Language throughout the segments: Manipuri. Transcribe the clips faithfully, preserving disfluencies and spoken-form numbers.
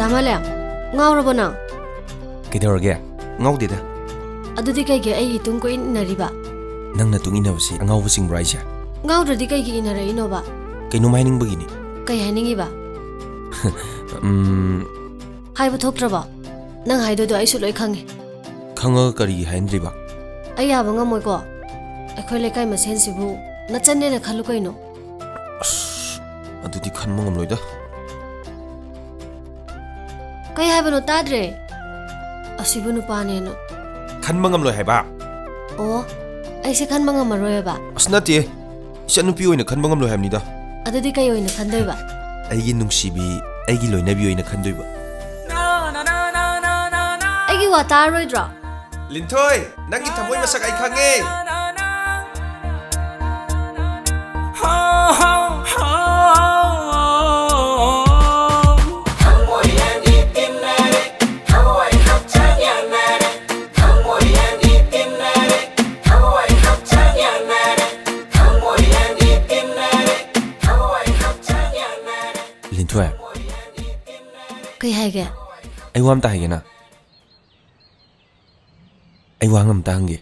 ꯑꯃꯂꯦ, ꯉꯥꯎꯔꯕꯣ ꯅꯪ? ꯀꯩꯗꯧꯔꯒꯦ? ꯉꯥꯎꯗꯦꯗ꯫ ꯑꯗꯨꯗꯤ ꯀꯩꯒꯤ ꯑꯩꯒꯤ ꯇꯨꯡ ꯀꯣꯏ ꯏꯟꯅꯔꯤꯕ? ꯅꯪꯅ ꯇꯨꯡ ꯏꯟꯅꯕꯁꯤ ꯑꯉꯥꯎꯕ ꯆꯤꯡꯕ꯭ꯔꯣ ꯍꯥꯏꯁꯦ? ꯉꯥꯎꯗ꯭ꯔꯗꯤ ꯀꯩꯒꯤ ꯏꯟꯅꯔꯛꯏꯅꯣꯕ? ꯀꯩꯅꯣꯝ ꯍꯥꯏꯅꯤꯡꯕꯒꯤꯅꯤ꯫ ꯀꯩ ꯍꯥꯏꯅꯤꯡꯉꯤꯕ? ꯎꯝ꯫ ꯍꯥꯏꯕ ꯊꯣꯛꯇ꯭ꯔꯕꯣ? ꯅꯪ ꯍꯥꯏꯗꯣꯏꯗꯣ ꯑꯩꯁꯨ ꯂꯣꯏ ꯈꯪꯉꯦ꯫ ꯈꯪꯉꯒ ꯀꯔꯤꯒꯤ ꯍꯥꯏꯅꯗ꯭ꯔꯤꯕ? ꯑꯩ ꯌꯥꯕ ꯉꯝꯃꯣꯏꯀꯣ꯫ ꯑꯩꯈꯣꯏ ꯂꯩꯀꯥꯏ ꯃꯁꯦꯟꯁꯤꯕꯨ ꯅꯆꯟꯅꯦꯅ ꯈꯜꯂꯨ ꯀꯩꯅꯣ꯫ ꯑꯁ, ꯑꯗꯨꯗꯤ ꯈꯟꯕ ꯉꯝꯂꯣꯏꯗ꯫ ꯀꯩ ꯍꯥꯏꯕꯅꯣ ꯇꯥꯗ꯭ꯔꯦ? ꯑꯁꯤꯕꯨ ꯅꯨꯄꯥꯅꯦꯅ꯫ ꯈꯟꯕ ꯉꯝꯂꯣꯏ ꯍꯥꯏꯕ꯫ ꯑꯣ, ꯑꯩꯁꯦ ꯈꯟꯕ ꯉꯝꯃꯔꯣꯏꯕ? ꯑꯁ, ꯅꯠꯇꯦ꯫ ꯏꯆꯟꯅꯨꯄꯤ ꯑꯣꯏꯅ ꯈꯟꯕ ꯉꯝꯂꯣꯏ ꯍꯥꯏꯕꯅꯤꯗ꯫ ꯑꯗꯨꯗꯤ ꯀꯩ ꯑꯣꯏꯅ ꯈꯟꯗꯣꯏꯕ? ꯑꯩꯒꯤ ꯅꯨꯡꯁꯤꯕꯤ, ꯑꯩꯒꯤ ꯂꯣꯏꯅꯕꯤ ꯑꯣꯏꯅ ꯈꯟꯗꯣꯏꯕ꯫ ꯑꯩꯒꯤ ꯋꯥ ꯇꯥꯔꯣꯏꯗ꯭ꯔꯣ? ꯂꯤꯟꯊꯣꯏ, ꯅꯪꯒꯤ ꯊꯃꯣꯏ ꯃꯁꯛ ꯑꯩ ꯈꯪꯉꯦ꯫ ꯂꯤꯟꯊꯣꯏ꯫ ꯀꯩ ꯍꯥꯏꯒꯦ? ꯑꯩ ꯋꯥ ꯑꯝꯇ ꯍꯥꯏꯒꯦꯅ꯫ ꯑꯩ ꯋꯥꯍꯪ ꯑꯝꯇ ꯍꯪꯒꯦ꯫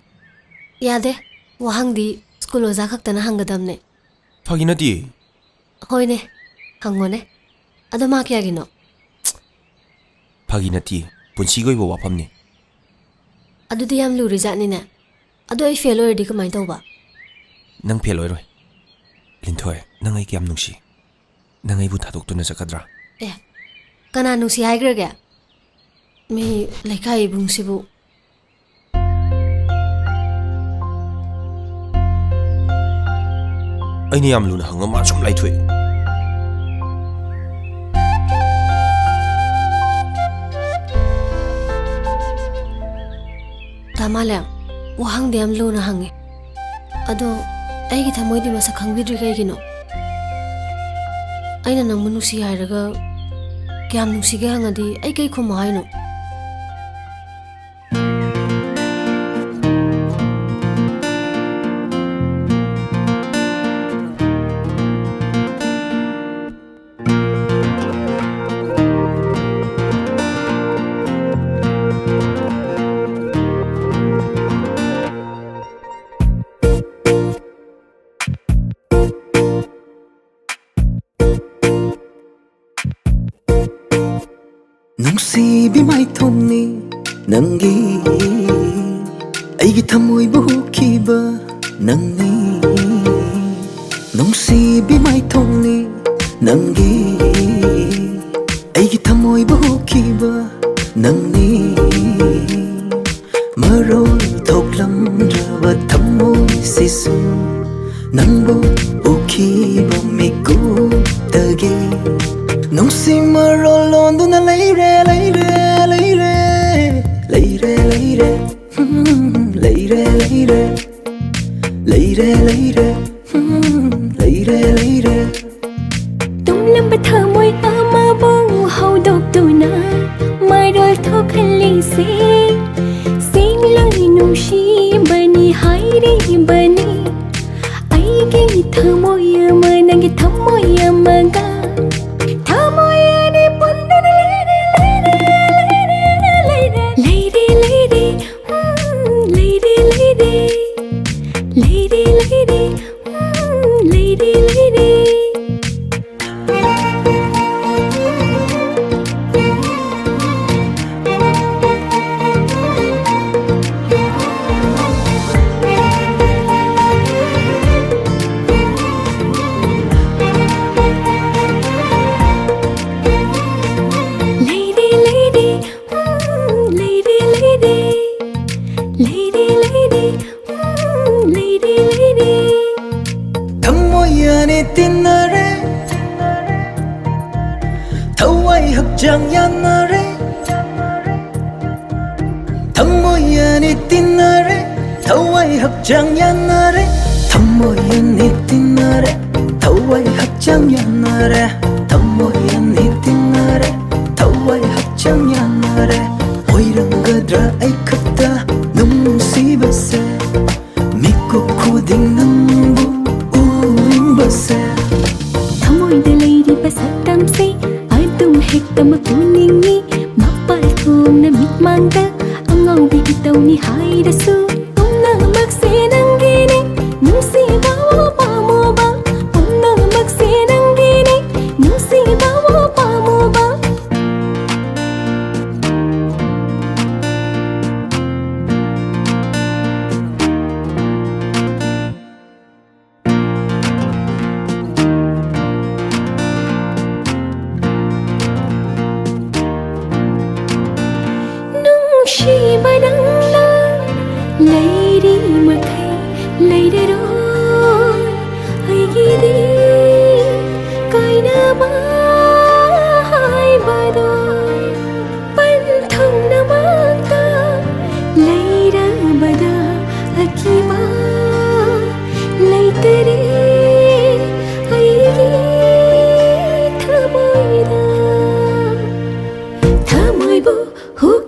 ꯌꯥꯗꯦ꯫ ꯋꯥꯍꯪꯗꯤ ꯁ꯭ꯀꯨꯜ ꯑꯣꯖꯥ ꯈꯛꯇꯅ ꯍꯪꯒꯗꯕꯅꯦ꯫ ꯐꯥꯒꯤ ꯅꯠꯇꯦ꯫ ꯍꯣꯏꯅꯦ, ꯍꯪꯉꯣꯅꯦ꯫ ꯑꯗꯣ ꯃꯥ ꯀꯌꯥꯒꯤꯅꯣ? ꯐꯥꯒꯤ ꯅꯠꯇꯦ, ꯄꯨꯟꯁꯤꯒꯤ ꯑꯣꯏꯕ ꯋꯥꯐꯝꯅꯤ꯫ ꯑꯗꯨꯗꯤ ꯌꯥꯝ ꯂꯨꯔꯤ ꯖꯥꯠꯅꯤꯅꯦ꯫ ꯑꯗꯣ ꯑꯩ ꯐꯦꯜ ꯑꯣꯏꯔꯗꯤ ꯀꯃꯥꯏꯅ ꯇꯧꯕ? ꯅꯪ ꯐꯦꯜ ꯑꯣꯏꯔꯣꯏ꯫ ꯂꯤꯟꯊꯣꯏ, ꯅꯪ ꯑꯩ ꯀꯌꯥꯝ ꯅꯨꯡꯁꯤ? ꯅꯪ ꯑꯩꯕꯨ ꯊꯥꯗꯣꯛꯇꯨꯅ ꯆꯠꯀꯗ꯭ꯔꯥ? ꯑꯦ, ꯀꯅꯥ ꯅꯨꯡꯁꯤ ꯍꯥꯏꯈ꯭ꯔꯒꯦ? ꯃꯤ ꯂꯩꯀꯥꯏ ꯏꯕꯨꯡꯁꯤꯕꯨ꯫ ꯑꯩꯅ ꯌꯥꯝ ꯂꯨꯅ ꯍꯪꯉ ꯃꯥ ꯁꯨꯝ ꯂꯥꯏꯊꯣꯛꯏ꯫ ꯇꯥ ꯃꯥꯂꯦꯝ, ꯋꯥꯍꯪꯗꯤ ꯌꯥꯝ ꯂꯨꯅ ꯍꯪꯉꯦ꯫ ꯑꯗꯣ ꯑꯩꯒꯤ ꯊꯃꯣꯏꯗꯤ ꯃꯁꯛ ꯈꯪꯕꯤꯗ꯭ꯔꯤ ꯀꯩꯒꯤꯅꯣ? ꯑꯩꯅ ꯅꯪꯕꯨ ꯅꯨꯡꯁꯤ ꯍꯥꯏꯔꯒ ꯀꯌꯥꯝ ꯅꯨꯡꯁꯤꯒꯦ ꯍꯪꯉꯗꯤ ꯑꯩ ꯀꯩ ꯈꯨꯝꯃꯣ ꯍꯥꯏꯅꯣ? ꯅꯨꯡꯁꯤꯕꯤ ꯃꯥꯏꯊꯣꯡꯅꯤ ꯅꯪꯒꯤ, ꯑꯩꯒꯤ ꯊꯃꯣꯏꯕꯨ ꯍꯨꯈꯤꯕ ꯅꯪꯅꯤ꯫ ꯅꯨꯡꯁꯤꯕꯤ ꯃꯥꯏꯊꯣꯡꯅꯤ ꯅꯪꯒꯤ, ꯑꯩꯒꯤ ꯊꯃꯣꯏꯕꯨ ꯍꯨꯈꯤꯕ ꯅꯪꯅꯤ꯫ ꯃꯔꯣꯜ ꯊꯣꯛꯂꯝꯗ꯭ꯔꯕ ꯊꯃꯣꯏꯁꯤꯁꯨ ꯅꯪꯕꯨ ꯎꯈꯤꯕ ꯃꯤꯀꯨꯞꯇꯒꯤ ꯅꯨꯡꯁꯤ ꯃꯔꯣꯜ ꯂꯣꯟꯗꯨꯅ ꯂꯩꯔꯦ, ꯂꯩꯔꯦ, ꯂꯩꯔꯦ, ꯂꯩꯔꯦ, ꯂꯩꯔꯦ꯫ ꯂꯩꯔꯦ, ꯂꯩꯔꯦ, ꯎꯝ, ꯂꯩꯔꯦ, ꯂꯩꯔꯦ꯫ ꯇꯨꯝꯂꯝꯕ ꯊꯃꯣꯏ ꯑꯃꯕꯨ ꯍꯧꯗꯣꯛꯇꯨꯅ ꯃꯔꯣꯜ ꯊꯣꯛꯍꯜꯂꯤꯁꯦ꯫ ꯁꯦꯡꯂꯣꯏ ꯅꯨꯡꯁꯤꯕꯅꯤ ꯍꯥꯏꯔꯤꯕꯅꯤ꯫ ꯑꯩꯒꯤ ꯊꯃꯣꯏ ꯑꯃ ꯅꯪꯒꯤ ꯊꯃꯣꯏ ꯑꯃꯒ ꯊꯃꯣꯏ ꯑꯅꯤ ꯄꯨꯟꯗꯨꯅ ꯂꯩꯔꯦ, ꯂꯩꯔꯦ, ꯂꯩꯔꯦ, ꯂꯩꯔꯦ, ꯂꯩꯔꯦ, ꯂꯩꯔꯦ꯫ ꯎꯝ, ꯂꯩꯔꯦ, ꯂꯩꯔꯦ, ꯂꯩꯔꯦ, ꯂꯩꯔꯦ, ꯎꯝ, ꯂꯩꯔꯦ, ꯂꯩꯔꯦ꯫ ꯂꯩꯔꯦ, ꯂꯩꯔꯦ, ꯎꯝ, ꯂꯩꯔꯦ, ꯂꯩꯔꯦ, ꯂꯩꯔꯦ, ꯂꯩꯔꯦ, ꯎꯝ, ꯂꯩꯔꯦ, ꯂꯩꯔꯦ꯫ ꯊꯃꯣꯏ ꯑꯅꯤ ꯇꯤꯟꯅꯔꯦ, ꯊꯋꯥꯏ ꯍꯛꯆꯥꯡ ꯌꯥꯅꯔꯦ꯫ ꯊꯃꯣꯏ ꯑꯅꯤ ꯇꯤꯟꯅꯔꯦ, ꯊꯋꯥꯏ ꯍꯛꯆꯥꯡ ꯌꯥꯅꯔꯦ꯫ ꯊꯃꯣꯏ ꯑꯅꯤ ꯇꯤꯟꯅꯔꯦ, ꯊꯋꯥꯏ ꯍꯛꯆꯥꯡ ꯌꯥꯅꯔꯦ꯫ ꯊꯃꯣꯏ ꯑꯅꯤ ꯇꯤꯟꯅꯔꯦ, ꯊꯋꯥꯏ ꯍꯛꯆꯥꯡ ꯌꯥꯅꯔꯦ꯫ ꯑꯣꯏꯔꯝꯒꯗ꯭ꯔꯥ ꯑꯩ ꯈꯛꯇ ꯅꯨꯡꯁꯤꯕꯁꯦ? ꯃꯤꯀꯨꯞ ꯈꯨꯗꯤꯡ ꯅꯪꯕꯨ ꯎꯅꯤꯡꯕꯁꯦ꯫ ꯊꯃꯣꯏꯗ ꯂꯩꯔꯤꯕ ꯁꯛꯇꯝꯁꯦ ꯑꯗꯨꯝ ꯍꯦꯛꯇꯃꯛ ꯎꯅꯤꯡꯉꯤ꯫ ꯃꯄꯥꯜ ꯊꯣꯡꯅ ꯃꯤꯠꯃꯥꯡꯗ ꯑꯉꯧꯕꯤ ꯏꯇꯧꯅꯤ ꯍꯥꯏꯔꯁꯨ ꯄꯨꯝꯅꯃꯛꯁꯦ ꯅꯪꯒꯤꯅꯤ꯫ ꯅꯨꯡꯁꯤꯕ ꯄꯥꯝꯃꯨꯕ ꯄꯨꯝꯅꯃꯛꯁꯦ ꯅꯪꯒꯤꯅꯤ꯫ ꯅꯨꯡꯁꯤꯕ ꯄꯥꯝꯃꯨꯕ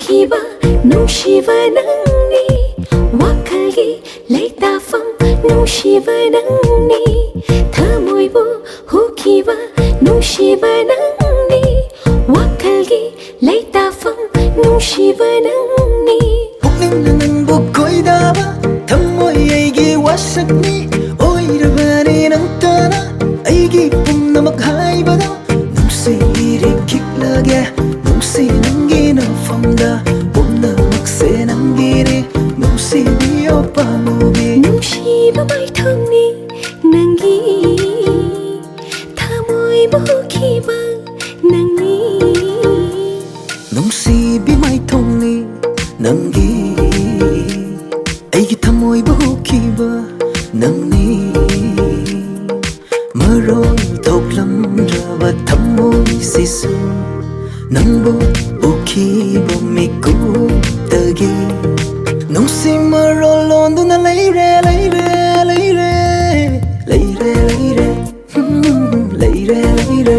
ꯀꯤꯕ ꯅꯨꯡꯁꯤꯕ ꯅꯪꯅꯤ, ꯋꯥꯈꯜꯒꯤ ꯂꯩꯇꯥꯐꯝ ꯅꯨꯡꯁꯤꯕ ꯅꯪꯅꯤ, ꯊꯃꯣꯏꯕꯨ ꯍꯨꯈꯤꯕ ꯅꯨꯡꯁꯤꯕ ꯅꯪꯅꯤ, ꯋꯥꯈꯜꯒꯤ ꯂꯩꯇꯥꯐꯝ ꯅꯨꯡꯁꯤꯕ ꯅꯪꯅꯤ꯫ ꯄꯨꯛꯅꯤꯡꯅ ꯅꯪꯕꯨ ꯈꯣꯏꯗꯥꯕ, ꯊꯃꯣꯏ ꯑꯩꯒꯤ ꯋꯥꯁꯛꯅꯤ, ꯑꯣꯏꯔꯕꯅꯤ ꯅꯪꯇꯅ ꯑꯩꯒꯤ ꯄꯨꯝꯅꯃꯛ ꯍꯥꯏꯕꯗ, ꯅꯨꯡꯁꯤꯔꯤ ꯈꯤꯛꯂꯒꯦ ꯅꯨꯡꯁꯤ ꯅꯪꯒꯤ ꯅꯐꯝꯗ, ꯄꯨꯝꯅꯃꯛꯁꯦ ꯅꯪꯒꯤꯅꯤ ꯅꯨꯡꯁꯤꯕꯤꯌꯣ ꯄꯥꯝꯃꯨꯕꯤ꯫ ꯅꯨꯡꯁꯤꯕ ꯃꯥꯏꯊꯣꯡꯅꯤ ꯅꯪꯒꯤ, ꯊꯃꯣꯏꯕꯨ ꯍꯨꯈꯤꯕ ꯅꯪꯅꯤ꯫ ꯅꯨꯡꯁꯤꯕꯤ ꯃꯥꯏꯊꯣꯡꯅꯤ ꯅꯪꯒꯤ, ꯑꯩꯒꯤ ꯊꯃꯣꯏꯕꯨ ꯍꯨꯈꯤꯕ ꯅꯪꯅꯤ꯫ ꯃꯔꯣꯜ ꯊꯣꯛꯂꯝꯗ꯭ꯔꯕ ꯊꯃꯣꯏꯁꯤꯁꯨ ꯅꯪꯕꯨ ꯎꯈꯤꯕ ꯃꯤꯀꯨꯞꯇꯒꯤ ꯅꯨꯡꯁꯤ ꯃꯔꯣꯜ ꯂꯣꯟꯗꯨꯅ ꯂꯩꯔꯦ, ꯂꯩꯔꯦ, ꯂꯩꯔꯦ, ꯂꯩꯔꯦ, ꯂꯩꯔꯦ, ꯎꯝ, ꯂꯩꯔꯦ, ꯂꯩꯔꯦ,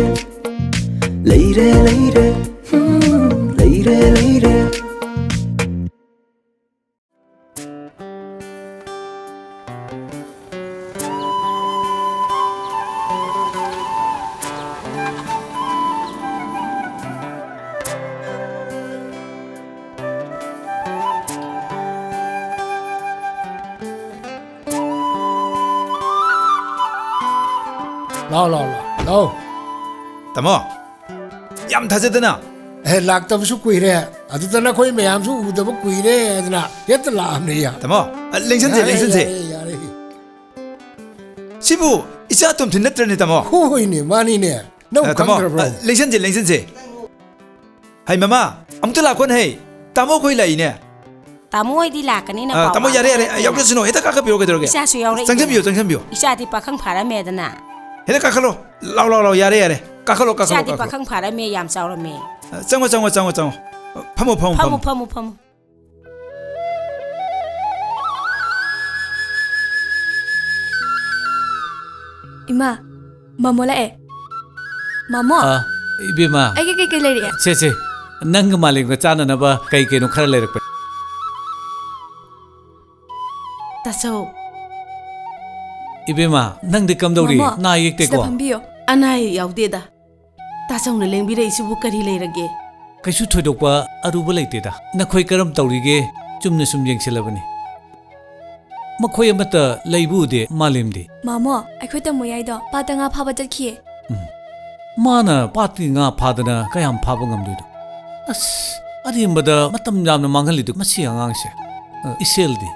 ꯂꯩꯔꯦ, ꯂꯩꯔꯦ, ꯎꯝ, ꯂꯩꯔꯦ, ꯂꯩꯔꯦ꯫ ꯂꯥꯎ, ꯂꯥꯎ, ꯂꯥꯎ, ꯂꯥꯎ꯫ ꯇꯥꯃꯣ, ꯌꯥꯝ ꯊꯥꯖꯗꯅ꯫ ꯑꯦ, ꯂꯥꯛꯇꯕꯁꯨ ꯀꯨꯏꯔꯦ꯫ ꯑꯗꯨꯗ ꯅꯈꯣꯏ ꯃꯌꯥꯝꯁꯨ ꯎꯗꯕ ꯀꯨꯏꯔꯦ ꯍꯥꯏꯗꯅ ꯍꯦꯛꯇ ꯂꯥꯛꯑꯕꯅꯦ, ꯌꯥ꯫ ꯇꯥꯃꯣ, ꯑ, ꯂꯦꯡꯁꯟꯁꯦ, ꯌꯥꯔꯦ, ꯂꯦꯡꯁꯟꯁꯦ꯫ ꯌꯥꯔꯦ, ꯌꯥꯔꯦ꯫ ꯁꯤꯕꯨ ꯏꯆꯥ ꯇꯣꯝꯊꯤꯟ ꯅꯠꯇ꯭ꯔꯅꯦ, ꯇꯥꯃꯣ? ꯍꯣꯏꯅꯦ, ꯃꯥꯅꯤꯅꯦ꯫ ꯅꯪ ꯑ, ꯇꯥꯃꯣ, ꯈꯪꯗ꯭ꯔꯕ꯭ꯔꯣ? ꯑ, ꯂꯦꯡꯁꯟꯁꯦ, ꯂꯦꯡꯁꯟꯁꯦ꯫ ꯍꯩ, ꯃꯃꯥ, ꯑꯃꯨꯛꯇ ꯂꯥꯛꯈꯣꯅꯦ, ꯍꯩ꯫ ꯇꯥꯃꯣ ꯑꯩꯈꯣꯏ ꯂꯥꯛꯏꯅꯦ꯫ ꯇꯥꯃꯣ ꯍꯣꯏꯗꯤ ꯂꯥꯛꯀꯅꯤꯅ ꯑ, ꯄꯥꯎ ꯇꯥꯃꯣ, ꯌꯥꯔꯦ, ꯌꯥꯔꯦ, ꯂꯥꯛꯄ ꯌꯥꯎꯖꯁꯅꯨ꯫ ꯍꯦꯛꯇ ꯀꯥꯈꯠꯄꯤꯔꯣ, ꯀꯩꯗꯧꯔꯒꯦ? ꯏꯆꯥꯁꯨ ꯌꯥꯎꯔꯛꯏꯗꯅ꯫ ꯆꯪꯁꯟꯕꯤꯌꯨ, ꯆꯪꯁꯟꯕꯤꯌꯨ꯫ ꯏꯆꯥꯗꯤ ꯄꯥꯈꯪ ꯐꯥꯔꯝꯃꯦꯗꯅ꯫ ꯍꯦꯛꯇ ꯀꯥꯈꯠꯂꯣ꯫ ꯂꯥꯎ, ꯂꯥꯎ, ꯂꯥꯎ, ꯌꯥꯔꯦ, ꯌꯥꯔꯦ꯫ ꯀꯥꯈꯠꯂꯣ, ꯀꯥꯈꯠꯂꯣ, ꯏꯆꯥꯗꯤ ꯀꯥꯈꯠꯂꯣ꯫ ꯄꯥꯈꯪ ꯐꯥꯔꯝꯃꯦ, ꯌꯥꯝ ꯆꯥꯎꯔꯝꯃꯦ꯫ ꯑ, ꯆꯪꯉꯣ, ꯆꯪꯉꯣ, ꯆꯪꯉꯣ, ꯆꯪꯉꯣ꯫ ꯐꯝꯃꯣ, ꯐꯝꯃꯣ, ꯐꯝꯃꯣ, ꯐꯝꯃꯣ꯫ ꯐꯝꯃꯣ, ꯐꯝꯃꯣ, ꯐꯝꯃꯣ꯫ ꯏꯃꯥ, ꯃꯥꯃꯣ ꯂꯥꯛꯑꯦ꯫ ꯃꯥꯃꯣ꯫ ꯑ, ꯏꯕꯦꯝꯃ꯫ ꯑꯩꯒꯤ ꯀꯩꯀꯩ ꯂꯩꯔꯛꯑꯦ? ꯁꯦ, ꯁꯦ꯫ ꯅꯪꯒ ꯃꯥꯂꯦꯝꯒ ꯆꯥꯟꯅꯅꯕ ꯀꯩ ꯀꯩꯅꯣ ꯈꯔ ꯂꯩꯔꯛꯄꯅꯤ꯫ ꯇꯥꯆꯧ꯫ ꯏꯕꯦꯝꯃ, ꯅꯪꯗꯤ ꯀꯝꯗꯧꯔꯤ? ꯃꯃꯥ, ꯅꯥ ꯌꯦꯛꯇꯦꯀꯣ? ꯁꯤꯗ ꯐꯝꯕꯤꯌꯣ꯫ ꯑꯅꯥ ꯑꯌꯦꯛ ꯌꯥꯎꯗꯦꯗ꯫ ꯇꯥꯆꯧꯅ ꯂꯦꯡꯕꯤꯔꯛꯏꯁꯤꯕꯨ ꯀꯔꯤ ꯂꯩꯔꯒꯦ? ꯀꯩꯁꯨ ꯊꯣꯏꯗꯣꯛꯄ ꯑꯔꯨꯕ ꯂꯩꯇꯦꯗ꯫ ꯅꯈꯣꯏ ꯀꯔꯝ ꯇꯧꯔꯤꯒꯦ? ꯆꯨꯝꯅ ꯁꯨꯝ ꯌꯦꯡꯁꯤꯜꯂꯕꯅꯤ꯫ ꯃꯈꯣꯏ ꯑꯃꯠꯇ ꯂꯩꯕ ꯎꯗꯦ, ꯃꯥꯂꯦꯝꯗꯤ꯫ ꯃꯥꯃꯣ, ꯑꯩꯈꯣꯏ ꯇꯥꯃꯣ ꯌꯥꯏꯗꯣ ꯄꯥꯠꯇ ꯉꯥ ꯐꯥꯕ ꯆꯠꯈꯤꯌꯦ꯫ ꯎꯝ꯫ ꯃꯥꯅ ꯄꯥꯠꯀꯤ ꯉꯥ ꯐꯥꯗꯅ ꯀꯌꯥꯝ ꯐꯥꯕ ꯉꯝꯗꯣꯏꯅꯣ? ꯑꯁ, ꯑꯔꯦꯝꯕꯗ ꯃꯇꯝ ꯌꯥꯝꯅ ꯃꯥꯡꯍꯜꯂꯤꯗꯣ ꯃꯁꯤ ꯑꯉꯥꯡꯁꯦ꯫ ꯑ, ꯏꯁꯦꯜꯗꯤ?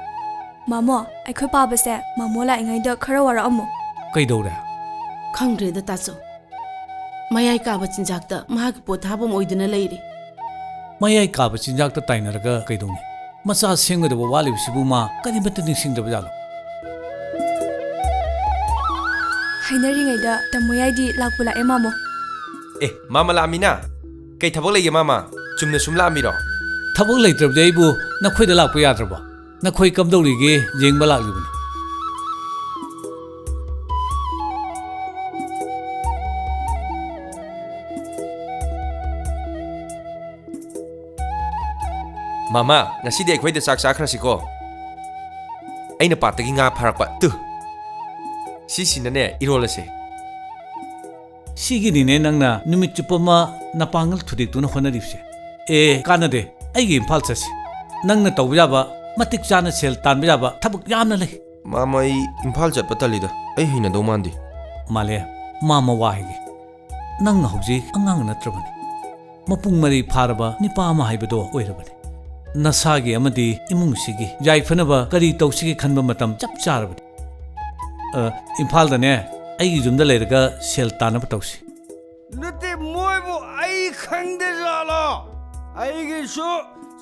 ꯃꯥꯃꯣ, ꯑꯩꯈꯣꯏ ꯄꯥꯕꯁꯦ ꯃꯥꯃꯣ ꯂꯥꯛꯏꯉꯩꯗ ꯈꯔ ꯋꯥꯔꯛꯑꯝꯃꯣ꯫ ꯀꯩꯗꯧꯔꯦ? ꯈꯪꯗ꯭ꯔꯦꯗ ꯇꯥꯆꯧ꯫ ꯃꯌꯥꯏ ꯀꯥꯕ ꯆꯤꯟꯖꯥꯛꯇ ꯃꯍꯥꯛꯀꯤ ꯄꯣꯠ ꯊꯥꯐꯝ ꯑꯣꯏꯗꯨꯅ ꯂꯩꯔꯦ꯫ ꯃꯌꯥꯏ ꯀꯥꯕ ꯆꯤꯟꯖꯥꯛꯇ ꯇꯥꯏꯅꯔꯒ ꯀꯩꯗꯧꯅꯤ? ꯃꯆꯥ ꯁꯦꯝꯒꯗꯕ ꯋꯥꯠꯂꯤꯕꯁꯤꯕꯨ ꯃꯥ ꯀꯔꯤꯃꯠꯇ ꯅꯤꯡꯁꯤꯡꯗꯕ ꯖꯥꯠꯂꯣ? ꯍꯥꯏꯅꯔꯤꯉꯩꯗ ꯇꯥꯃꯣ ꯌꯥꯏꯗꯤ ꯂꯥꯛꯄꯨ ꯂꯥꯛꯑꯦ, ꯃꯥꯃꯣ꯫ ꯑꯦ, ꯃꯥꯃ ꯂꯥꯛꯑꯃꯤꯅ? ꯀꯩ ꯊꯕꯛ ꯂꯩꯒꯦ, ꯃꯥꯃ? ꯆꯨꯝꯅ ꯁꯨꯝ ꯂꯥꯛꯑꯝꯃꯤꯔꯣ? ꯊꯕꯛ ꯂꯩꯇ꯭ꯔꯕꯗꯤ ꯑꯩꯕꯨ ꯅꯈꯣꯏꯗ ꯂꯥꯛꯄ ꯌꯥꯗ꯭ꯔꯕꯣ? ꯅꯈꯣꯏ ꯀꯝꯗꯧꯔꯤꯒꯦ ꯌꯦꯡꯕ ꯂꯥꯛꯂꯤꯕꯅꯤ꯫ ꯃꯥꯃ, ꯉꯁꯤꯗꯤ ꯑꯩꯈꯣꯏꯗ ꯆꯥꯛ ꯆꯥꯈ꯭ꯔꯁꯤꯀꯣ꯫ ꯑꯩꯅ ꯄꯥꯠꯇꯒꯤ ꯉꯥ ꯐꯥꯔꯛꯄ꯫ ꯇꯨ, ꯁꯤꯁꯤꯅꯅꯦ ꯏꯔꯣꯜꯂꯁꯦ꯫ ꯁꯤꯒꯤꯅꯤꯅꯦ ꯅꯪꯅ ꯅꯨꯃꯤꯠ ꯆꯨꯞꯄ ꯑꯃ ꯅꯄꯥꯡꯒꯜ ꯊꯨꯗꯦꯛꯇꯨꯅ ꯍꯣꯠꯅꯔꯤꯕꯁꯦ꯫ ꯑꯦ, ꯀꯥꯟꯅꯗꯦ꯫ ꯑꯩꯒꯤ ꯏꯝꯐꯥꯜ ꯆꯠꯁꯤ꯫ ꯅꯪꯅ ꯇꯧꯕ ꯌꯥꯕ, ꯃꯇꯤꯛ ꯆꯥꯅ ꯁꯦꯜ ꯇꯥꯟꯕ ꯌꯥꯕ ꯊꯕꯛ ꯌꯥꯝꯅ ꯂꯩ꯫ ꯃꯥꯃ, ꯑꯩ ꯏꯝꯐꯥꯜ ꯆꯠꯄ ꯇꯜꯂꯤꯗ꯫ ꯑꯩ ꯍꯩꯅꯗꯧ ꯃꯥꯟꯗꯦ꯫ ꯃꯥꯂꯦ, ꯃꯥꯃ ꯋꯥ ꯍꯥꯏꯒꯦ꯫ ꯅꯪ ꯍꯧꯖꯤꯛ ꯑꯉꯥꯡ ꯅꯠꯇ꯭ꯔꯕꯅꯤ꯫ ꯃꯄꯨꯡ ꯃꯔꯩ ꯐꯥꯔꯕ ꯅꯤꯄꯥ ꯑꯃ ꯍꯥꯏꯕꯗꯣ ꯑꯣꯏꯔꯕꯅꯤ꯫ ꯅꯁꯥꯒꯤ ꯑꯃꯗꯤ ꯏꯃꯨꯡꯁꯤꯒꯤ ꯌꯥꯏꯐꯅꯕ ꯀꯔꯤ ꯇꯧꯁꯤꯒꯦ ꯈꯟꯕ ꯃꯇꯝ ꯆꯞ ꯆꯥꯔꯕꯅꯤ꯫ ꯑ, ꯏꯝꯐꯥꯜꯗꯅꯦ, ꯑꯩꯒꯤ ꯌꯨꯝꯗ ꯂꯩꯔꯒ ꯁꯦꯜ ꯇꯥꯟꯅꯕ ꯇꯧꯁꯤ꯫ ꯅꯠꯇꯦ, ꯃꯣꯏꯕꯨ ꯑꯩ ꯈꯪꯗꯦ ꯖꯥꯠꯂꯣ? ꯑꯩꯒꯤꯁꯨ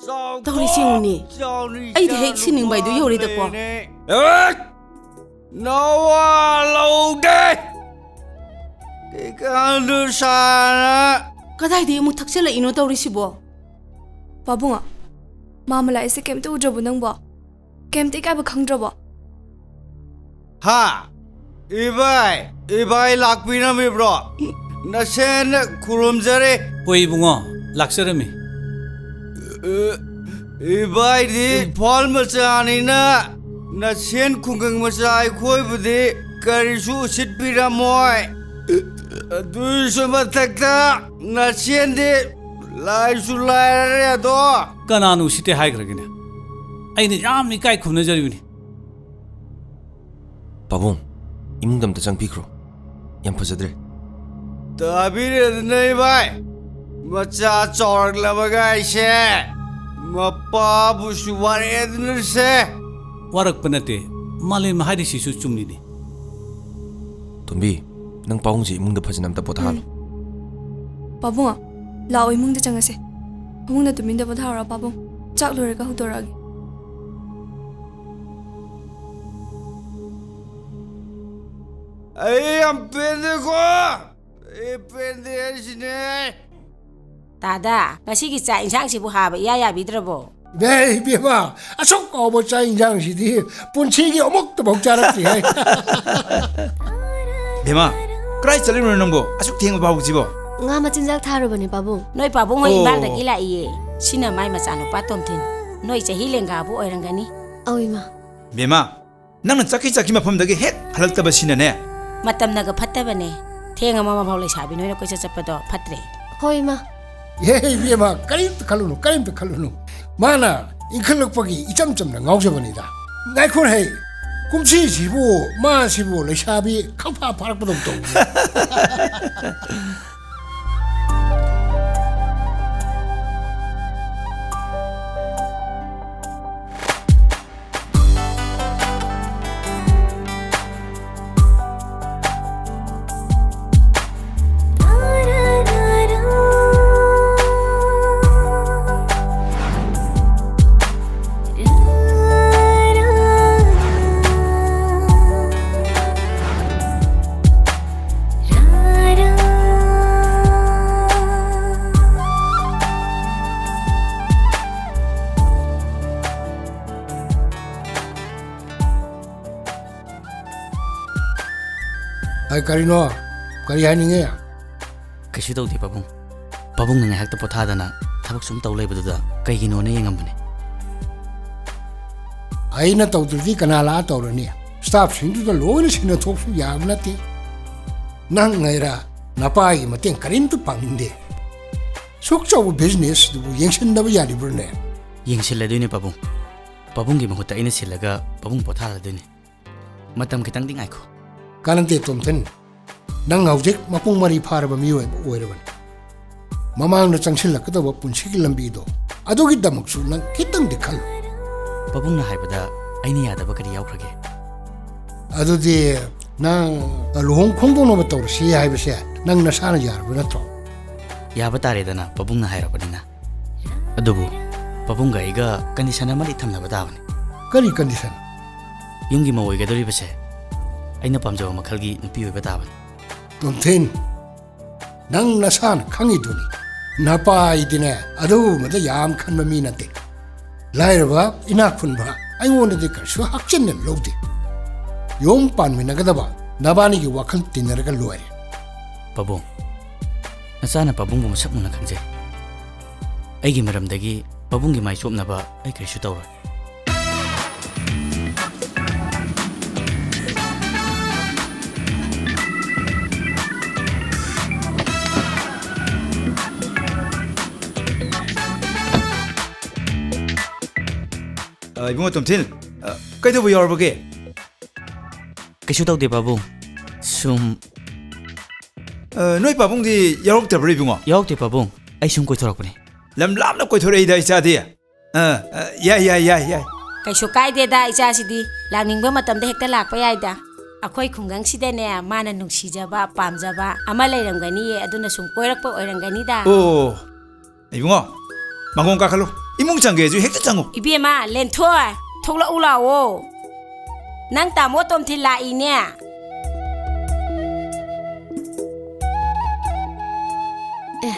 ꯆꯥꯎꯊꯣꯛ ꯇꯧꯔꯤꯁꯤ ꯌꯦꯡꯉꯨꯅꯦ꯫ ꯆꯥꯎꯅ ꯑꯩꯗꯤ ꯍꯦꯛ ꯏꯆꯥ ꯁꯤꯅꯤꯡꯕ ꯍꯥꯏꯗꯨ ꯅꯨꯄꯥ ꯌꯧꯔꯦꯗꯀꯣ꯫ ꯂꯩꯔꯦ꯫ ꯑꯦ! ꯅꯋꯥ ꯂꯧꯗꯦ! ꯀꯩꯀꯥꯟꯗꯨ ꯁꯥꯅ꯫ ꯀꯗꯥꯏꯗꯒꯤ ꯑꯃꯨꯛ ꯊꯛꯆꯜꯂꯛꯏꯅꯣ ꯇꯧꯔꯤꯁꯤꯕꯣ? ꯄꯥꯕꯨꯡꯉꯣ, ꯃꯥꯃ ꯂꯥꯛꯏꯁꯦ ꯀꯩꯝꯇ ꯎꯗ꯭ꯔꯕꯣ ꯅꯪꯕꯣ? ꯀꯩꯝꯇ ꯏꯀꯥꯏꯕ ꯈꯪꯗ꯭ꯔꯕꯣ? ꯍꯥ? ꯏꯕꯥꯏ, ꯏꯕꯥꯏ ꯂꯥꯛꯄꯤꯔꯝꯃꯤꯕ꯭ꯔꯣ? ꯅꯁꯦꯟꯅ ꯈꯨꯔꯨꯝꯖꯔꯤ꯫ ꯍꯣꯏ ꯏꯕꯨꯡꯉꯣ, ꯂꯥꯛꯆꯔꯝꯃꯤ꯫ ꯏꯕꯥꯏꯗꯤ ꯏꯝꯐꯥꯜ ꯃꯆꯥꯅꯤꯅ ꯅꯁꯦꯟ ꯈꯨꯡꯒꯪ ꯃꯆꯥ ꯑꯩꯈꯣꯏꯕꯨꯗꯤ ꯀꯔꯤꯁꯨ ꯎꯁꯤꯠꯄꯤꯔꯝꯃꯣꯏ꯫ ꯑꯗꯨꯏꯁꯨ ꯃꯊꯛꯇ ꯅꯁꯦꯟꯗꯤ ꯂꯥꯏꯁꯨ ꯂꯥꯏꯔꯔꯦ ꯑꯗꯣ꯫ ꯀꯅꯥꯅ ꯎꯁꯤꯠꯇꯦ ꯍꯥꯏꯈ꯭ꯔꯒꯦꯅꯦ? ꯑꯩꯅ ꯌꯥꯝ ꯏꯀꯥꯏ ꯈꯨꯝꯅꯖꯔꯤꯕꯅꯤ꯫ ꯄꯥꯕꯨꯡ, ꯏꯃꯨꯡꯗ ꯑꯝꯇ ꯆꯪꯕꯤꯈ꯭ꯔꯣ꯫ ꯌꯥꯝ ꯐꯖꯗ꯭ꯔꯦ꯫ ꯇꯥꯕꯤꯔꯦꯗꯅ ꯏꯕꯥꯏ, ꯃꯆꯥ ꯆꯥꯎꯔꯛꯂꯕꯒꯥꯏꯁꯦ ꯃꯄꯥꯕꯨꯁꯨ ꯋꯥꯔꯛꯑꯦꯗꯅꯁꯦ꯫ ꯋꯥꯔꯛꯄ ꯅꯠꯇꯦ, ꯃꯥꯂꯦꯝ ꯍꯥꯏꯔꯤꯁꯤꯁꯨ ꯆꯨꯝꯃꯤꯅꯤ꯫ ꯇꯣꯝꯕꯤ, ꯅꯪ ꯄꯥꯕꯨꯡꯁꯦ ꯏꯃꯨꯡꯗ ꯐꯖꯅ ꯑꯝꯇ ꯄꯣꯊꯥꯍꯜꯂꯣ꯫ ꯄꯥꯕꯨꯡ, ꯂꯥꯛꯑꯣ, ꯏꯃꯨꯡꯗ ꯆꯪꯉꯁꯦ꯫ ꯐꯃꯨꯡꯗ ꯇꯨꯃꯤꯟꯅ ꯄꯣꯊꯥꯍꯧꯔꯣ ꯄꯥꯕꯨꯡ꯫ ꯆꯥꯛ ꯂꯣꯏꯔꯒ ꯍꯧꯗꯣꯔꯛꯑꯒꯦ꯫ ꯑꯩ ꯌꯥꯝ ꯄꯦꯟꯗꯦꯀꯣ꯫ ꯑꯩ ꯄꯦꯟꯗꯦ ꯍꯥꯏꯁꯤꯅꯦ꯫ ꯇꯥꯗ, ꯉꯁꯤꯒꯤ ꯆꯥꯛ ꯏꯟꯁꯥꯡꯁꯤꯕꯨ ꯍꯥꯕ ꯏꯌꯥ ꯌꯥꯕꯤꯗ꯭ꯔꯕꯣ? ꯏꯕꯦ, ꯏꯕꯦꯝꯃ, ꯑꯁꯨꯛ ꯍꯥꯎꯕ ꯆꯥꯛ ꯏꯟꯁꯥꯡꯁꯤꯗꯤ ꯄꯨꯟꯁꯤꯒꯤ ꯑꯃꯨꯛꯇꯐꯥꯎ ꯆꯥꯔꯛꯇ꯭ꯔꯤ ꯍꯥꯏ꯫ ꯕꯦꯝꯃ, ꯀꯗꯥꯏ ꯆꯠꯂꯤꯕꯅꯣ ꯅꯪꯕꯣ? ꯑꯁꯨꯛ ꯊꯦꯡꯉꯕ ꯍꯧꯖꯤꯛꯁꯤꯕꯣ? ꯉꯥ ꯃꯆꯤꯟꯖꯥꯛ ꯊꯥꯔꯨꯕꯅꯦ ꯄꯥꯕꯨꯡ꯫ ꯅꯣꯏ ꯄꯥꯕꯨꯡ ꯍꯣꯏ ꯑꯣ꯫ ꯏꯝꯐꯥꯜꯗꯒꯤ ꯂꯥꯛꯏꯌꯦ꯫ ꯁꯤꯅ ꯃꯥꯏ ꯃꯆꯥꯅꯨꯄꯥ ꯇꯣꯝꯊꯤꯟ꯫ ꯅꯣꯏ ꯆꯍꯤ ꯂꯦꯡꯒꯥꯕꯨ ꯑꯣꯏꯔꯝꯒꯅꯤ꯫ ꯑꯧ ꯏꯃꯥ꯫ ꯕꯦꯝꯃ, ꯅꯪꯅ ꯆꯠꯈꯤ ꯆꯠꯈꯤ ꯃꯐꯝꯗꯒꯤ ꯍꯦꯛ ꯍꯜꯂꯛꯇꯕꯁꯤꯅꯅꯦ꯫ ꯃꯇꯝꯅꯒ ꯐꯠꯇꯕꯅꯦ꯫ ꯊꯦꯡꯉ ꯃꯃꯥꯐꯥꯎ ꯂꯩꯁꯥꯕꯤ ꯅꯣꯏꯅ ꯀꯣꯏꯆꯠ ꯆꯠꯄꯗꯣ ꯐꯠꯇ꯭ꯔꯦ꯫ ꯍꯣꯏ ꯏꯃꯥ꯫ ꯍꯦ ꯏꯕꯦꯝꯃ, ꯀꯔꯤꯝꯇ ꯈꯜꯂꯨꯅꯨ, ꯀꯔꯤꯝꯇ ꯈꯜꯂꯨꯅꯨ꯫ ꯃꯥꯅ ꯏꯟꯈꯠꯂꯛꯄꯒꯤ ꯏꯆꯝ ꯆꯝꯅ ꯉꯥꯎꯖꯕꯅꯤꯗ꯫ ꯉꯥꯏꯈꯣꯍꯦ, ꯀꯨꯝꯁꯤꯁꯤꯕꯨ ꯃꯥꯁꯤꯕꯨ ꯂꯩꯁꯥꯕꯤ ꯈꯪꯐꯥ ꯐꯥꯔꯛꯄꯗꯧ ꯇꯧꯏ꯫ ꯑꯩ ꯀꯔꯤꯅꯣ? ꯀꯔꯤ ꯍꯥꯏꯅꯤꯡꯉꯤ? ꯀꯩꯁꯨ ꯇꯧꯗꯦ ꯄꯥꯕꯨꯡ꯫ ꯄꯥꯕꯨꯡꯅ ꯉꯥꯏꯍꯥꯛꯇ ꯄꯣꯊꯥꯗꯅ ꯊꯕꯛ ꯁꯨꯝ ꯇꯧ ꯂꯩꯕꯗꯨꯗ ꯀꯩꯒꯤꯅꯣꯅ ꯌꯦꯡꯉꯝꯕꯅꯦ꯫ ꯑꯩꯅ ꯇꯧꯗ꯭ꯔꯗꯤ ꯀꯅꯥ ꯂꯥꯛꯑ ꯇꯧꯔꯅꯤ? ꯁ꯭ꯇꯥꯐꯁꯤꯡꯗꯨꯗ ꯂꯣꯏꯅ ꯁꯤꯟꯅꯊꯣꯛꯁꯨ ꯌꯥꯕ ꯅꯠꯇꯦ꯫ ꯅꯪ ꯍꯥꯏꯔ ꯅꯄꯥꯒꯤ ꯃꯇꯦꯡ ꯀꯔꯤꯝꯇ ꯄꯥꯡꯅꯤꯡꯗꯦ꯫ ꯁꯨꯛ ꯆꯥꯎꯕ ꯕꯤꯖꯤꯅꯦꯁꯇꯨꯕꯨ ꯌꯦꯡꯁꯤꯟꯗꯕ ꯌꯥꯔꯤꯕ꯭ꯔꯅꯦ? ꯌꯦꯡꯁꯤꯜꯂꯗꯣꯏꯅꯦ ꯄꯥꯕꯨꯡ꯫ ꯄꯥꯕꯨꯡꯒꯤ ꯃꯍꯨꯠꯇ ꯑꯩꯅ ꯁꯤꯜꯂꯒ ꯄꯥꯕꯨꯡ ꯄꯣꯊꯥꯍꯜꯂꯗꯣꯏꯅꯦ꯫ ꯃꯇꯝ ꯈꯤꯇꯪꯗꯤ ꯉꯥꯏꯈꯣ꯫ ꯀꯥꯟꯅꯗꯦ ꯇꯣꯝꯊꯤꯟ, ꯅꯪ ꯍꯧꯖꯤꯛ ꯃꯄꯨꯡ ꯃꯔꯩ ꯐꯥꯔꯕ ꯃꯤꯑꯣꯏ ꯑꯃ ꯑꯣꯏꯔꯕꯅꯤ꯫ ꯃꯃꯥꯡꯗ ꯆꯪꯁꯤꯜꯂꯛꯀꯗꯧꯕ ꯄꯨꯟꯁꯤꯒꯤ ꯂꯝꯕꯤꯗꯣ, ꯑꯗꯨꯒꯤꯗꯃꯛꯁꯨ ꯅꯪ ꯈꯤꯇꯪꯗꯤ ꯈꯜꯂꯨ꯫ ꯄꯥꯕꯨꯡꯅ ꯍꯥꯏꯕꯗ ꯑꯩꯅ ꯌꯥꯗꯕ ꯀꯔꯤ ꯌꯥꯎꯈ꯭ꯔꯒꯦ? ꯑꯗꯨꯗꯤ ꯅꯪ ꯂꯨꯍꯣꯡ ꯈꯣꯡꯗꯣꯡꯅꯕ ꯇꯧꯔꯁꯤ ꯍꯥꯏꯕꯁꯦ ꯅꯪ ꯅꯁꯥꯅ ꯌꯥꯔꯕ ꯅꯠꯇ꯭ꯔꯣ? ꯌꯥꯕ ꯇꯥꯔꯦꯗꯅ, ꯄꯥꯕꯨꯡꯅ ꯍꯥꯏꯔꯕꯅꯤꯅ꯫ ꯑꯗꯨꯕꯨ ꯄꯥꯕꯨꯡꯒ ꯑꯩꯒ ꯀꯟꯗꯤꯁꯟ ꯑꯃꯗꯤ ꯊꯝꯅꯕ ꯇꯥꯕꯅꯤ꯫ ꯀꯔꯤ ꯀꯟꯗꯤꯁꯟ? ꯌꯨꯝꯒꯤ ꯃꯧ ꯑꯣꯏꯒꯗꯧꯔꯤꯕꯁꯦ ꯑꯩꯅ ꯄꯥꯝꯖꯕ ꯃꯈꯜꯒꯤ ꯅꯨꯄꯤ ꯑꯣꯏꯕ ꯇꯥꯕꯅꯤ꯫ ꯇꯣꯝꯊꯤꯟ, ꯅꯪ ꯅꯁꯥꯅ ꯈꯪꯉꯤꯗꯨꯅꯤ, ꯅꯄꯥ ꯑꯩꯗꯤꯅꯦ ꯑꯗꯨꯒꯨꯝꯕꯗ ꯌꯥꯝ ꯈꯟꯕ ꯃꯤ ꯅꯠꯇꯦ꯫ ꯂꯥꯏꯔꯕ ꯏꯅꯥꯛ ꯈꯨꯟꯕ ꯑꯩꯉꯣꯟꯗꯗꯤ ꯀꯔꯤꯁꯨ ꯍꯥꯞꯆꯤꯟꯅ ꯂꯧꯗꯦ꯫ ꯌꯨꯝ ꯄꯥꯟꯃꯤꯟꯅꯒꯗꯕ ꯅꯕꯥꯅꯤꯒꯤ ꯋꯥꯈꯜ ꯇꯤꯟꯅꯔꯒ ꯂꯣꯏꯔꯦ꯫ ꯄꯥꯕꯨꯡ, ꯅꯆꯥꯅ ꯄꯥꯕꯨꯡꯕꯨ ꯃꯁꯛ ꯃꯨꯟꯅ ꯈꯪꯖꯩ꯫ ꯑꯩꯒꯤ ꯃꯔꯝꯗꯒꯤ ꯄꯥꯕꯨꯡꯒꯤ ꯃꯥꯏ ꯆꯣꯞꯅꯕ ꯑꯩ ꯀꯔꯤꯁꯨ ꯇꯧꯔꯣꯏ꯫ ꯑ, ꯏꯕꯨꯡꯉꯣ ꯇꯣꯝꯊꯤꯟ, ꯑ, ꯀꯩꯗꯧꯕ ꯌꯥꯎꯔꯕꯒꯦ? ꯀꯩꯁꯨ ꯇꯧꯗꯦ ꯄꯥꯕꯨꯡ꯫ ꯁꯨꯝ꯫ ꯑ, ꯅꯣꯏ ꯄꯥꯕꯨꯡꯗꯤ ꯌꯥꯎꯔꯛꯇꯕ꯭ꯔꯣ ꯏꯕꯨꯡꯉꯣ? ꯌꯥꯎꯔꯛꯇꯦ ꯄꯥꯕꯨꯡ꯫ ꯑꯩ ꯁꯨꯝ ꯀꯣꯏꯊꯣꯔꯛꯄꯅꯦ꯫ ꯂꯝ ꯂꯥꯞꯅ ꯀꯣꯏꯊꯣꯔꯛꯏꯗ ꯏꯆꯥꯗꯤ꯫ ꯑ, ꯑ, ꯌꯥꯏ, ꯌꯥꯏ, ꯌꯥꯏ, ꯌꯥꯏ꯫ ꯀꯩꯁꯨ ꯀꯥꯏꯗꯦꯗ, ꯏꯆꯥꯁꯤꯗꯤ ꯂꯥꯛꯅꯤꯡꯕ ꯃꯇꯝꯗ ꯍꯦꯛꯇ ꯂꯥꯛꯄ ꯌꯥꯏꯗ꯫ ꯑꯩꯈꯣꯏ ꯈꯨꯡꯒꯪꯁꯤꯗꯅꯦ, ꯃꯥꯅ ꯅꯨꯡꯁꯤꯖꯕ, ꯄꯥꯝꯖꯕ ꯑꯃ ꯂꯩꯔꯝꯒꯅꯤꯌꯦ, ꯑꯗꯨꯅ ꯁꯨꯝ ꯀꯣꯏꯔꯛꯄ ꯑꯣꯏꯔꯝꯒꯅꯤꯗ꯫ ꯑꯣ, ꯏꯕꯨꯡꯉꯣ, ꯃꯥꯡꯒꯣꯟ ꯀꯥꯈꯠꯂꯨ꯫ ꯏꯃꯨꯡ ꯆꯪꯒꯦꯁꯨ ꯍꯦꯛꯇ ꯆꯪꯉꯨ꯫ ꯏꯕꯦꯝꯃ, ꯂꯦꯟꯊꯣꯏ, ꯊꯣꯛꯂꯛꯎ ꯂꯥꯛꯑꯣ꯫ ꯅꯪ ꯇꯥꯃꯣ ꯇꯣꯝꯊꯤꯟ ꯂꯥꯛꯏꯅꯦ꯫ ꯑꯦ,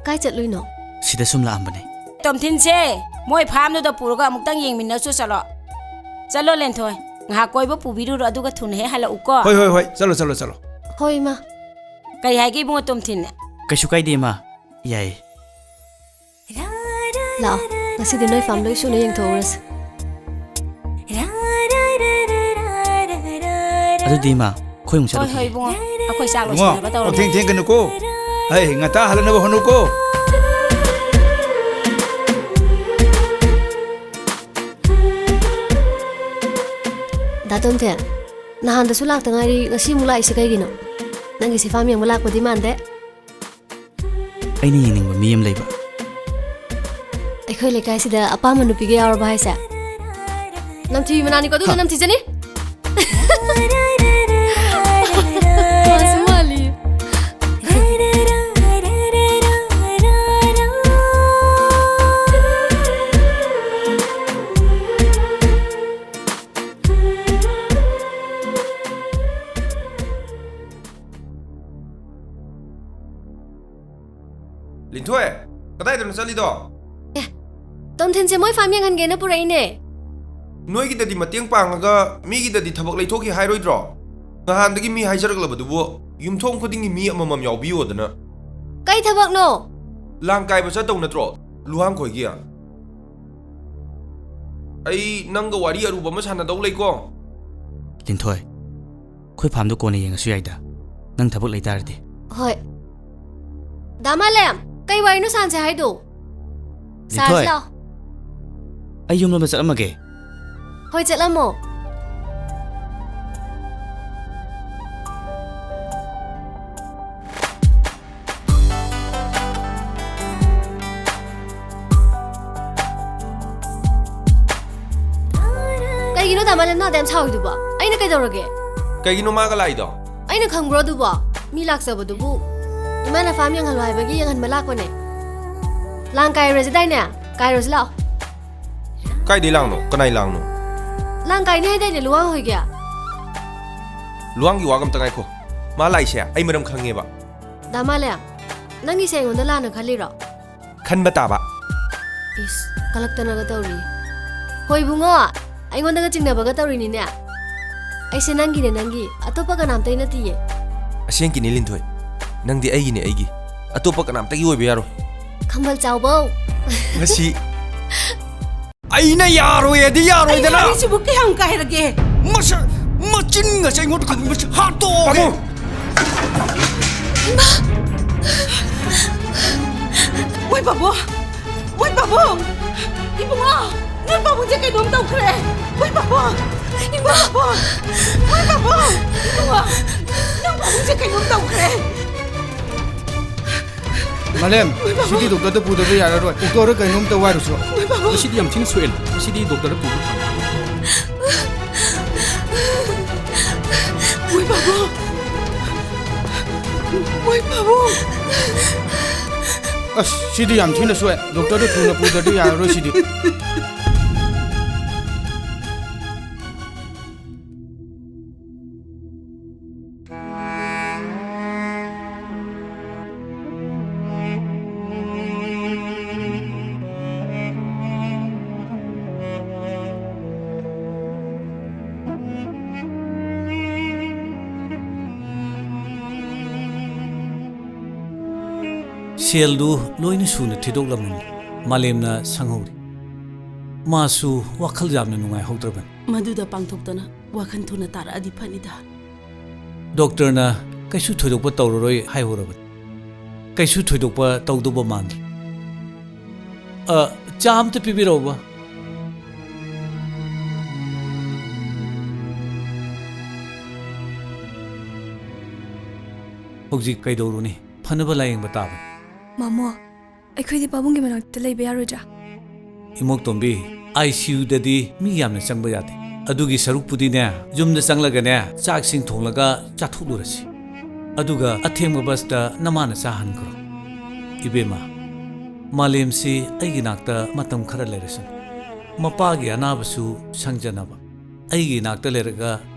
ꯀꯥꯏ ꯆꯠꯂꯨꯏꯅꯣ? ꯁꯤꯗ ꯁꯨꯝ ꯂꯥꯛꯑꯝꯕꯅꯦ꯫ ꯇꯣꯝꯊꯤꯟꯁꯦ ꯃꯣꯏ ꯐꯥꯝꯗꯨꯗ ꯄꯨꯔꯒ ꯑꯃꯨꯛꯇꯪ ꯌꯦꯡꯃꯤꯟꯅꯁꯨ ꯆꯠꯂꯣ꯫ ꯆꯠꯂꯣ ꯂꯦꯟꯊꯣꯏ, ꯉꯥꯏꯍꯥꯛ ꯀꯣꯏꯕ ꯄꯨꯕꯤꯔꯨꯔꯣ, ꯑꯗꯨꯒ ꯊꯨꯅ ꯍꯦꯛ ꯍꯜꯂꯛꯎꯀꯣ꯫ ꯍꯣꯏ, ꯍꯣꯏ, ꯍꯣꯏ, ꯆꯠꯂꯣ, ꯆꯠꯂꯣ, ꯆꯠꯂꯣ꯫ ꯍꯣꯏ, ꯏꯃꯥ꯫ ꯀꯔꯤ ꯍꯥꯏꯒꯦ ꯏꯕꯨꯡꯉꯣ ꯇꯣꯝꯊꯤꯟ? ꯀꯩꯁꯨ ꯀꯥꯏꯗꯦ, ꯏꯃꯥ꯫ ꯌꯥꯏ꯫ ꯂꯥꯛꯑꯣ, ꯉꯁꯤꯗꯤ ꯅꯣꯏ ꯐꯥꯝ ꯂꯣꯏ ꯁꯨꯅ ꯌꯦꯡꯊꯣꯛꯎꯔꯁꯤ꯫ ꯑꯗꯨꯗꯤ ꯏꯃꯥ, ꯑꯩꯈꯣꯏ ꯑꯃꯨꯛ ꯍꯣꯏ, ꯍꯣꯏ, ꯆꯠꯂꯨꯈꯤꯒꯦ꯫ ꯏꯕꯨꯡꯉꯣ, ꯑꯩꯈꯣꯏ ꯆꯥꯛ ꯏꯕꯨꯡꯉꯣ, ꯂꯣꯏꯁꯤꯟꯅꯕ ꯇꯧꯔꯒꯦ꯫ ꯄꯪꯊꯦꯡ ꯊꯦꯡꯒꯅꯨꯀꯣ꯫ ꯍꯩ, ꯉꯟꯇꯥ ꯍꯜꯂꯛꯅꯕ ꯍꯣꯠꯅꯧꯀꯣ꯫ ꯗꯥ ꯇꯣꯝꯊꯤꯟ, ꯅꯍꯥꯟꯗꯁꯨ ꯂꯥꯛꯇ ꯉꯥꯏꯔꯤ, ꯉꯁꯤ ꯑꯃꯨꯛ ꯂꯥꯛꯏꯁꯦ ꯀꯩꯒꯤꯅꯣ? ꯅꯪꯒꯤꯁꯦ ꯐꯥꯝ ꯌꯦꯡꯕ ꯂꯥꯛꯄꯗꯤ ꯃꯥꯟꯗꯦ꯫ ꯑꯩꯅ ꯌꯦꯡꯅꯤꯡꯕ ꯃꯤ ꯑꯃ ꯂꯩꯕ꯫ ꯑꯩꯈꯣꯏ ꯂꯩꯀꯥꯏꯁꯤꯗ ꯑꯄꯥꯝꯕ ꯅꯨꯄꯤꯒ ꯌꯥꯎꯔꯕ ꯍꯥꯏꯁꯦ? ꯅꯝꯊꯤꯕꯤ ꯃꯅꯥꯅꯤꯀꯣ, ꯑꯗꯨꯗ ꯍꯥ꯫ ꯅꯝꯊꯤꯖꯅꯤ꯫ ꯃꯥꯁꯨ ꯃꯥꯜꯂꯤ꯫ ꯂꯤꯟꯊꯣꯏ, ꯀꯗꯥꯏꯗꯅꯣ ꯆꯠꯂꯤꯗꯣ? ꯑꯦ, ꯇꯣꯝꯊꯤꯟꯁꯦ ꯃꯣꯏ ꯐꯥꯝ ꯌꯦꯡꯍꯟꯒꯦꯅ ꯄꯨꯔꯛꯏꯅꯦ꯫ ꯅꯣꯏꯒꯤꯗꯗꯤ ꯃꯇꯦꯡ ꯄꯥꯡꯉꯒ ꯃꯤꯒꯤꯗꯗꯤ ꯊꯕꯛ ꯂꯩꯊꯣꯛꯈꯤ ꯍꯥꯏꯔꯣꯏꯗ꯭ꯔꯣ? ꯅꯍꯥꯟꯗꯒꯤ ꯃꯤ ꯍꯥꯏꯖꯔꯛꯂꯕꯗꯨꯕꯨ ꯌꯨꯝꯊꯣꯡ ꯈꯨꯗꯤꯡꯒꯤ ꯃꯤ ꯑꯃꯃꯝ ꯌꯥꯎꯕꯤꯌꯣꯗꯅ꯫ ꯀꯩ ꯊꯕꯛꯅꯣ? ꯂꯥꯡ ꯀꯥꯏꯕ ꯆꯠꯇꯧ ꯅꯠꯇ꯭ꯔꯣ ꯂꯨꯋꯥꯡ ꯈꯣꯏꯒꯤ? ꯑꯩ ꯅꯪꯒ ꯋꯥꯔꯤ ꯑꯔꯨꯕ ꯑꯃ ꯁꯥꯟꯅꯗꯧ ꯂꯩꯀꯣ꯫ ꯂꯤꯟꯊꯣꯏ, ꯑꯩꯈꯣꯏ ꯐꯥꯝꯗꯣ ꯀꯣꯟꯅ ꯌꯦꯡꯉꯁꯨ ꯌꯥꯏꯗ, ꯅꯪ ꯊꯕꯛ ꯂꯩꯇꯥꯔꯗꯤ꯫ ꯍꯣꯏ꯫ ꯗꯥ ꯃꯥꯂꯦꯝ, ꯀꯩ ꯋꯥꯔꯤꯅꯣ ꯁꯥꯟꯁꯦ ꯍꯥꯏꯗꯣ? ꯁꯥꯔꯁꯤ ꯂꯤꯟꯊꯣꯏ, ꯂꯥꯛꯑꯣ꯫ ꯑꯩ ꯌꯨꯝꯂꯣꯝꯗ ꯆꯠꯂꯝꯃꯒꯦ꯫ ꯍꯣꯏ, ꯆꯠꯂꯝꯃꯣ꯫ ꯀꯩꯒꯤꯅꯣ ꯗꯥ ꯃꯥꯂꯦꯝ ꯅꯥꯗ ꯌꯥꯝ ꯁꯥꯎꯔꯤꯗꯨꯕꯣ? ꯑꯩꯅ ꯀꯩꯗꯧꯔꯒꯦ? ꯀꯩꯒꯤꯅꯣ ꯃꯥꯒ ꯂꯥꯛꯏꯗꯣ? ꯑꯩꯅ ꯈꯪꯕ꯭ꯔꯣ ꯑꯗꯨꯕꯣ? ꯃꯤ ꯂꯥꯛꯆꯕꯗꯨꯕꯨ ꯏꯃꯥꯅ ꯐꯥꯝ ꯌꯦꯡꯍꯜꯂꯣ ꯍꯥꯏꯕꯒꯤ ꯌꯦꯡꯍꯟꯕ ꯂꯥꯛꯄꯅꯦ꯫ ꯂꯥꯡ ꯀꯥꯏꯔꯨꯔꯁꯤꯗꯥꯏꯅꯦ? ꯀꯥꯏꯔꯨꯔꯁꯤ ꯂꯥꯛꯑꯣ꯫ ꯀꯥꯏꯗꯩ ꯂꯥꯡꯅꯣ? ꯀꯅꯥꯏ ꯂꯥꯡꯅꯣ? ꯂꯥꯡ ꯀꯥꯏꯅꯤ ꯍꯥꯏꯗꯥꯏꯅꯦ ꯂꯨꯋꯥꯡ ꯍꯣꯏꯒꯤ? ꯂꯨꯋꯥꯡꯒꯤ ꯋꯥꯒ ꯑꯝꯇ ꯉꯥꯏꯈꯣ꯫ ꯃꯥ ꯂꯥꯛꯏꯁꯦ ꯑꯩ ꯃꯔꯝ ꯈꯪꯉꯦꯕ꯫ ꯗꯥ ꯃꯥꯂꯦꯝ, ꯅꯪꯒꯤꯁꯦ ꯑꯩꯉꯣꯟꯗ ꯂꯥꯟꯅ ꯈꯜꯂꯤꯔꯣ? ꯈꯟꯕ ꯇꯥꯕ꯫ ꯏꯁ, ꯀꯂꯛꯇꯅꯒ ꯇꯧꯔꯤ꯫ ꯍꯣꯏ ꯏꯕꯨꯡꯉꯣ, ꯑꯩꯉꯣꯟꯗꯒ ꯆꯤꯡꯅꯕꯒ ꯇꯧꯔꯤꯅꯤꯅꯦ꯫ ꯑꯩꯁꯦ ꯅꯪꯒꯤꯅꯦ, ꯅꯪꯒꯤ, ꯑꯇꯣꯞꯄ ꯀꯅꯥꯝꯇꯩ ꯅꯠꯇꯤꯌꯦ꯫ ꯑꯁꯦꯡꯀꯤꯅꯦ ꯂꯤꯟꯊꯣꯏ, ꯅꯪꯗꯤ ꯑꯩꯒꯤꯅꯦ, ꯑꯩꯒꯤ꯫ ꯑꯇꯣꯞꯄ ꯀꯅꯥꯝꯇꯒꯤ ꯑꯣꯏꯕ ꯌꯥꯔꯣꯏ꯫ ꯈꯝꯕꯜ ꯆꯥꯎꯕꯧ꯫ ꯉꯁꯤ ꯑꯩꯅ ꯌꯥꯔꯣꯏ ꯑꯗꯤ ꯌꯥꯔꯣꯏꯗꯅ꯫ ꯑꯩ ꯍꯥꯏꯔꯤꯁꯤꯕꯨ ꯀꯌꯥꯝ ꯀꯥꯏꯔꯒꯦ? ꯃꯁꯛ ꯃꯆꯤꯟꯒꯁꯦ ꯑꯩꯉꯣꯟꯗ ꯈꯨꯝꯕꯁꯦ ꯍꯥꯠꯇꯣꯛꯑꯒꯦ꯫ ꯄꯥꯕꯨꯡ! ꯏꯃꯥ! ꯃꯣꯏ ꯄꯥꯕꯨꯡ! ꯃꯣꯏ ꯄꯥꯕꯨꯡ! ꯏꯕꯨꯡꯉꯣ! ꯅꯣꯏ ꯄꯥꯕꯨꯡꯁꯦ ꯀꯩꯅꯣꯝ ꯇꯧꯈ꯭ꯔꯦ! ꯃꯣꯏ ꯄꯥꯕꯨꯡ! ꯏꯃꯥ! ꯄꯥꯕꯨꯡ! ꯃꯣꯏ ꯄꯥꯕꯨꯡ! ꯏꯕꯨꯡꯉꯣ! ꯅꯪ ꯄꯥꯕꯨꯡꯁꯦ ꯀꯩꯅꯣꯝ ꯇꯧꯈ꯭ꯔꯦ! ꯃꯥꯂꯦꯝ, ꯁꯤꯗꯤ ꯗꯣꯛꯇꯔꯗ ꯄꯨꯗꯕ ꯌꯥꯔꯔꯣꯏ꯫ ꯗꯣꯛꯇꯔꯗ ꯀꯩꯅꯣꯝꯇ ꯋꯥꯏꯔꯨꯁꯣ꯫ ꯃꯁꯤꯗꯤ ꯌꯥꯝ ꯊꯤꯅ ꯁꯣꯛꯑꯦ꯫ ꯃꯁꯤꯗꯤ ꯗꯣꯛꯇꯔꯗ ꯄꯨꯕ ꯐꯪꯉꯣꯏ꯫ ꯃꯣꯏ ꯄꯥꯕꯨꯡ! ꯃꯣꯏ ꯄꯥꯕꯨꯡ! ꯑꯁ, ꯁꯤꯗꯤ ꯌꯥꯝ ꯊꯤꯅ ꯁꯣꯛꯑꯦ꯫ ꯗꯣꯛꯇꯔꯗ ꯊꯨꯅ ꯄꯨꯗ꯭ꯔꯗꯤ ꯌꯥꯔꯔꯣꯏ ꯁꯤꯗꯤ꯫ ꯁꯦꯜꯗꯨ ꯂꯣꯏꯅ ꯁꯨꯅ ꯊꯤꯗꯣꯛꯂꯝꯃꯅꯤ꯫ ꯃꯥꯂꯦꯝꯅ ꯁꯪꯍꯧꯔꯤ꯫ ꯃꯥꯁꯨ ꯋꯥꯈꯜ ꯌꯥꯝꯅ ꯅꯨꯡꯉꯥꯏꯍꯧꯗ꯭ꯔꯕꯅꯤ꯫ ꯃꯗꯨꯗ ꯄꯥꯡꯊꯣꯛꯇꯅ ꯋꯥꯈꯜ ꯊꯨꯅ ꯇꯥꯔꯛꯑꯗꯤ ꯐꯅꯤꯗ꯫ ꯗꯣꯛꯇꯔꯅ ꯀꯩꯁꯨ ꯊꯣꯏꯗꯣꯛꯄ ꯇꯧꯔꯔꯣꯏ ꯍꯥꯏꯍꯧꯔꯕꯅꯤ꯫ ꯀꯩꯁꯨ ꯊꯣꯏꯗꯣꯛꯄ ꯇꯧꯗꯧꯕ ꯃꯥꯟꯗ꯭ꯔꯦ꯫ ꯑ, ꯆꯥ ꯑꯝꯇ ꯄꯤꯕꯤꯔꯛꯎꯕ꯫ ꯍꯧꯖꯤꯛ ꯀꯩꯗꯧꯔꯨꯅꯤ? ꯐꯅꯕ ꯂꯥꯌꯦꯡꯕ ꯇꯥꯕꯅꯤ꯫ ꯃꯥꯃꯣ, ꯑꯩꯈꯣꯏꯗꯤ ꯄꯥꯕꯨꯡꯒꯤ ꯃꯅꯥꯛꯇ ꯂꯩꯕ ꯌꯥꯔꯣꯏꯗ꯭ꯔꯥ? ꯏꯃꯣꯛꯇꯣꯝꯕꯤ, ꯑꯥꯏ ꯁꯤ ꯌꯨꯗꯗꯤ ꯃꯤ ꯌꯥꯝꯅ ꯆꯪꯕ ꯌꯥꯗꯦ꯫ ꯑꯗꯨꯒꯤ ꯁꯔꯨꯛꯄꯨꯗꯤꯅꯦ, ꯌꯨꯝꯗ ꯆꯪꯂꯒꯅꯦ, ꯆꯥꯛꯁꯤꯡ ꯊꯣꯡꯂꯒ ꯆꯥꯊꯣꯛꯂꯨꯔꯁꯤ꯫ ꯑꯗꯨꯒ ꯑꯊꯦꯡꯕ ꯕꯁꯇ ꯅꯃꯥꯅ ꯆꯥꯍꯟꯈ꯭ꯔꯣ꯫ ꯏꯕꯦꯝꯃ, ꯃꯥꯂꯦꯝꯁꯤ ꯑꯩꯒꯤ ꯅꯥꯛꯇ ꯃꯇꯝ ꯈꯔ ꯂꯩꯔꯁꯅꯨ꯫ ꯃꯄꯥꯒꯤ ꯑꯅꯥꯕꯁꯨ ꯁꯪꯖꯅꯕ꯫ ꯑꯩꯒꯤ ꯅꯥꯛꯇ ꯂꯩꯔꯒ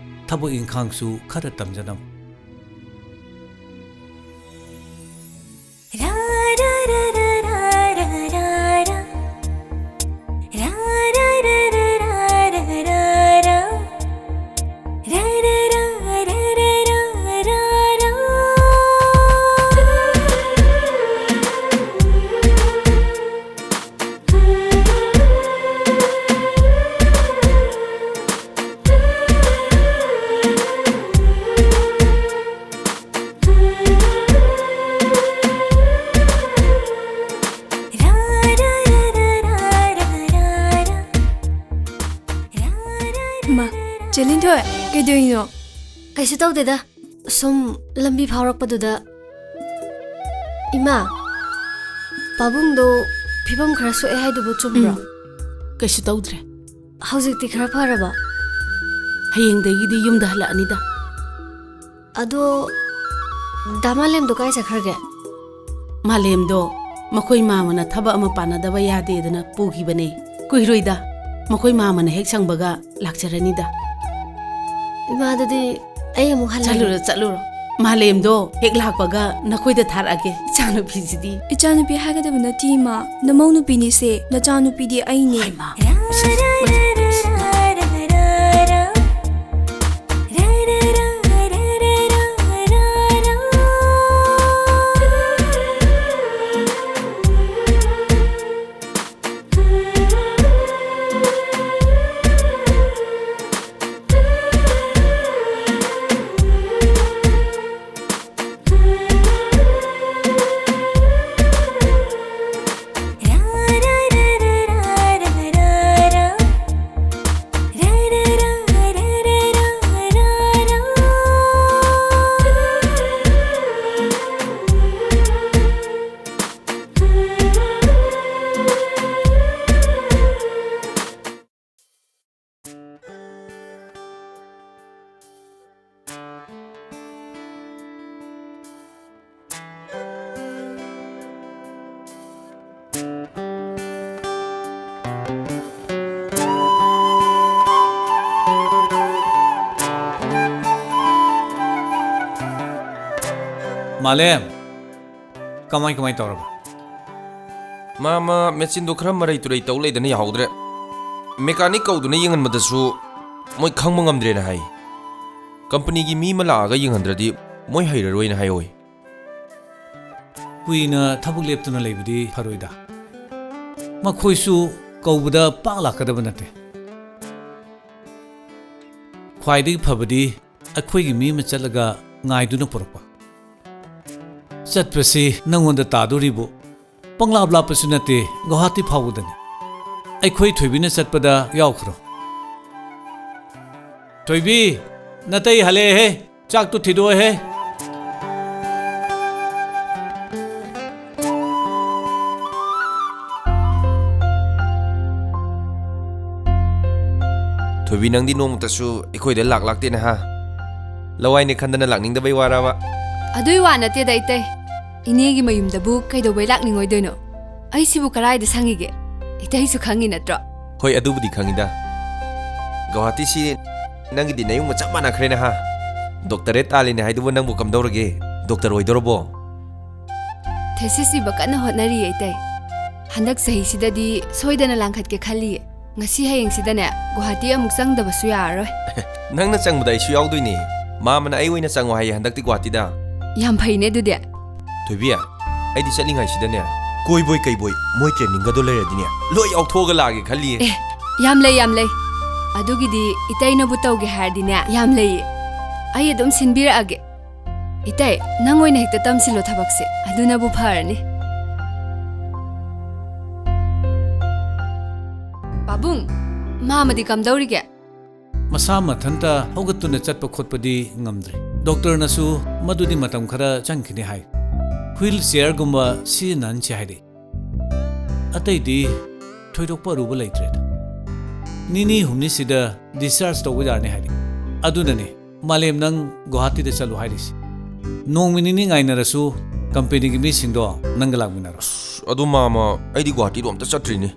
ꯊꯕꯛ ꯏꯪꯈꯥꯡꯁꯨ ꯈꯔ ꯇꯝꯖꯅꯕ꯫ ꯇꯦꯂꯤꯟꯊꯣꯏ, ꯀꯩꯗꯧꯔꯤꯅꯣ? ꯀꯩꯁꯨ ꯇꯧꯗꯦꯗ, ꯁꯨꯝ ꯂꯝꯕꯤ ꯐꯥꯎꯔꯛꯄꯗꯨꯗ꯫ ꯏꯃꯥ, ꯄꯥꯕꯨꯡꯗꯣ ꯐꯤꯕꯝ ꯈꯔ ꯁꯣꯛꯑꯦ ꯍꯥꯏꯗꯨꯕꯨ ꯆꯨꯝꯕ꯭ꯔꯣ? ꯎꯝ, ꯀꯩꯁꯨ ꯇꯧꯗ꯭ꯔꯦ꯫ ꯍꯧꯖꯤꯛꯇꯤ ꯈꯔ ꯐꯔꯕꯣ? ꯍꯌꯦꯡꯗꯒꯤꯗꯤ ꯌꯨꯝꯗ ꯍꯜꯂꯛꯑꯅꯤꯗ꯫ ꯑꯗꯣ, ꯗꯥ ꯃꯥꯂꯦꯝꯗꯣ ꯀꯥꯏ ꯆꯠꯈ꯭ꯔꯒꯦ? ꯃꯥꯂꯦꯝꯗꯣ ꯃꯈꯣꯏ ꯃꯥꯃꯅ ꯊꯕꯛ ꯑꯃ ꯄꯥꯟꯅꯗꯕ ꯌꯥꯗꯦꯗꯅ ꯄꯨꯈꯤꯕꯅꯦ꯫ ꯀꯨꯏꯔꯣꯏꯗ, ꯃꯈꯣꯏ ꯃꯥꯃꯅ ꯍꯦꯛ ꯁꯪꯕꯒ ꯂꯥꯛꯆꯔꯅꯤꯗ꯫ ꯏꯃꯥ, ꯑꯗꯨꯗꯤ ꯑꯩ ꯑꯃꯨꯛ ꯍꯜꯂꯒꯦ꯫ ꯆꯠꯂꯨꯔꯣ, ꯆꯠꯂꯨꯔꯣ꯫ ꯃꯥꯂꯦꯝꯗꯣ ꯍꯦꯛ ꯂꯥꯛꯄꯒ ꯅꯈꯣꯏꯗ ꯊꯥꯔꯛꯑꯒꯦ, ꯏꯆꯥꯅꯨꯄꯤꯁꯤꯗꯤ꯫ ꯏꯆꯥꯅꯨꯄꯤ ꯍꯥꯏꯒꯗꯕ ꯅꯠꯇꯦ, ꯏꯃꯥ꯫ ꯅꯃꯧ ꯅꯨꯄꯤꯅꯤꯁꯦ, ꯅꯆꯥꯅꯨꯄꯤꯗꯤ ꯑꯩꯅꯦ꯫ ꯍꯩꯃꯥ꯫ ꯃꯥꯂꯦꯝ, ꯀꯃꯥꯏ ꯀꯃꯥꯏ ꯇꯧꯔꯕ? ꯃꯥ, ꯃꯥ, ꯃꯦꯆꯤꯟꯗꯣ ꯈꯔ ꯃꯔꯩ ꯇꯨꯔꯩ ꯇꯧ ꯂꯩꯗꯅ ꯌꯥꯍꯧꯗ꯭ꯔꯦ꯫ ꯃꯦꯀꯥꯅꯤꯛ ꯀꯧꯗꯨꯅ ꯌꯦꯡꯍꯟꯕꯗꯁꯨ ꯃꯣꯏ ꯈꯪꯕ ꯉꯝꯗ꯭ꯔꯦꯅ ꯍꯥꯏ꯫ ꯀꯝꯄꯅꯤꯒꯤ ꯃꯤ ꯑꯃ ꯂꯥꯛꯑꯒ ꯌꯦꯡꯍꯟꯗ꯭ꯔꯗꯤ ꯃꯣꯏ ꯍꯩꯔꯔꯣꯏꯅ ꯍꯥꯏꯍꯧꯋꯤ꯫ ꯀꯨꯏꯅ ꯊꯕꯛ ꯂꯦꯞꯇꯨꯅ ꯂꯩꯕꯗꯤ ꯐꯔꯣꯏꯗ꯫ ꯃꯈꯣꯏꯁꯨ ꯀꯧꯕꯗ ꯄꯥꯛ ꯂꯥꯛꯀꯗꯕ ꯅꯠꯇꯦ꯫ ꯈ꯭ꯋꯥꯏꯗꯒꯤ ꯐꯕꯗꯤ ꯑꯩꯈꯣꯏꯒꯤ ꯃꯤ ꯑꯃ ꯆꯠꯂꯒ ꯉꯥꯏꯗꯨꯅ ꯄꯨꯔꯛꯄ꯫ ꯆꯠꯄꯁꯤ ꯅꯪꯉꯣꯟꯗ ꯇꯥꯗꯣꯔꯤꯕꯨ? ꯄꯪꯂꯥꯞ ꯂꯥꯞꯄꯁꯨ ꯅꯠꯇꯦ, ꯒꯧꯍꯥꯇꯤ ꯐꯥꯎꯕꯗꯅꯤ꯫ ꯑꯩꯈꯣꯏ ꯊꯣꯏꯕꯤꯅ ꯆꯠꯄꯗ ꯌꯥꯎꯈ꯭ꯔꯣ꯫ ꯊꯣꯏꯕꯤ, ꯅꯇꯩ ꯍꯜꯂꯛꯑꯦꯍꯦ꯫ ꯆꯥꯛꯇꯨ ꯊꯤꯗꯣꯛꯑꯣꯍꯦ꯫ ꯊꯣꯏꯕꯤ, ꯅꯪꯗꯤ ꯅꯣꯡꯃꯇꯁꯨ ꯑꯩꯈꯣꯏꯗ ꯂꯥꯛ ꯂꯥꯛꯇꯦꯅꯦ ꯍꯥ? ꯂꯋꯥꯏꯅꯦ ꯈꯟꯗꯅ ꯂꯥꯛꯅꯤꯡꯗꯕꯩ ꯋꯥꯔꯕ? ꯑꯗꯨꯏ ꯋꯥ ꯅꯠꯇꯦꯗ, ꯏꯇꯩ꯫ ꯏꯅꯦꯒꯤ ꯃꯌꯨꯝꯗꯕꯨ ꯀꯩꯗꯧꯕꯩ ꯂꯥꯛꯅꯤꯡꯉꯣꯏꯗꯣꯏꯅꯣ? ꯑꯩꯁꯤꯕꯨ ꯀꯔꯥꯏꯗ ꯁꯪꯉꯤꯒꯦ? ꯏꯇꯩꯁꯨ ꯈꯪꯉꯤ ꯅꯠꯇ꯭ꯔꯣ? ꯍꯣꯏ, ꯑꯗꯨꯕꯨꯗꯤ ꯈꯪꯉꯤꯗ꯫ ꯒꯧꯍꯥꯇꯤꯁꯤ ꯅꯪꯒꯤꯗꯤ ꯅꯌꯨꯝꯒ ꯆꯞ ꯃꯥꯟꯅꯈ꯭ꯔꯦꯅꯦ ꯍꯥ? ꯗꯣꯛꯇꯔꯦꯠ ꯇꯥꯜꯂꯤꯅꯦ ꯍꯥꯏꯗꯨꯕꯨ ꯅꯪꯕꯨ ꯀꯝꯗꯧꯔꯒꯦ? ꯗꯣꯛꯇꯔ ꯑꯣꯏꯗꯣꯔꯕꯣ? ꯊꯦꯁꯤꯁ ꯏꯕ ꯀꯟꯅ ꯍꯣꯠꯅꯔꯤꯌꯦ, ꯏꯇꯩ꯫ ꯍꯟꯗꯛ ꯆꯍꯤꯁꯤꯗꯗꯤ ꯁꯣꯏꯗꯅ ꯂꯥꯡꯈꯠꯀꯦ ꯈꯜꯂꯤꯌꯦ꯫ ꯉꯁꯤ ꯍꯌꯦꯡꯁꯤꯗꯅꯦ ꯒꯨꯍꯥꯇꯤ ꯑꯃꯨꯛ ꯆꯪꯗꯕꯁꯨ ꯌꯥꯔꯔꯣꯏ꯫ ꯅꯪꯅ ꯆꯪꯕꯗ ꯑꯩꯁꯨ ꯌꯥꯎꯗꯣꯏꯅꯦ꯫ ꯃꯥꯃꯅ ꯑꯩ ꯑꯣꯏꯅ ꯆꯪꯉꯣ ꯍꯥꯏꯌꯦ ꯍꯟꯗꯛꯇꯤ ꯒꯨꯍꯥꯇꯤꯗ꯫ ꯌꯥꯝ ꯐꯩꯅꯦ ꯑꯗꯨꯗꯤ꯫ ꯊꯣꯏꯕꯤ, ꯑꯩꯗꯤ ꯆꯠꯂꯤꯉꯩꯁꯤꯗꯅꯦ ꯀꯣꯏꯕꯣꯏ ꯀꯩꯕꯣꯏ ꯃꯣꯏ ꯇ꯭ꯔꯦꯅꯤꯡꯒꯗꯣ ꯂꯩꯔꯗꯤꯅꯦ ꯂꯣꯏ ꯌꯥꯎꯊꯣꯛꯑꯒ ꯂꯥꯛꯑꯒꯦ ꯈꯜꯂꯤꯌꯦ꯫ ꯑꯦ, ꯌꯥꯝ ꯂꯩ, ꯌꯥꯝ ꯂꯩ꯫ ꯑꯗꯨꯒꯤꯗꯤ ꯏꯇꯩꯅꯕꯨ ꯇꯧꯒꯦ ꯍꯥꯏꯔꯗꯤꯅꯦ ꯌꯥꯝ ꯂꯩꯌꯦ꯫ ꯑꯩ ꯑꯗꯨꯝ ꯁꯤꯟꯕꯤꯔꯛꯑꯒꯦ꯫ ꯏꯇꯩ, ꯅꯪ ꯑꯣꯏꯅ ꯍꯦꯛꯇ ꯇꯝꯁꯤꯜꯂꯣ ꯊꯕꯛꯁꯦ, ꯑꯗꯨꯅꯕꯨ ꯐꯔꯅꯤ꯫ ꯄꯥꯕꯨꯡ, ꯃꯥꯃꯗꯤ ꯀꯝꯗꯧꯔꯤꯒꯦ? ꯃꯁꯥ ꯃꯊꯟꯇ ꯍꯧꯒꯠꯇꯨꯅ ꯆꯠꯄ ꯈꯣꯠꯄꯗꯤ ꯉꯝꯗ꯭ꯔꯦ꯫ ꯗꯣꯛꯇꯔꯅꯁꯨ ꯃꯗꯨꯗꯤ ꯃꯇꯝ ꯈꯔ ꯆꯪꯈꯤꯅꯤ ꯍꯥꯏ꯫ ꯍ꯭ꯋꯤꯜ ꯆꯤꯌꯔꯒꯨꯝꯕ ꯁꯤꯖꯤꯟꯅꯍꯟꯁꯤ ꯍꯥꯏꯔꯤ꯫ ꯑꯇꯩꯗꯤ ꯊꯣꯏꯗꯣꯛꯄ ꯑꯔꯨꯕ ꯂꯩꯇ꯭ꯔꯦꯗ꯫ ꯅꯤꯅꯤ ꯍꯨꯝꯅꯤꯁꯤꯗ ꯗꯤꯁꯆꯥꯔꯖ ꯇꯧꯕ ꯌꯥꯔꯅꯤ ꯍꯥꯏꯔꯤ꯫ ꯑꯗꯨꯅꯅꯦ ꯃꯥꯂꯦꯝ ꯅꯪ ꯒꯨꯋꯥꯍꯥꯇꯤꯗ ꯆꯠꯂꯨ ꯍꯥꯏꯔꯤꯁꯦ꯫ ꯅꯣꯡꯃ ꯅꯤꯅꯤ ꯉꯥꯏꯅꯔꯁꯨ ꯀꯝꯄꯦꯅꯤꯒꯤ ꯃꯤꯁꯤꯡꯗꯣ ꯅꯪꯒ ꯂꯥꯛꯃꯤꯟꯅꯔꯣ꯫ ꯑꯁ, ꯑꯗꯨ ꯃꯥꯃ, ꯑꯩꯗꯤ ꯒꯨꯋꯥꯍꯥꯇꯤꯗꯣ ꯑꯝꯇ ꯆꯠꯇ꯭ꯔꯤꯅꯦ꯫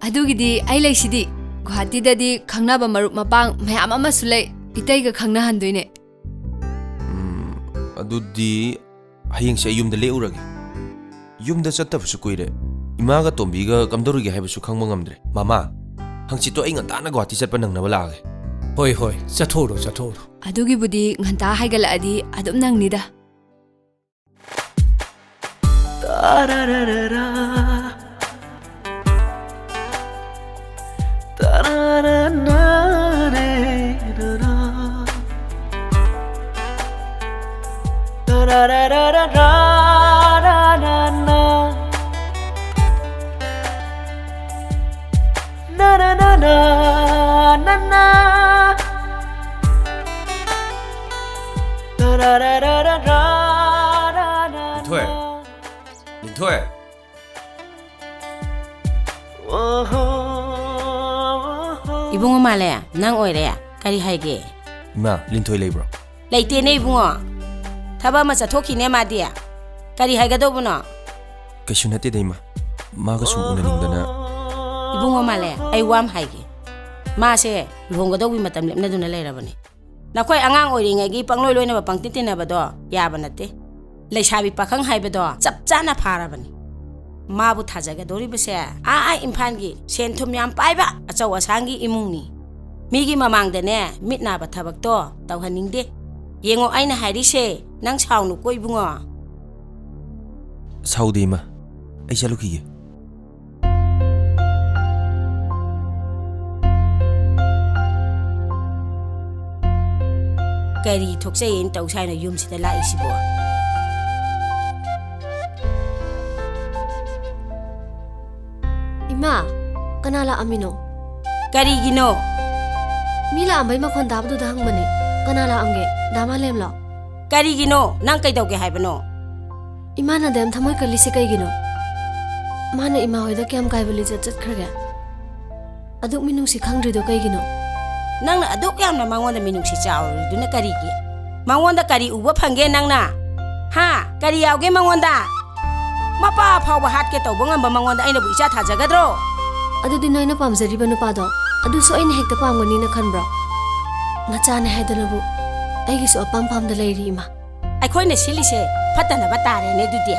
ꯑꯗꯨꯒꯤꯗꯤ ꯑꯩ ꯂꯩꯁꯤꯗꯤ꯫ ꯒꯨꯋꯥꯍꯥꯇꯤꯗꯗꯤ ꯈꯪꯅꯕ ꯃꯔꯨꯞ ꯃꯄꯥꯡ ꯃꯌꯥꯝ ꯑꯃꯁꯨ ꯂꯩ꯫ ꯏꯇꯩꯒ ꯈꯪꯅꯍꯟꯗꯣꯏꯅꯦ꯫ ꯎꯝ, ꯑꯗꯨꯗꯤ ꯍꯌꯦꯡꯁꯦ ꯑꯩ ꯌꯨꯝꯗ ꯂꯦꯛꯎꯔꯒꯦ꯫ ꯌꯨꯝꯗ ꯆꯠꯇꯕꯁꯨ ꯀꯨꯏꯔꯦ꯫ ꯏꯃꯥꯒ ꯇꯣꯝꯕꯤꯒ ꯀꯝꯗꯧꯔꯤꯒꯦ ꯍꯥꯏꯕꯁꯨ ꯈꯪꯕ ꯉꯝꯗ꯭ꯔꯦ꯫ ꯃꯃꯥ, ꯍꯪꯆꯤꯠꯇꯣ ꯑꯩ ꯉꯟꯇꯥꯅ ꯒꯨꯋꯥꯍꯥꯇꯤ ꯆꯠꯄ ꯅꯪꯅꯕ ꯂꯥꯛꯑꯒꯦ꯫ ꯍꯣꯏ, ꯍꯣꯏ, ꯆꯠꯊꯣꯛꯎꯔꯣ, ꯆꯠꯊꯣꯛꯎꯔꯣ꯫ ꯑꯗꯨꯒꯤꯕꯨꯗꯤ ꯉꯟꯇꯥ ꯍꯥꯏꯒꯠꯂꯛꯑꯗꯤ ꯑꯗꯨꯝ ꯅꯪꯅꯤꯗ꯫ ꯏꯕꯨꯡꯉꯣ ꯃꯥꯂꯦ, ꯅꯪ ꯑꯣꯏꯔꯦ꯫ ꯀꯔꯤ ꯍꯥꯏꯒꯦ? ꯏꯃꯥ, ꯂꯤꯟꯊꯣꯏ ꯂꯩꯕ꯭ꯔꯣ? ꯂꯩꯇꯦꯅꯦ ꯏꯕꯨꯡꯉꯣ꯫ ꯊꯕꯛ ꯑꯃ ꯆꯠꯊꯣꯛꯈꯤꯅꯦ ꯃꯥꯗꯤ꯫ ꯀꯔꯤ ꯍꯥꯏꯒꯗꯧꯕꯅꯣ? ꯀꯩꯁꯨ ꯅꯠꯇꯦꯗ ꯏꯃꯥ꯫ ꯃꯥꯒ ꯁꯨꯝ ꯎꯅꯅꯤꯡꯗꯅ꯫ ꯏꯕꯨꯡꯉꯣ ꯃꯥꯂꯦ, ꯑꯩ ꯋꯥ ꯑꯃ ꯍꯥꯏꯒꯦ꯫ ꯃꯥꯁꯦ ꯂꯨꯍꯣꯡꯒꯗꯧꯕꯒꯤ ꯃꯇꯝ ꯂꯦꯞꯅꯗꯨꯅ ꯂꯩꯔꯕꯅꯤ꯫ ꯅꯈꯣꯏ ꯑꯉꯥꯡ ꯑꯣꯏꯔꯤꯉꯩꯒꯤ ꯄꯪꯂꯣꯏ ꯂꯣꯏꯅꯕ ꯄꯪꯇꯤꯟ ꯇꯤꯟꯅꯕꯗꯣ ꯌꯥꯕ ꯅꯠꯇꯦ꯫ ꯂꯩꯁꯥꯕꯤ ꯄꯥꯈꯪ ꯍꯥꯏꯕꯗꯣ ꯆꯞ ꯆꯥꯅ ꯐꯥꯔꯕꯅꯤ꯫ ꯃꯥꯕꯨ ꯊꯥꯖꯒꯗꯧꯔꯤꯕꯁꯦ ꯑꯥ, ꯑꯥ ꯏꯝꯐꯥꯜꯒꯤ ꯁꯦꯟ ꯊꯨꯝ ꯌꯥꯝ ꯄꯥꯏꯕ ꯑꯆꯧ ꯑꯁꯥꯡꯒꯤ ꯏꯃꯨꯡꯅꯤ꯫ ꯃꯤꯒꯤ ꯃꯃꯥꯡꯗꯅꯦ ꯃꯤꯠ ꯅꯥꯕ ꯊꯕꯛꯇꯣ ꯇꯧꯍꯟꯅꯤꯡꯗꯦ꯫ ꯌꯦꯡꯉꯣ ꯑꯩꯅ ꯍꯥꯏꯔꯤꯁꯦ, ꯅꯪ ꯁꯥꯎꯅꯨꯀꯣ ꯏꯕꯨꯡꯉꯣ꯫ ꯁꯥꯎꯗꯦ ꯏꯃꯥ, ꯑꯩ ꯆꯠꯂꯨꯈꯤꯒꯦ꯫ ꯀꯔꯤ ꯊꯣꯛꯆꯩꯌꯦꯅ ꯇꯧ ꯁꯥꯏꯅꯣ ꯌꯨꯝꯁꯤꯗ ꯂꯥꯛꯏꯁꯤꯕꯣ? ꯏꯃꯥ, ꯀꯅꯥ ꯂꯥꯛꯑꯝꯃꯤꯅꯣ? ꯀꯔꯤꯒꯤꯅꯣ? ꯃꯤ ꯂꯥꯛꯑꯝꯕꯩ ꯃꯈꯣꯟ ꯇꯥꯕꯗꯨꯗ ꯍꯪꯕꯅꯦ꯫ ꯀꯅꯥ ꯂꯥꯛꯑꯝꯒꯦ? ꯗꯥ ꯃꯥꯂꯦꯝꯂꯣ? ꯀꯔꯤꯒꯤꯅꯣ? ꯅꯪ ꯀꯩꯗꯧꯒꯦ ꯍꯥꯏꯕꯅꯣ? ꯏꯃꯥꯅ ꯑꯗꯨꯌꯥꯝ ꯊꯃꯣꯏ ꯀꯜꯂꯤꯁꯦ ꯀꯩꯒꯤꯅꯣ? ꯃꯥꯅ ꯏꯃꯥ ꯍꯣꯏꯗ ꯀꯌꯥꯝ ꯀꯥꯏꯕ ꯂꯤꯆꯠ ꯆꯠꯈ꯭ꯔꯒꯦ? ꯑꯗꯨꯛ ꯃꯤꯅꯨꯡꯁꯤ ꯈꯪꯗ꯭ꯔꯤꯗꯣ ꯀꯩꯒꯤꯅꯣ? ꯅꯪꯅ ꯑꯗꯨꯛ ꯌꯥꯝꯅ ꯃꯉꯣꯟꯗ ꯃꯤꯅꯨꯡꯁꯤ ꯆꯥꯎꯔꯤꯗꯨꯅ ꯀꯔꯤꯒꯤ? ꯃꯉꯣꯟꯗ ꯀꯔꯤ ꯎꯕ ꯐꯪꯒꯦ ꯅꯪꯅ? ꯍꯥ? ꯀꯔꯤ ꯌꯥꯎꯒꯦ ꯃꯉꯣꯟꯗ? ꯃꯄꯥ ꯐꯥꯎꯕ ꯍꯥꯠꯀꯦ ꯇꯧꯕ ꯉꯝꯕ ꯃꯉꯣꯟꯗ ꯑꯩꯅꯕꯨ ꯏꯆꯥ ꯊꯥꯖꯒꯗ꯭ꯔꯣ? ꯑꯗꯨꯗꯤ ꯅꯣꯏꯅ ꯄꯥꯝꯖꯔꯤꯕ ꯅꯨꯄꯥꯗꯣ ꯑꯗꯨꯁꯨ ꯑꯩꯅ ꯍꯦꯛꯇ ꯄꯥꯝꯒꯅꯤꯅ ꯈꯟꯕ꯭ꯔꯣ? ꯅꯆꯥꯅꯦ ꯍꯥꯏꯗꯅꯕꯨ ꯑꯩꯒꯤꯁꯨ ꯑꯄꯥꯝ ꯄꯥꯝꯗ ꯂꯩꯔꯤ, ꯏꯃꯥ꯫ ꯑꯩꯈꯣꯏꯅ ꯁꯤꯜꯂꯤꯁꯦ ꯐꯠꯇꯅꯕ ꯇꯥꯔꯦꯅꯦ ꯑꯗꯨꯗꯤ꯫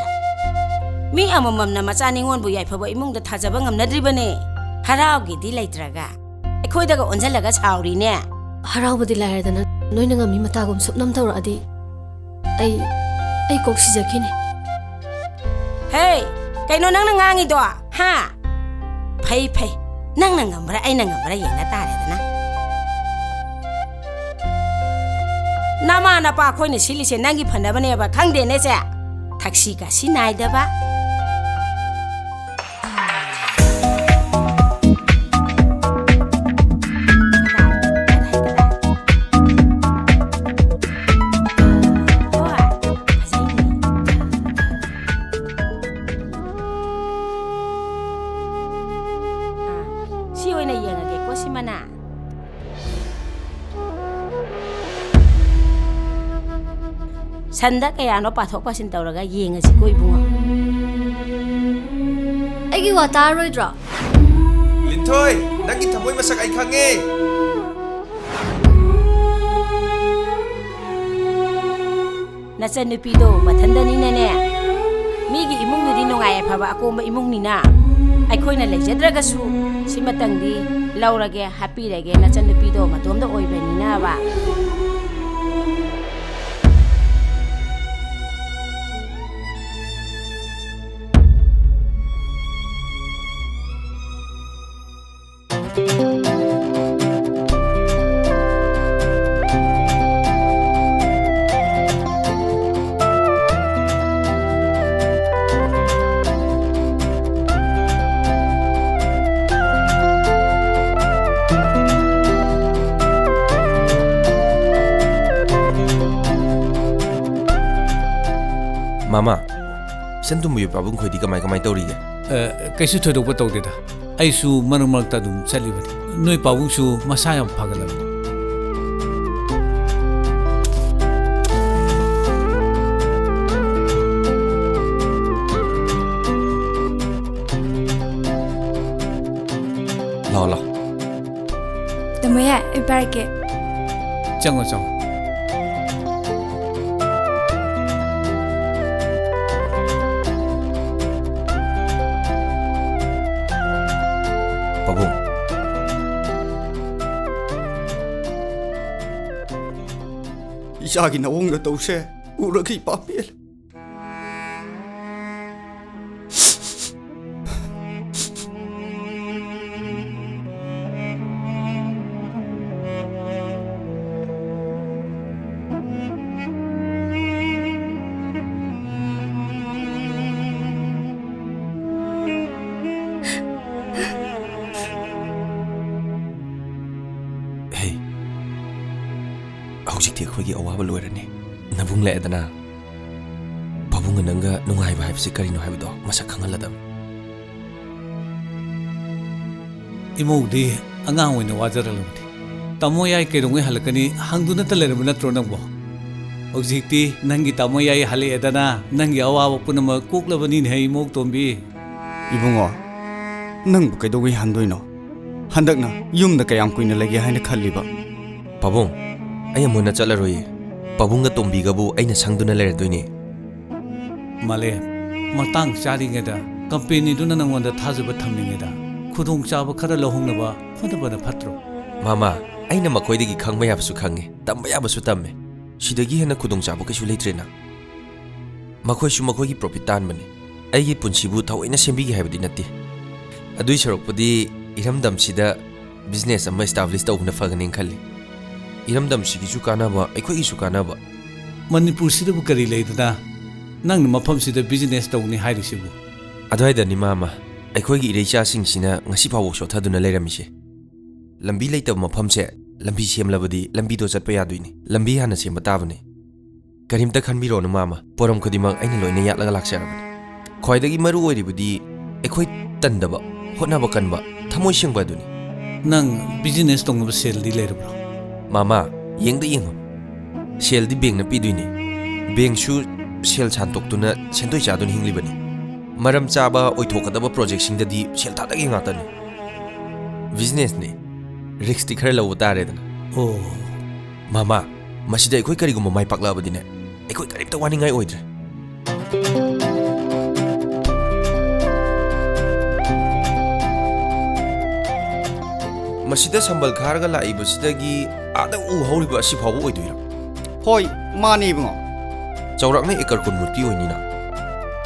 ꯃꯤ ꯑꯃꯃꯝꯅ ꯃꯆꯥ ꯅꯤꯉꯣꯟꯕꯨ ꯌꯥꯏꯐꯕ ꯏꯃꯨꯡꯗ ꯊꯥꯖꯕ ꯉꯝꯅꯗ꯭ꯔꯤꯕꯅꯦ꯫ ꯍꯔꯥꯎꯒꯦꯗꯤ ꯂꯩꯇ꯭ꯔꯒ ꯑꯩꯈꯣꯏꯗꯒ ꯑꯣꯟꯁꯤꯜꯂꯒ ꯁꯥꯎꯔꯤꯅꯦ꯫ ꯍꯔꯥꯎꯕꯗꯤ ꯂꯥꯏꯔꯗꯅ ꯅꯣꯏꯅ ꯉꯝꯃꯤ ꯃꯇꯥꯒꯨꯝ ꯁꯨꯞꯅꯝ ꯇꯧꯔꯛꯑꯗꯤ ꯑꯩ, ꯑꯩ ꯀꯣꯛ ꯁꯤꯖꯈꯤꯅꯤ꯫ ꯍꯦ, ꯀꯩꯅꯣ ꯅꯪꯅ ꯉꯥꯡꯉꯤꯗꯣ? ꯍꯥ? ꯐꯩ, ꯐꯩ꯫ ꯅꯪꯅ ꯉꯝꯕ꯭ꯔꯥ, ꯑꯩꯅ ꯉꯝꯕ꯭ꯔꯥ ꯌꯦꯡꯅ ꯇꯥꯔꯦꯗꯅ꯫ ꯅꯃꯥ ꯅꯄꯥ ꯑꯩꯈꯣꯏꯅ ꯁꯤꯜꯂꯤꯁꯦ ꯅꯪꯒꯤ ꯐꯅꯕꯅꯦꯕ, ꯈꯪꯗꯦꯅꯦ ꯁꯦ? ꯊꯛꯁꯤ ꯈꯥꯁꯤ ꯅꯥꯏꯗꯕ꯫ ꯁꯤ ꯑꯣꯏꯅ ꯌꯦꯡꯉꯒꯦꯀꯣ, ꯁꯤꯃꯅ꯫ ꯁꯟꯗ ꯀꯌꯥꯅꯣ ꯄꯥꯊꯣꯛ ꯄꯥꯁꯤꯟ ꯇꯧꯔꯒ ꯌꯦꯡꯉꯁꯤꯀꯣ, ꯏꯕꯨꯡꯉꯣ꯫ ꯑꯩꯒꯤ ꯋꯥ ꯇꯥꯔꯣꯏꯗ꯭ꯔꯣ? ꯂꯤꯟꯊꯣꯏ, ꯅꯪꯒꯤ ꯊꯃꯣꯏ ꯃꯁꯛ ꯑꯩ ꯈꯪꯉꯦ꯫ ꯅꯆꯟꯅꯨꯄꯤꯗꯣ ꯃꯊꯟꯗꯅꯤꯅꯅꯦ, ꯃꯤꯒꯤ ꯏꯃꯨꯡꯗꯨꯗꯤ ꯅꯨꯡꯉꯥꯏ ꯌꯥꯏꯐꯕ ꯑꯀꯣꯝꯕ ꯏꯃꯨꯡꯅꯤꯅ, ꯑꯩꯈꯣꯏꯅ ꯂꯩꯖꯗ꯭ꯔꯒꯁꯨ ꯁꯤꯃꯇꯪꯗꯤ ꯂꯧꯔꯒꯦ, ꯍꯥꯞꯄꯤꯔꯒꯦ, ꯅꯆꯟꯅꯨꯄꯤꯗꯣ ꯃꯇꯣꯝꯗ ꯑꯣꯏꯕꯅꯤꯅꯕ꯫ ꯃꯃꯥ, ꯏꯆꯟ ꯇꯣꯝꯕꯤ ꯄꯥꯕꯨꯡ ꯈꯣꯏꯗꯤ ꯀꯃꯥꯏ ꯀꯃꯥꯏ ꯇꯧꯔꯤꯒꯦ? ꯑ, ꯀꯩꯁꯨ ꯊꯣꯏꯗꯣꯛꯄ ꯇꯧꯗꯦꯗ꯫ ꯑꯩꯁꯨ ꯃꯔꯛ ꯃꯔꯛꯇ ꯑꯗꯨꯝ ꯆꯠꯂꯤꯕꯅꯤ꯫ ꯅꯣꯏ ꯄꯥꯕꯨꯡꯁꯨ ꯃꯁꯥ ꯌꯥꯝ ꯐꯒꯠꯂꯕꯅꯤ꯫ ꯂꯥꯛꯑꯣ, ꯂꯥꯛꯑꯣ꯫ ꯇꯥꯃꯣ ꯌꯥꯏ, ꯑꯩ ꯄꯥꯏꯔꯛꯀꯦ꯫ ꯆꯪꯉꯣ, ꯆꯪꯉꯣ꯫ ꯄꯥꯕꯨꯡ꯫ ꯏꯆꯥꯒꯤ ꯅꯑꯣꯡ ꯅꯇꯧꯁꯦ ꯎꯔꯒ ꯏꯄꯥ ꯄꯦꯜꯂꯦ꯫ ꯍꯦ, ꯍꯧꯖꯤꯛꯇꯤ ꯑꯩꯈꯣꯏꯒꯤ ꯑꯋꯥꯕ ꯂꯣꯏꯔꯅꯤ꯫ ꯅꯕꯨꯡ ꯂꯥꯛꯑꯦꯗꯅ, ꯄꯥꯕꯨꯡꯒ ꯅꯪꯒ ꯅꯨꯡꯉꯥꯏꯕ ꯍꯥꯏꯕꯁꯤ ꯀꯔꯤꯅꯣ ꯍꯥꯏꯕꯗꯣ ꯃꯁꯛ ꯈꯪꯍꯜꯂꯗꯕꯅꯤ꯫ ꯏꯃꯧꯗꯤ ꯑꯉꯥꯡ ꯑꯣꯏꯅ ꯋꯥꯖꯔꯛꯂꯕꯅꯤ꯫ ꯇꯥꯃꯣ ꯌꯥꯏ ꯀꯩꯗꯧꯉꯩ ꯍꯜꯂꯛꯀꯅꯤ ꯍꯪꯗꯨꯅꯇ ꯂꯩꯔꯕ ꯅꯠꯇ꯭ꯔꯣ ꯅꯪꯕꯣ? ꯍꯧꯖꯤꯛꯇꯤ ꯅꯪꯒꯤ ꯇꯥꯃꯣ ꯌꯥꯏ ꯍꯜꯂꯛꯑꯦꯗꯅ, ꯅꯪꯒꯤ ꯑꯋꯥꯕ ꯄꯨꯝꯅꯃꯛ ꯀꯣꯛꯂꯕꯅꯤꯅꯦꯍꯦ ꯏꯃꯧ ꯇꯣꯝꯕꯤ꯫ ꯏꯕꯨꯡꯉꯣ, ꯅꯪꯕꯨ ꯀꯩꯗꯧꯉꯩ ꯍꯟꯗꯣꯏꯅꯣ? ꯍꯟꯗꯛꯅ ꯌꯨꯝꯗ ꯀꯌꯥꯝ ꯀꯨꯏꯅ ꯂꯩꯒꯦ ꯍꯥꯏꯅ ꯈꯜꯂꯤꯕ? ꯄꯥꯕꯨꯡ, ꯑꯩ ꯑꯃꯨꯛ ꯍꯟꯅ ꯆꯠꯂꯔꯣꯏꯌꯦ꯫ ꯄꯥꯕꯨꯡꯒ ꯇꯣꯝꯕꯤꯒꯕꯨ ꯑꯩꯅ ꯁꯪꯗꯨꯅ ꯂꯩꯔꯗꯣꯏꯅꯦ꯫ ꯃꯥꯂꯦꯝ, ꯃꯇꯥꯡ ꯆꯥꯔꯤꯉꯩꯗ ꯀꯝꯄꯦꯅꯤꯗꯨꯅ ꯅꯪꯉꯣꯟꯗ ꯊꯥꯖꯕ ꯊꯝꯂꯤꯉꯩꯗ ꯈꯨꯗꯣꯡꯆꯥꯕ ꯈꯔ ꯂꯧꯍꯧꯅꯕ ꯍꯣꯠꯅꯕꯅ ꯐꯠꯇ꯭ꯔꯣ? ꯃꯥꯃꯥ, ꯑꯩꯅ ꯃꯈꯣꯏꯗꯒꯤ ꯈꯪꯕ ꯌꯥꯕꯁꯨ ꯈꯪꯉꯦ, ꯇꯝꯕ ꯌꯥꯕꯁꯨ ꯇꯝꯃꯦ꯫ ꯁꯤꯗꯒꯤ ꯍꯦꯟꯅ ꯈꯨꯗꯣꯡꯆꯥꯕ ꯀꯩꯁꯨ ꯂꯩꯇ꯭ꯔꯦꯅ꯫ ꯃꯈꯣꯏꯁꯨ ꯃꯈꯣꯏꯒꯤ ꯄ꯭ꯔꯣꯐꯤꯠ ꯇꯥꯟꯕꯅꯤ꯫ ꯑꯩꯒꯤ ꯄꯨꯟꯁꯤꯕꯨ ꯊꯑꯣꯏꯅ ꯁꯦꯝꯕꯤꯒꯦ ꯍꯥꯏꯕꯗꯤ ꯅꯠꯇꯦ꯫ ꯑꯗꯨꯏ ꯁꯔꯨꯛꯄꯨꯗꯤ ꯏꯔꯝꯗꯝꯁꯤꯗ ꯕꯤꯖꯤꯅꯦꯁ ꯑꯃ ꯏꯁꯇꯥꯕ꯭ꯂꯤꯁ ꯇꯧꯕꯅ ꯐꯒꯅꯤꯅ ꯈꯜꯂꯤ꯫ ꯏꯔꯝꯗꯝꯁꯤꯒꯤꯁꯨ ꯀꯥꯟꯅꯕ, ꯑꯩꯈꯣꯏꯒꯤꯁꯨ ꯀꯥꯟꯅꯕ꯫ ꯃꯅꯤꯄꯨꯔꯁꯤꯗꯕꯨ ꯀꯔꯤ ꯂꯩꯗꯅ ꯅꯪꯅ ꯃꯐꯝꯁꯤꯗ ꯕꯤꯖꯤꯅꯦꯁ ꯇꯧꯅꯤ ꯍꯥꯏꯔꯤꯁꯤꯕꯨ? ꯑꯗꯨꯋꯥꯏꯗꯅꯤ ꯃꯥꯃ, ꯑꯩꯈꯣꯏꯒꯤ ꯏꯔꯩꯆꯥꯁꯤꯡꯁꯤꯅ ꯉꯁꯤ ꯐꯥꯎꯕ ꯁꯣꯠꯊꯗꯨꯅ ꯂꯩꯔꯝꯃꯤꯁꯦ꯫ ꯂꯝꯕꯤ ꯂꯩꯇꯕ ꯃꯐꯝꯁꯦ ꯂꯝꯕꯤ ꯁꯦꯝꯂꯕꯗꯤ ꯂꯝꯕꯤꯗꯣ ꯆꯠꯄ ꯌꯥꯗꯣꯏꯅꯤ꯫ ꯂꯝꯕꯤ ꯍꯥꯟꯅ ꯁꯦꯝꯕ ꯇꯥꯕꯅꯤ꯫ ꯀꯔꯤꯝꯇ ꯈꯟꯕꯤꯔꯣꯅꯨ ꯃꯥꯃ, ꯄꯣꯔꯝ ꯈꯨꯗꯤꯡꯃꯛ ꯑꯩꯅ ꯂꯣꯏꯅ ꯌꯥꯠꯂꯒ ꯂꯥꯛꯆꯔꯕꯅꯤ꯫ ꯈ꯭ꯋꯥꯏꯗꯒꯤ ꯃꯔꯨ ꯑꯣꯏꯔꯤꯕꯗꯤ ꯑꯩꯈꯣꯏ ꯇꯟꯗꯕ, ꯍꯣꯠꯅꯕ ꯀꯟꯕ, ꯊꯃꯣꯏ ꯁꯦꯡꯕ ꯑꯗꯨꯅꯤ꯫ ꯅꯪ ꯕꯤꯖꯤꯅꯦꯁ ꯇꯧꯅꯕ ꯁꯦꯜꯗꯤ ꯂꯩꯔꯕ꯭ꯔꯣ? ꯃꯥꯃ, ꯌꯦꯡꯗ ꯌꯦꯡꯉꯨ꯫ ꯁꯦꯜꯗꯤ ꯕꯦꯡꯅ ꯄꯤꯗꯣꯏꯅꯤ꯫ ꯕꯦꯡꯁꯨ ꯁꯦꯜ ꯁꯥꯟꯇꯣꯛꯇꯨꯅ ꯁꯦꯟꯗꯣꯏ ꯆꯥꯗꯨꯅ ꯍꯤꯡꯂꯤꯕꯅꯤ꯫ ꯃꯔꯝ ꯆꯥꯕ ꯑꯣꯏꯊꯣꯛꯀꯗꯕ ꯄ꯭ꯔꯣꯖꯦꯛꯁꯤꯡꯗꯗꯤ ꯁꯦꯜ ꯊꯥꯗꯒꯦ ꯉꯥꯛꯇꯅꯤ꯫ ꯕꯤꯖꯤꯅꯦꯁꯅꯤ, ꯔꯤꯛꯁꯇꯤ ꯈꯔ ꯂꯧꯕ ꯇꯥꯔꯦꯗꯅ꯫ ꯑꯣ꯫ ꯃꯥꯃ, ꯃꯁꯤꯗ ꯑꯩꯈꯣꯏ ꯀꯔꯤꯒꯨꯝꯕ ꯃꯥꯏ ꯄꯥꯛꯂꯛꯑꯕꯗꯤꯅꯦ, ꯑꯩꯈꯣꯏ ꯀꯔꯤꯝꯇ ꯋꯥꯅꯤꯡꯉꯥꯏ ꯑꯣꯏꯗ꯭ꯔꯦ꯫ ꯃꯁꯤꯗ ꯁꯝꯕꯜ ꯈꯥꯔꯒ ꯂꯥꯛꯏꯕꯁꯤꯗꯒꯤ ꯑꯥꯗ ꯎ ꯍꯧꯔꯤꯕ ꯑꯁꯤ ꯐꯥꯎꯕ ꯑꯣꯏꯗꯣꯏꯔꯥ? ꯍꯣꯏ, ꯃꯥꯅꯦ ꯏꯕꯨꯡꯉꯣ꯫ ꯆꯥꯎꯔꯥꯛꯅ ꯑꯦꯀꯔ ꯀꯨꯟꯃꯨꯛꯇꯤ ꯑꯣꯏꯅꯤꯅ꯫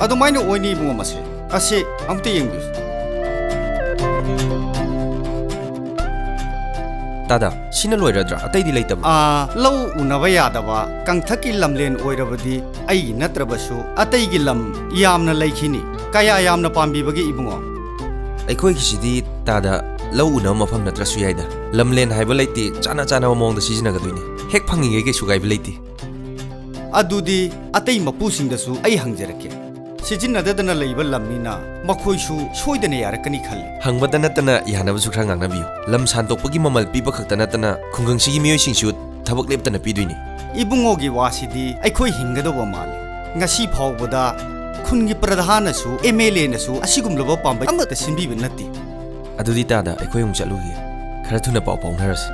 ꯑꯗꯨꯃꯥꯏꯅ ꯑꯣꯏꯅꯤ ꯏꯕꯨꯡꯉꯣ, ꯃꯁꯦ꯫ ꯑꯁꯤ ꯑꯝꯇ ꯌꯦꯡꯕꯤꯌꯨ꯫ ꯇꯥꯗ, ꯁꯤꯅ ꯂꯣꯏꯔꯗ꯭ꯔꯥ? ꯑꯇꯩꯗꯤ ꯂꯩꯇꯕ꯭ꯔꯥ? ꯑꯥ, ꯂꯧ ꯎꯅꯕ ꯌꯥꯗꯕ ꯀꯪꯊꯛꯀꯤ ꯂꯝꯂꯦꯟ ꯑꯣꯏꯔꯕꯗꯤ ꯑꯩꯒꯤ ꯅꯠꯇ꯭ꯔꯕꯁꯨ ꯑꯇꯩꯒꯤ ꯂꯝ ꯌꯥꯝꯅ ꯂꯩꯈꯤꯅꯤ꯫ ꯀꯌꯥ ꯌꯥꯝꯅ ꯄꯥꯝꯕꯤꯕꯒꯦ ꯏꯕꯨꯡꯉꯣ? ꯑꯩꯈꯣꯏꯒꯤꯁꯤꯗꯤ ꯇꯥꯗ ꯂꯧ ꯎꯅꯕ ꯃꯐꯝ ꯅꯠꯇ꯭ꯔꯁꯨ ꯌꯥꯏꯗ꯫ ꯂꯝꯂꯦꯟ ꯍꯥꯏꯕ ꯂꯩꯇꯦ, ꯆꯥꯅ ꯆꯥꯅꯕ ꯃꯑꯣꯡꯗ ꯁꯤꯖꯤꯟꯅꯒꯗꯣꯏꯅꯤ꯫ ꯍꯦꯛ ꯐꯪꯉꯤꯉꯩ ꯀꯩꯁꯨ ꯀꯥꯏꯕ ꯂꯩꯇꯦ꯫ ꯑꯗꯨꯗꯤ ꯑꯇꯩ ꯃꯄꯨꯁꯤꯡꯗꯁꯨ ꯑꯩ ꯍꯪꯖꯔꯛꯀꯦ꯫ ꯁꯤꯖꯤꯟꯅꯗꯗꯅ ꯂꯩꯕ ꯂꯝꯅꯤꯅ ꯃꯈꯣꯏꯁꯨ ꯁꯣꯏꯗꯅ ꯌꯥꯔꯛꯀꯅꯤ ꯈꯜꯂꯤ꯫ ꯍꯪꯕꯗ ꯅꯠꯇꯅ ꯌꯥꯅꯕꯁꯨ ꯈꯔ ꯉꯥꯡꯅꯕꯤꯌꯨ꯫ ꯂꯝ ꯁꯥꯟꯗꯣꯛꯄꯒꯤ ꯃꯃꯜ ꯄꯤꯕ ꯈꯛꯇ ꯅꯠꯇꯅ ꯈꯨꯡꯒꯪꯁꯤꯒꯤ ꯃꯤꯑꯣꯏꯁꯤꯡꯁꯨ ꯊꯕꯛ ꯂꯦꯞꯇꯅ ꯄꯤꯗꯣꯏꯅꯤ꯫ ꯏꯕꯨꯡꯉꯣꯒꯤ ꯋꯥꯁꯤꯗꯤ ꯑꯩꯈꯣꯏ ꯍꯤꯡꯒꯗꯧꯕ ꯃꯥꯜꯂꯤ꯫ ꯉꯁꯤ ꯐꯥꯎꯕꯗ ꯈꯨꯟꯒꯤ ꯄ꯭ꯔꯙꯥꯟꯅꯁꯨ, ꯑꯦꯝ ꯑꯦꯜ ꯑꯦꯅꯁꯨ ꯑꯁꯤꯒꯨꯝꯂꯕ ꯄꯥꯝꯕꯩ ꯑꯃꯠꯇ ꯁꯤꯟꯕꯤꯕ ꯅꯠꯇꯦ꯫ ꯑꯗꯨꯗꯤ ꯇꯥꯗ, ꯑꯩꯈꯣꯏ ꯑꯃꯨꯛ ꯆꯠꯂꯨꯒꯦ꯫ ꯈꯔ ꯊꯨꯅ ꯄꯥꯎ ꯐꯥꯎꯅꯔꯁꯤ꯫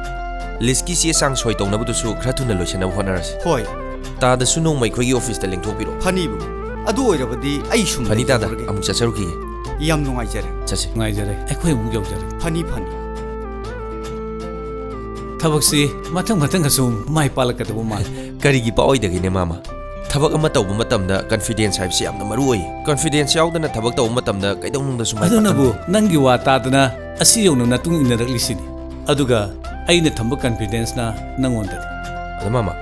ꯂꯤꯁꯀꯤ ꯆꯦ ꯆꯥꯡ ꯁꯣꯏ ꯇꯧꯅꯕꯗꯨꯁꯨ ꯈꯔ ꯊꯨꯅ ꯂꯣꯏꯁꯤꯟꯅꯕ ꯍꯣꯠꯅꯔꯁꯤ꯫ ꯍꯣꯏ꯫ ꯇꯥꯗꯁꯨ ꯅꯣꯡꯃ ꯑꯩꯈꯣꯏꯒꯤ ꯑꯣꯐꯤꯁꯇ ꯂꯦꯡꯊꯣꯛꯄꯤꯔꯣ꯫ ꯐꯅꯤꯕꯨ꯫ ꯑꯗꯨ ꯑꯣꯏꯔꯕꯗꯤ ꯑꯩ ꯁꯨꯝ ꯐꯅꯤ ꯇꯥꯗ, ꯂꯩꯖꯔꯒꯦ꯫ ꯑꯃꯨꯛ ꯆꯠꯆꯔꯨꯈꯤꯒꯦ꯫ ꯌꯥꯝ ꯅꯨꯡꯉꯥꯏꯖꯔꯦ꯫ ꯆꯠꯁꯤ꯫ ꯅꯨꯡꯉꯥꯏꯖꯔꯦ꯫ ꯑꯩꯈꯣꯏ ꯑꯃꯨꯛ ꯌꯧꯖꯔꯦ꯫ ꯐꯅꯤ, ꯐꯅꯤ꯫ ꯊꯕꯛꯁꯤ ꯃꯊꯪ ꯃꯊꯪ ꯑꯁꯨꯝ ꯃꯥꯏ ꯄꯥꯛꯂꯛꯀꯗꯕ ꯃꯥꯜꯂꯤ꯫ ꯀꯔꯤꯒꯤ ꯄꯥꯛꯑꯣꯏꯗꯒꯦꯅꯦ, ꯃꯥꯃ? ꯊꯕꯛ ꯑꯃ ꯇꯧꯕ ꯃꯇꯝꯗ confidence ꯍꯥꯏꯕꯁꯤ ꯌꯥꯝꯅ ꯃꯔꯨ ꯑꯣꯏ꯫ Confidence ꯌꯥꯎꯗꯅ ꯊꯕꯛ ꯇꯧꯕ ꯃꯇꯝꯗ ꯀꯩꯗꯧꯅꯨꯡꯗꯁꯨ ꯃꯥꯏ ꯄꯥꯛꯄ ꯑꯗꯨꯅꯕꯨ ꯉꯝꯗꯦ꯫ ꯅꯪꯒꯤ ꯋꯥ ꯇꯥꯗꯅ ꯑꯁꯤ ꯌꯧꯅ ꯅꯇꯨꯡ ꯏꯟꯅꯔꯛꯂꯤꯁꯤꯅꯤ꯫ ꯑꯗꯨꯒ ꯑꯩꯅ ꯊꯝꯕ confidenceꯅ ꯅꯪꯉꯣꯟꯗꯅꯤ꯫ ꯑꯗꯣ ꯃꯥꯃ,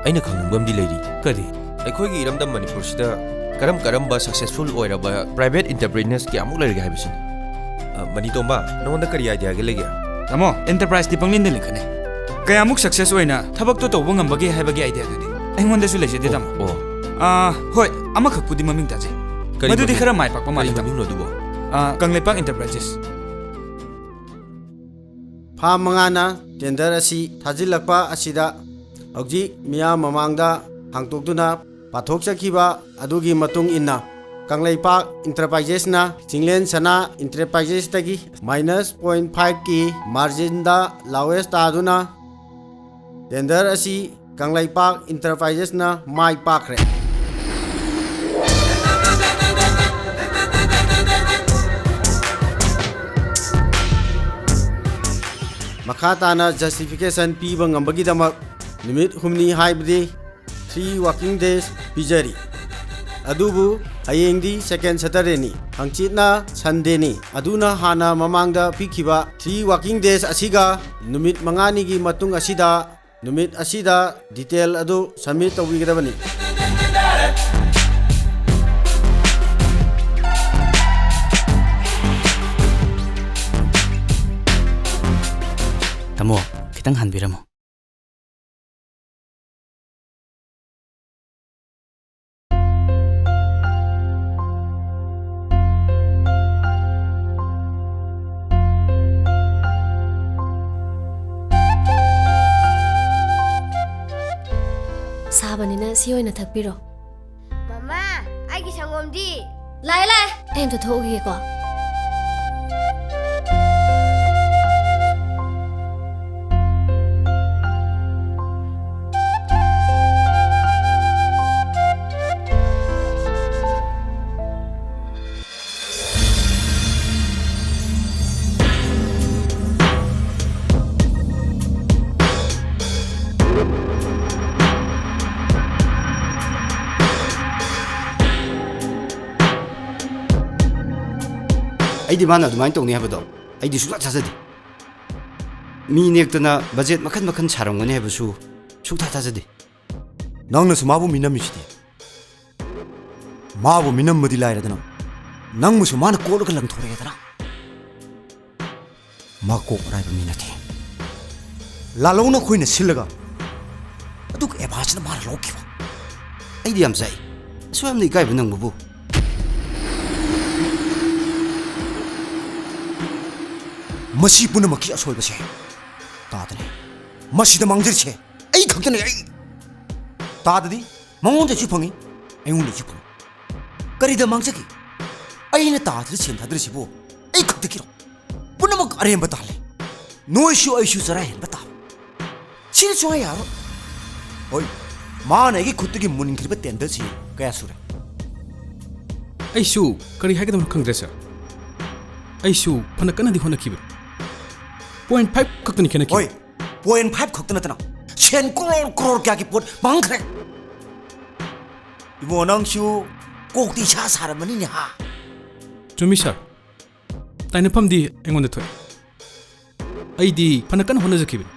ꯑꯩꯅ ꯈꯪꯅꯤꯡꯕ ꯑꯃꯗꯤ ꯂꯩꯔꯤ꯫ ꯀꯔꯤ? ꯑꯩꯈꯣꯏꯒꯤ ꯏꯔꯝꯗꯝ ꯃꯅꯤꯄꯨꯔꯁꯤꯗ ꯀꯔꯝ ꯀꯔꯝꯕ successful ꯑꯣꯏꯔꯕ private entrepreneurs ꯀꯌꯥꯃꯨꯛ ꯂꯩꯔꯒꯦ ꯍꯥꯏꯕꯁꯤꯅꯤ꯫ ꯑ, ꯃꯅꯤꯇꯣꯝꯕ, ꯅꯉꯣꯟꯗ ꯀꯔꯤ ideaꯒ ꯂꯩꯒꯦ? ꯇꯥꯃꯣ, enterpriseꯇꯤ ꯄꯪꯂꯤꯡꯗ ꯂꯤꯡꯈꯠꯅꯩ꯫ ꯀꯌꯥꯃꯨꯛ success ꯑꯣꯏꯅ ꯊꯕꯛꯇꯣ ꯇꯧꯕ ꯉꯝꯕꯒꯦ ꯍꯥꯏꯕꯒꯤ ideaꯗꯨꯗꯤ ꯑꯩꯉꯣꯟꯗꯁꯨ ꯂꯩꯖꯗꯦ, ꯑꯣ, ꯇꯥꯃꯣ꯫ ꯑꯣ꯫ ꯑꯥ, ꯍꯣꯏ, ꯑꯃꯈꯛꯄꯨꯗꯤ ꯃꯃꯤꯡ ꯇꯥꯖꯩ꯫ ꯀꯔꯤ ꯃꯗꯨꯗꯤ ꯃꯃꯤꯡ? ꯈꯔ ꯃꯥꯏ ꯄꯥꯛꯄ ꯀꯔꯤ ꯃꯥꯜꯂꯤ, ꯇꯥꯃꯣ꯫ ꯃꯃꯤꯡꯅꯣ ꯑꯗꯨꯕꯣ? ꯑꯥ, ꯀꯪꯂꯩꯄꯥꯛ Enterprises꯫ ꯐꯥꯝ ꯃꯉꯥꯅ tender ꯑꯁꯤ ꯊꯥꯖꯤꯜꯂꯛꯄ ꯑꯁꯤꯗ ꯍꯧꯖꯤꯛ ꯃꯤꯌꯥꯝ ꯃꯃꯥꯡꯗ ꯍꯥꯡꯗꯣꯛꯇꯨꯅ ꯄꯥꯊꯣꯛꯆꯈꯤꯕ ꯑꯗꯨꯒꯤ ꯃꯇꯨꯡ ꯏꯟꯅ ꯀꯪꯂꯩꯄꯥꯛ Enterprises ꯅ ꯆꯤꯡꯂꯦꯟ ꯁꯅꯥ Enterprises ꯇꯒꯤ minus point five ꯀꯤ margin ꯗ lowest ꯇꯥꯗꯨꯅ tender ꯑꯁꯤ ꯀꯪꯂꯩꯄꯥꯛ Enterprises ꯅ ꯃꯥꯏ ꯄꯥꯛꯈ꯭ꯔꯦ꯫ ꯃꯈꯥ ꯇꯥꯅ justification ꯄꯤꯕ ꯉꯝꯕꯒꯤꯗꯃꯛ ꯅꯨꯃꯤꯠ ꯍꯨꯝꯅꯤ, ꯍꯥꯏꯕꯗꯤ three working days ꯄꯤꯖꯔꯤ꯫ ꯑꯗꯨꯕꯨ ꯍꯌꯦꯡꯗꯤ second Saturday ꯅꯤ, ꯍꯪꯆꯤꯠꯅ Sunday ꯅꯤ꯫ ꯑꯗꯨꯅ ꯍꯥꯟꯅ ꯃꯃꯥꯡꯗ ꯄꯤꯈꯤꯕ three working days ꯑꯁꯤꯒ ꯅꯨꯃꯤꯠ ꯃꯉꯥꯅꯤꯒꯤ ꯃꯇꯨꯡ ꯑꯁꯤꯗ ꯅꯨꯃꯤꯠ ꯑꯁꯤꯗ detail ꯑꯗꯨ submit ꯇꯧꯕꯤꯒꯗꯕꯅꯤ꯫ ꯇꯥꯃꯣ, ꯈꯤꯇꯪ ꯍꯟꯕꯤꯔꯝꯃꯣ꯫ ꯕꯅꯤꯅ ꯁꯤ ꯑꯣꯏꯅ ꯊꯛꯄꯤꯔꯣ꯫ ꯃꯃꯥ, ꯑꯩꯒꯤ ꯁꯪꯒꯣꯝꯗꯤ? ꯂꯥꯛꯑꯦ, ꯂꯥꯛꯑꯦ꯫ ꯑꯩ ꯑꯝꯇ ꯊꯣꯛꯎꯈꯤꯒꯦꯀꯣ꯫ ꯑꯩꯗꯤ ꯃꯥꯅ ꯑꯗꯨꯃꯥꯏꯅ ꯇꯧꯅꯤ ꯍꯥꯏꯕꯗꯣ ꯑꯩꯗꯤ ꯁꯨꯡꯊꯥ ꯊꯥꯖꯗꯦ꯫ ꯃꯤ ꯅꯦꯛꯇꯅ ꯕꯖꯦꯠ ꯃꯈꯟ ꯃꯈꯟ ꯁꯥꯔꯝꯒꯅꯤ ꯍꯥꯏꯕꯁꯨ ꯁꯨꯡꯊꯥ ꯊꯥꯖꯗꯦ꯫ ꯅꯪꯅꯁꯨ ꯃꯥꯕꯨ ꯃꯤꯅꯝꯃꯤꯁꯤꯗꯤ꯫ ꯃꯥꯕꯨ ꯃꯤꯅꯝꯕꯗꯤ ꯂꯥꯏꯔꯗꯅ, ꯅꯪꯕꯨꯁꯨ ꯃꯥꯅ ꯀꯣꯠꯂꯒ ꯂꯪꯊꯣꯔꯛꯑꯦꯗꯅ꯫ ꯃꯥ ꯀꯣꯛ ꯑꯔꯥꯏꯕ ꯃꯤ ꯅꯠꯇꯦ꯫ ꯂꯥꯜꯍꯧꯅ ꯑꯩꯈꯣꯏꯅ ꯁꯤꯜꯂꯒ, ꯑꯗꯨꯒ ꯑꯦꯚꯥꯟꯁꯅ ꯃꯥꯅ ꯂꯧꯈꯤꯕ꯫ ꯑꯩꯗꯤ ꯌꯥꯝ ꯆꯥꯛꯏ꯫ ꯑꯁꯨꯛ ꯌꯥꯝꯅ ꯏꯀꯥꯏꯕ ꯅꯪꯕꯕꯨ꯫ ꯃꯁꯤ ꯄꯨꯝꯅꯃꯛꯀꯤ ꯑꯁꯣꯏꯕꯁꯦ ꯇꯥꯗꯅꯦ꯫ ꯃꯁꯤꯗ ꯃꯥꯡꯖꯔꯤꯁꯦ ꯑꯩ ꯈꯛꯇꯅꯦ, ꯑꯩ꯫ ꯇꯥꯗꯗꯤ ꯃꯉꯣꯟꯗꯁꯨ ꯐꯪꯉꯤ, ꯑꯩꯉꯣꯟꯗꯁꯨ ꯐꯪꯉꯤ꯫ ꯀꯔꯤꯗ ꯃꯥꯡꯖꯒꯦ? ꯑꯩꯅ ꯇꯥꯗ꯭ꯔ ꯁꯦꯟ ꯊꯥꯗꯔꯤꯁꯤꯕꯨ ꯑꯩ ꯈꯛꯇꯒꯤꯔꯣ? ꯄꯨꯝꯅꯃꯛ ꯑꯔꯦꯝꯕ ꯇꯥꯍꯜꯂꯦ꯫ ꯅꯣꯏꯁꯨ ꯑꯩꯁꯨ ꯆꯔꯥ ꯍꯦꯟꯕ ꯇꯥꯕ꯫ ꯁꯤꯗꯤ ꯁꯨꯡꯌꯥ ꯌꯥꯔꯣꯏ꯫ ꯍꯣꯏ, ꯃꯥꯅ ꯑꯩꯒꯤ ꯈꯨꯠꯇꯒꯤ ꯃꯨꯟꯈ꯭ꯔꯤꯕ ꯇꯦꯟꯗꯔꯁꯤ ꯀꯌꯥ ꯁꯨꯔꯦ? ꯑꯩꯁꯨ ꯀꯔꯤ ꯍꯥꯏꯒꯗꯕꯅꯣ ꯈꯪꯗ꯭ꯔꯦ, ꯁꯥꯔ꯫ ꯑꯩꯁꯨ ꯐꯅ ꯀꯟꯅꯗꯤ ꯍꯣꯠꯅꯈꯤꯕꯅꯤ꯫ ꯄꯣꯏꯟꯠ ꯐꯥꯏꯚ ꯈꯛꯇꯅꯤ ꯈꯦꯠꯅꯈꯤꯕ꯫ ꯍꯣꯏ, ꯄꯣꯏꯟꯠ ꯐꯥꯏꯚ ꯈꯛꯇ ꯅꯠꯇꯅ ꯁꯦꯟ ꯀ꯭ꯔꯣꯔ ꯀ꯭ꯔꯣꯔ ꯀꯌꯥꯒꯤ ꯄꯣꯠ ꯃꯥꯡꯈ꯭ꯔꯦ꯫ ꯏꯕꯣ, ꯅꯪꯁꯨ ꯀꯣꯛꯇꯤ ꯏꯁꯥ ꯁꯥꯔꯝꯃꯅꯤꯅꯦ, ꯍꯥ? ꯆꯨꯝꯃꯤ, ꯁꯥꯔ꯫ ꯇꯥꯏꯅꯐꯝꯗꯤ ꯑꯩꯉꯣꯟꯗ ꯊꯣꯛꯑꯦ꯫ ꯑꯩꯗꯤ ꯐꯅ ꯀꯟꯅ ꯍꯣꯠꯅꯖꯈꯤꯕꯅꯤ꯫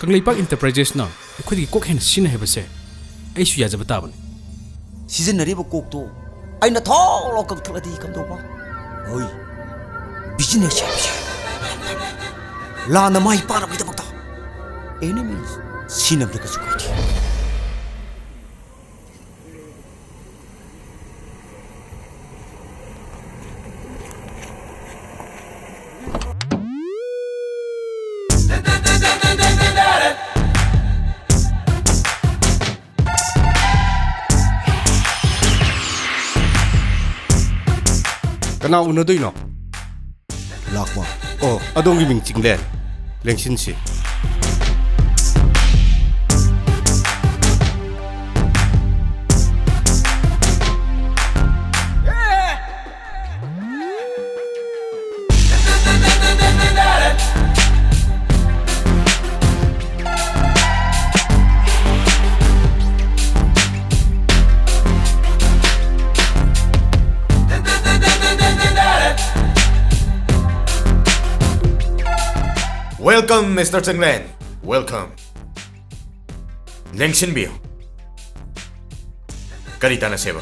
ꯀꯪꯂꯩꯄꯥꯛ ꯏꯟꯇꯔꯄ꯭ꯔꯥꯏꯖꯦꯁꯅ ꯑꯩꯈꯣꯏꯗꯒꯤ ꯀꯣꯛ ꯍꯦꯟꯅ ꯁꯤꯖꯤꯟꯅꯩ ꯍꯥꯏꯕꯁꯦ ꯑꯩꯁꯨ ꯌꯥꯖꯕ ꯇꯥꯕꯅꯤ꯫ ꯁꯤꯖꯤꯟꯅꯔꯤꯕ ꯀꯣꯛꯇꯣ ꯑꯩꯅ ꯊꯣꯛꯂꯣ ꯀꯛꯊꯠꯂꯗꯤ ꯀꯝꯗꯧꯕ? ꯍꯣꯏ, ꯕꯤꯖꯤꯅꯦꯁ ꯍꯥꯏꯕꯁꯦ ꯂꯥꯟꯅ ꯃꯥꯏ ꯄꯥꯛꯅꯕꯒꯤꯗꯃꯛꯇ ꯑꯦꯅꯤ ꯃꯤꯟꯁ ꯁꯤꯖꯤꯟꯅꯕꯗ ꯀꯩꯁꯨ ꯀꯥꯏꯗꯦ꯫ ꯀꯅꯥ ꯎꯅꯗꯣꯏꯅꯣ? ꯂꯥꯛꯄ꯫ ꯑꯣ, ꯑꯗꯣꯝꯒꯤ ꯃꯤꯡ Chinglen. ꯂꯦꯡꯁꯤꯟꯁꯤ꯫ Welcome, Mister Chinglen. Welcome. ꯂꯦꯡꯁꯤꯟꯕꯤꯌꯨ꯫ ꯀꯔꯤ ꯇꯥꯟꯅꯁꯦꯕ?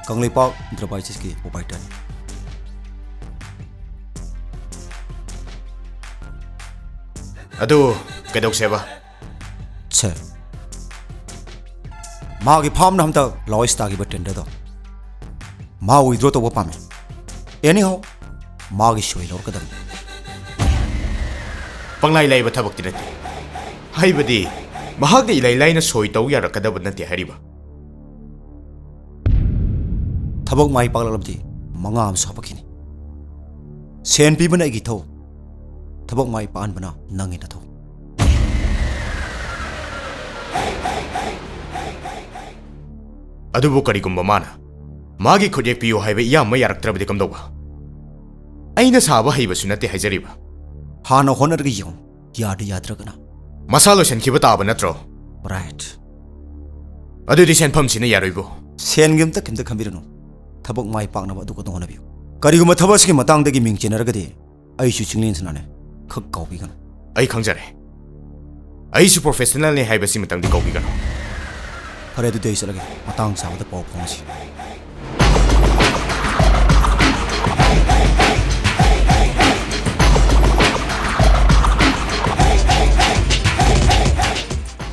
ꯀꯪꯂꯩꯄꯥꯛ Enterprises ꯀꯤ proprietor꯫ ꯑꯗꯨ ꯀꯩꯗꯧꯁꯦꯕ? Sir, ꯃꯥꯒꯤ farm ꯅ ꯍꯟꯗꯛ lowest ꯇꯥꯈꯤꯕ tender ꯗꯣ ꯃꯥ withdraw ꯇꯧꯕ ꯄꯥꯝꯃꯤ꯫ Anyhow, ꯃꯥꯒꯤ ꯁꯣꯏ ꯂꯧꯔꯛꯀꯗꯕꯅꯤ꯫ ꯄꯪꯂꯥꯏ ꯂꯥꯏꯕ ꯊꯕꯛꯇꯤ ꯅꯠꯇꯦ꯫ ꯍꯥꯏꯕꯗꯤ, ꯃꯍꯥꯛꯅ ꯏꯂꯥꯏ ꯂꯥꯏꯅ ꯁꯣꯏ ꯇꯧ ꯌꯥꯔꯛꯀꯗꯕ ꯅꯠꯇꯦ ꯍꯥꯏꯔꯤꯕ꯫ ꯊꯕꯛ ꯃꯥꯏ ꯄꯥꯛꯂꯛꯂꯕꯗꯤ ꯃꯉꯥ ꯑꯃꯁꯨ ꯍꯥꯄꯛꯈꯤꯅꯤ꯫ ꯁꯦꯟ ꯄꯤꯕꯅ ꯑꯩꯒꯤ ꯏꯊꯧ, ꯊꯕꯛ ꯃꯥꯏ ꯄꯥꯛꯍꯟꯕꯅ ꯅꯪꯒꯤ ꯅꯊꯧ꯫ ꯑꯗꯨꯕꯨ ꯀꯔꯤꯒꯨꯝꯕ ꯃꯥꯅ ꯃꯥꯒꯤ ꯈꯨꯠꯌꯦꯛ ꯄꯤꯌꯨ ꯍꯥꯏꯕ ꯏꯌꯥꯝꯕ ꯌꯥꯔꯛꯇ꯭ꯔꯕꯗꯤ ꯀꯝꯗꯧꯕ? ꯑꯩꯅ ꯁꯥꯕ ꯍꯩꯕꯁꯨ ꯅꯠꯇꯦ ꯍꯥꯏꯖꯔꯤꯕ꯫ ꯍꯥꯟꯅ ꯍꯣꯠꯅꯔꯒ ꯌꯦꯡꯉꯨ, ꯌꯥꯗ ꯌꯥꯗ꯭ꯔꯒꯅ꯫ ꯃꯁꯥ ꯂꯣꯏꯁꯤꯟꯈꯤꯕ ꯇꯥꯕ ꯅꯠꯇ꯭ꯔꯣ? Right. ꯑꯗꯨꯗꯤ ꯁꯦꯟꯐꯝꯁꯤꯅ ꯌꯥꯔꯣꯏꯕꯨ? ꯁꯦꯟꯒꯤ ꯑꯝꯇ ꯀꯩꯝꯇ ꯈꯟꯕꯤꯔꯨꯅꯨ꯫ ꯊꯕꯛ ꯃꯥꯏ ꯄꯥꯛꯅꯕ ꯑꯗꯨ ꯈꯛꯇꯪ ꯍꯣꯠꯅꯕꯤꯌꯨ꯫ ꯀꯔꯤꯒꯨꯝꯕ ꯊꯕꯛ ꯑꯁꯤꯒꯤ ꯃꯇꯥꯡꯗꯒꯤ ꯃꯤꯡ ꯆꯦꯟꯅꯔꯒꯗꯤ ꯑꯩꯁꯨ ꯆꯤꯡꯂꯦꯟ ꯁꯅꯥꯅꯦ꯫ ꯈꯛ ꯀꯥꯎꯕꯤꯒꯅꯨ꯫ ꯑꯩ ꯈꯪꯖꯔꯦ꯫ ꯑꯩꯁꯨ professional ꯅꯦ ꯍꯥꯏꯕꯁꯤꯃꯇꯪꯗꯤ ꯀꯥꯎꯕꯤꯒꯅꯨ꯫ ꯐꯔꯦ, ꯑꯗꯨꯗꯤ ꯑꯩ ꯆꯠꯂꯒꯦ꯫ ꯃꯇꯥꯡ ꯆꯥꯕꯗ ꯄꯥꯎ ꯐꯥꯎꯅꯁꯤ꯫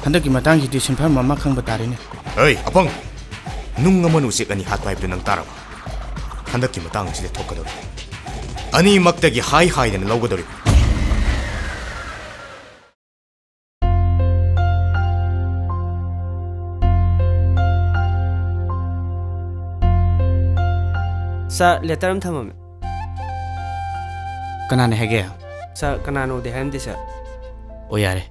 ꯍꯟꯗꯛꯀꯤ ꯃꯇꯥꯡꯁꯤꯗꯤ ꯁꯤꯟꯐꯝ ꯑꯃ ꯈꯪꯕ ꯇꯥꯔꯦꯅꯦ꯫ ꯑꯩ, ꯑꯄꯪ! ꯅꯨꯡ ꯑꯃꯅ ꯎꯆꯦꯛ ꯑꯅꯤ ꯍꯥꯠꯄ ꯍꯥꯏꯕꯗꯨ ꯅꯪ ꯇꯥꯔꯕ? ꯍꯟꯗꯛꯀꯤ ꯃꯇꯥꯡ ꯑꯁꯤꯗ ꯊꯣꯛꯀꯗꯧꯔꯤ꯫ ꯑꯅꯤꯃꯛꯇꯒꯤ ꯍꯥꯏ ꯍꯥꯏꯗꯅ ꯂꯧꯒꯗꯧꯔꯤꯕꯅꯤ꯫ ꯁꯥꯔ, ꯂꯦꯇꯔ ꯑꯃ ꯊꯝꯃꯝꯃꯦ꯫ ꯀꯅꯥꯅ ꯍꯥꯏꯒꯦ? ꯁꯥꯔ, ꯀꯅꯥꯅꯣꯗꯤ ꯍꯥꯏꯔꯝꯗꯦ, ꯁꯥꯔ꯫ ꯑꯣ, ꯌꯥꯔꯦ꯫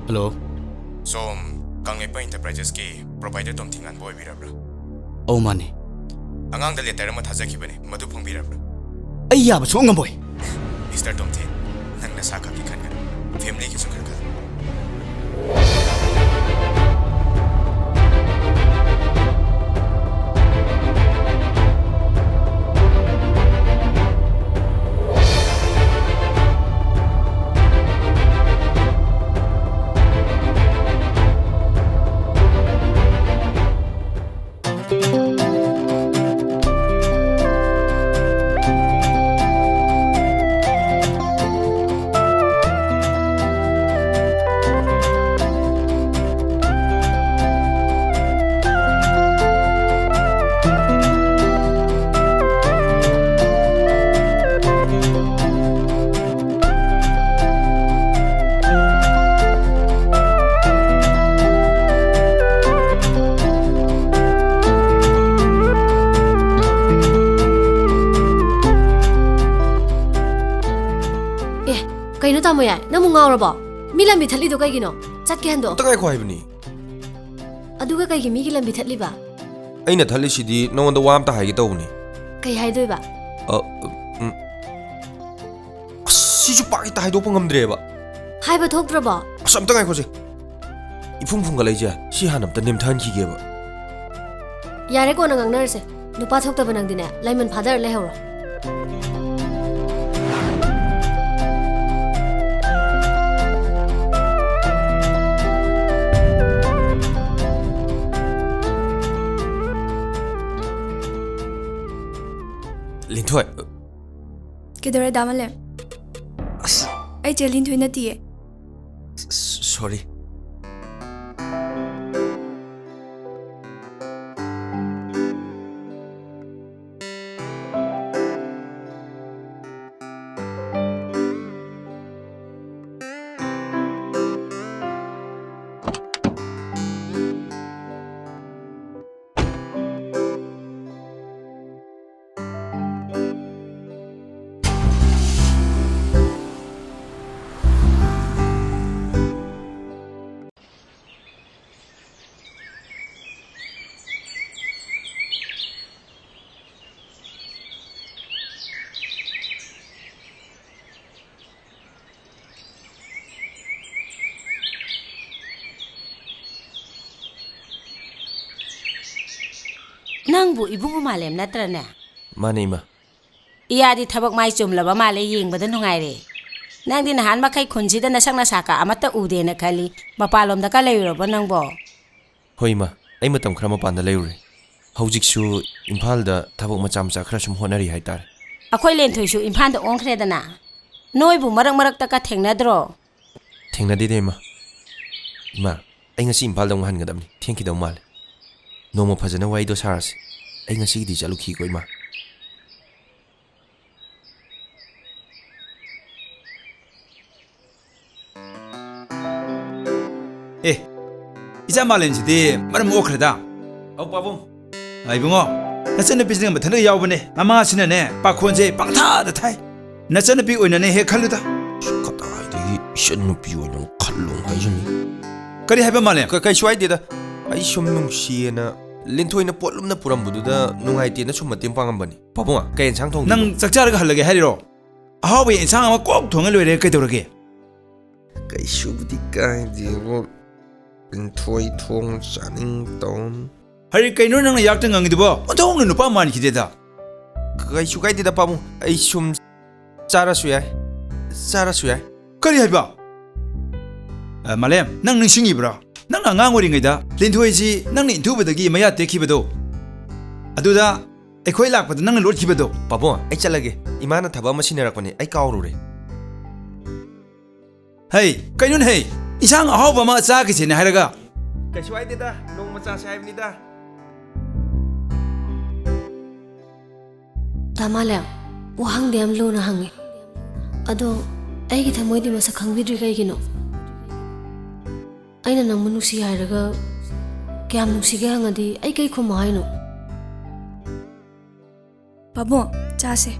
ꯍꯜꯂꯣ꯫ ꯁꯣꯝ ꯀꯪꯂꯩꯄꯥꯛ ꯏꯟꯇꯔꯄ꯭ꯔꯥꯏꯖꯦꯁꯀꯤ ꯄ꯭ꯔꯣꯚꯥꯏꯗꯔ ꯇꯣꯝꯊꯤꯉꯥꯟꯕ ꯑꯣꯏꯕꯤꯔꯕ꯭ꯔꯥ? ꯑꯧ, ꯃꯥꯅꯦ꯫ ꯑꯉꯥꯡꯗ ꯂꯦꯇꯔ ꯑꯃ ꯊꯥꯖꯈꯤꯕꯅꯦ, ꯃꯗꯨ ꯐꯪꯕꯤꯔꯕ꯭ꯔꯥ? ꯑꯩ ꯌꯥꯕ ꯁꯨꯡꯉꯝ ꯉꯝꯃꯣꯏ꯫ ꯃꯤꯁꯇꯔ ꯇꯣꯝꯊꯤꯟ, ꯅꯪ ꯅꯁꯥ ꯈꯛꯀꯤ ꯈꯟꯒꯅꯨ, ꯐꯦꯃꯤꯂꯤꯒꯤꯁꯨ ꯈꯔ ꯈꯜꯂꯨ꯫ ꯑꯦ, ꯀꯩꯅꯣ ꯇꯥꯃꯣ ꯌꯥꯏ? ꯅꯪꯕꯨ ꯉꯥꯎꯔꯕꯣ? ꯃꯤ ꯂꯝꯕꯤ ꯊꯠꯂꯤꯗꯣ ꯀꯩꯒꯤꯅꯣ? ꯆꯠꯀꯦ ꯍꯟꯗꯣꯛꯑꯣ꯫ ꯑꯝꯇ ꯉꯥꯏꯈꯣ ꯍꯥꯏꯕꯅꯤ꯫ ꯑꯗꯨꯒ ꯀꯩꯒꯤ ꯃꯤꯒꯤ ꯂꯝꯕꯤ ꯊꯠꯂꯤꯕ? ꯑꯩꯅ ꯊꯠꯂꯤꯁꯤꯗꯤ ꯅꯉꯣꯟꯗ ꯋꯥ ꯑꯝꯇ ꯍꯥꯏꯒꯦ ꯇꯧꯕꯅꯤ꯫ ꯀꯩ ꯍꯥꯏꯗꯣꯏꯕ? ꯑ, ꯎꯝ꯫ ꯑꯁ, ꯁꯤꯁꯨ ꯄꯥꯛ ꯍꯦꯛꯇ ꯍꯥꯏꯗꯣꯛꯄ ꯉꯝꯗ꯭ꯔꯦꯕ꯫ ꯍꯥꯏꯕ ꯊꯣꯛꯇ꯭ꯔꯕꯣ? ꯑꯁ, ꯑꯝꯇ ꯉꯥꯏꯈꯣꯁꯦ꯫ ꯏꯐꯨꯡ ꯐꯨꯡꯒꯠꯂꯛꯏꯁꯦ, ꯁꯤ ꯍꯥꯟꯅ ꯑꯝꯇ ꯅꯦꯝꯊꯍꯟꯈꯤꯒꯦꯕ꯫ ꯌꯥꯔꯦ, ꯀꯣꯟꯅ ꯉꯥꯡꯅꯔꯁꯦ꯫ ꯅꯨꯄꯥ ꯊꯣꯛꯇꯕ ꯅꯪꯗꯤꯅꯦ, ꯂꯥꯏꯃꯟ ꯐꯥꯗꯔ ꯂꯩꯍꯧꯔꯣ꯫ ꯂꯤꯟꯊꯣꯏ꯫ ꯀꯩꯗꯧꯔꯦ, ꯗꯥ ꯃꯥꯂꯦꯝ? ꯑꯁ꯫ ꯑꯩ ꯆꯦ ꯂꯤꯟꯊꯣꯏ ꯅꯠꯇꯤꯌꯦ꯫ ꯁ-, ꯁꯣꯔꯤ꯫ ꯅꯪꯕꯨ ꯏꯕꯨꯡꯉꯣ ꯃꯥꯂꯦꯝ ꯅꯠꯇ꯭ꯔꯅꯦ? ꯃꯥꯅꯦ, ꯏꯃꯥ꯫ ꯏꯌꯥꯗꯤ ꯊꯕꯛ ꯃꯥꯏ ꯆꯨꯝꯂꯕ ꯃꯥꯜꯂꯦ, ꯌꯦꯡꯕꯗ ꯅꯨꯡꯉꯥꯏꯔꯦ꯫ ꯅꯪꯗꯤ ꯅꯍꯥꯟ ꯃꯈꯩ ꯈꯨꯟꯁꯤꯗ ꯅꯁꯛ ꯅꯁꯥꯀ ꯑꯃꯠꯇ ꯎꯗꯦꯅ ꯈꯜꯂꯤ, ꯃꯄꯥꯟꯂꯣꯝꯗꯀ ꯂꯩꯔꯨꯔꯕꯣ ꯅꯪꯕꯣ? ꯍꯣꯏ, ꯏꯃꯥ, ꯑꯩ ꯃꯇꯝ ꯈꯔ ꯃꯄꯥꯟꯗ ꯂꯩꯔꯨꯔꯦ꯫ ꯍꯧꯖꯤꯛꯁꯨ ꯏꯝꯐꯥꯜꯗ ꯊꯕꯛ ꯃꯆꯥ ꯃꯆꯥ ꯈꯔ ꯁꯨꯝ ꯍꯣꯠꯅꯔꯤ ꯍꯥꯏꯇꯥꯔꯦ꯫ ꯑꯩꯈꯣꯏ ꯂꯦꯟꯊꯣꯏꯁꯨ ꯏꯝꯐꯥꯜꯗ ꯑꯣꯟꯈ꯭ꯔꯦꯗꯅ, ꯅꯣꯏꯕꯨ ꯃꯔꯛ ꯃꯔꯛꯇꯒ ꯊꯦꯡꯅꯗ꯭ꯔꯣ? ꯊꯦꯡꯅꯗꯦꯗ, ꯏꯃꯥ꯫ ꯏꯃꯥ, ꯑꯩ ꯉꯁꯤ ꯏꯝꯐꯥꯜꯗ ꯑꯃꯨꯛ ꯍꯟꯒꯗꯕꯅꯤ, ꯊꯦꯡꯈꯤꯗꯧ ꯃꯥꯜꯂꯦ꯫ ꯅꯣꯡꯃ ꯐꯖꯅ ꯋꯥꯔꯤꯗꯣ ꯁꯥꯔꯁꯤ꯫ ꯑꯩ ꯉꯁꯤꯒꯤꯗꯤ ꯆꯠꯂꯨꯈꯤꯒꯦꯀꯣ, ꯏꯃꯥ꯫ ꯑꯦ, ꯏꯆꯥ ꯃꯥꯂꯦꯝꯁꯤꯗꯤ ꯃꯔꯝ ꯑꯣꯛꯈ꯭ꯔꯦꯗ꯫ ꯑꯧ ꯄꯥꯕꯨꯡ꯫ ꯑ, ꯏꯕꯨꯡꯉꯣ, ꯅꯆꯟꯅꯨꯄꯤꯁꯤꯅ ꯃꯊꯟꯇ ꯌꯥꯎꯕꯅꯦ꯫ ꯃꯃꯥꯁꯤꯅꯅꯦ, ꯄꯥꯈꯣꯟꯁꯦ ꯄꯪꯊꯥꯗ ꯊꯥꯏ꯫ ꯅꯆꯟꯅꯨꯄꯤ ꯑꯣꯏꯅꯅꯦ ꯍꯦꯛ ꯈꯜꯂꯨꯗ꯫ ꯀꯗꯥꯏꯗꯒꯤ ꯏꯆꯟꯅꯨꯄꯤ ꯑꯣꯏꯅ ꯈꯜꯂꯣ ꯍꯥꯏꯁꯤꯅꯤ? ꯀꯔꯤ ꯍꯥꯏꯕ ꯃꯥꯂꯦꯝ? ꯀ-, ꯀꯩꯁꯨ ꯍꯥꯏꯗꯦꯗ꯫ ꯑꯩ ꯁꯨꯝ ꯅꯨꯡꯁꯤꯌꯦꯅ ꯂꯤꯟꯊꯣꯏꯅ ꯄꯣꯠꯂꯨꯝꯅ ꯄꯨꯔꯝꯕꯗꯨꯗ ꯅꯨꯡꯉꯥꯏꯇꯦꯅ ꯁꯨꯝ ꯃꯇꯦꯡ ꯄꯥꯡꯉꯝꯕꯅꯤ꯫ ꯄꯥꯕꯨꯡ, ꯀꯩ ꯌꯦꯟꯁꯥꯡ ꯊꯣꯡꯗꯣꯏꯅꯣ? ꯅꯪ ꯆꯥꯛ ꯆꯥꯔꯒ ꯍꯜꯂꯒꯦ ꯍꯥꯏꯔꯤꯔꯣ? ꯑꯍꯥꯎꯕ ꯌꯦꯟꯁꯥꯡ ꯑꯃ ꯀꯣꯛ ꯊꯣꯡꯉ ꯂꯣꯏꯔꯦ, ꯀꯩꯗꯧꯔꯒꯦ? ꯀꯩꯁꯨꯕꯨꯗꯤ ꯀꯥꯏꯗꯦꯕꯣ, ꯂꯤꯟꯊꯣꯏ ꯊꯣꯡ ꯆꯥꯅꯤꯡ ꯇꯧ꯫ ꯍꯥꯏꯔꯤ, ꯀꯩꯅꯣ ꯅꯪꯅ ꯌꯥꯛꯇ ꯉꯥꯡꯉꯤꯗꯨꯕꯣ? ꯑꯣꯟꯊꯣꯛꯅ ꯅꯨꯄꯥ ꯃꯥꯟꯈꯤꯗꯦꯗ꯫ ꯀꯩꯁꯨ ꯀꯥꯏꯗꯦꯗ ꯄꯥꯕꯨꯡ, ꯑꯩ ꯁꯨꯝ ꯆꯥꯔꯁꯨ ꯌꯥꯏ, ꯆꯥꯔꯁꯨ ꯌꯥꯏ꯫ ꯀꯔꯤ ꯍꯥꯏꯕ? ꯑ, ꯃꯥꯂꯦꯝ, ꯅꯪ ꯅꯤꯡꯁꯤꯡꯉꯤꯕ꯭ꯔꯥ? ꯅꯪꯅ ꯑꯉꯥꯡ ꯑꯣꯏꯔꯤꯉꯩꯗ ꯂꯤꯟꯊꯣꯏꯁꯤ ꯅꯪꯅ ꯏꯟꯊꯨꯕꯗꯒꯤ ꯃꯌꯥ ꯇꯦꯛꯈꯤꯕꯗꯣ, ꯑꯗꯨꯗ ꯑꯩꯈꯣꯏ ꯂꯥꯛꯄꯗ ꯅꯪꯅ ꯂꯣꯠꯈꯤꯕꯗꯣ꯫ ꯄꯥꯕꯨꯡ, ꯑꯩ ꯆꯠꯂꯒꯦ꯫ ꯏꯃꯥꯅ ꯊꯕꯛ ꯑꯃ ꯁꯤꯟꯅꯔꯛꯄꯅꯦ, ꯑꯩ ꯀꯥꯎꯔꯨꯔꯦ꯫ ꯍꯩ, ꯀꯩꯅꯣꯅꯦ ꯍꯩ? ꯏꯟꯁꯥꯡ ꯑꯍꯥꯎꯕ ꯑꯃ ꯆꯥꯈꯤꯁꯦꯅꯦ ꯍꯥꯏꯔꯒ꯫ ꯀꯩꯁꯨ ꯍꯥꯏꯗꯦꯗ, ꯅꯣꯡꯃ ꯆꯥꯁꯦ ꯍꯥꯏꯕꯅꯤꯗ꯫ ꯇꯥ ꯃꯥꯂꯦꯝ, ꯋꯥꯍꯪꯗꯤ ꯌꯥꯝ ꯂꯨꯅ ꯍꯪꯉꯤ꯫ ꯑꯗꯣ ꯑꯩꯒꯤ ꯊꯃꯣꯏꯗꯤ ꯃꯁꯛ ꯈꯪꯕꯤꯗ꯭ꯔꯤ ꯀꯩꯒꯤꯅꯣ? ꯑꯩꯅ ꯅꯪꯕꯨ ꯅꯨꯡꯁꯤ ꯍꯥꯏꯔꯒ ꯀꯌꯥꯝ ꯅꯨꯡꯁꯤꯒꯦ ꯍꯪꯉꯗꯤ ꯑꯩ ꯀꯩ ꯈꯨꯝꯃꯣ ꯍꯥꯏꯅꯣ? ꯄꯥꯕꯨꯡ, ꯆꯥꯁꯦ꯫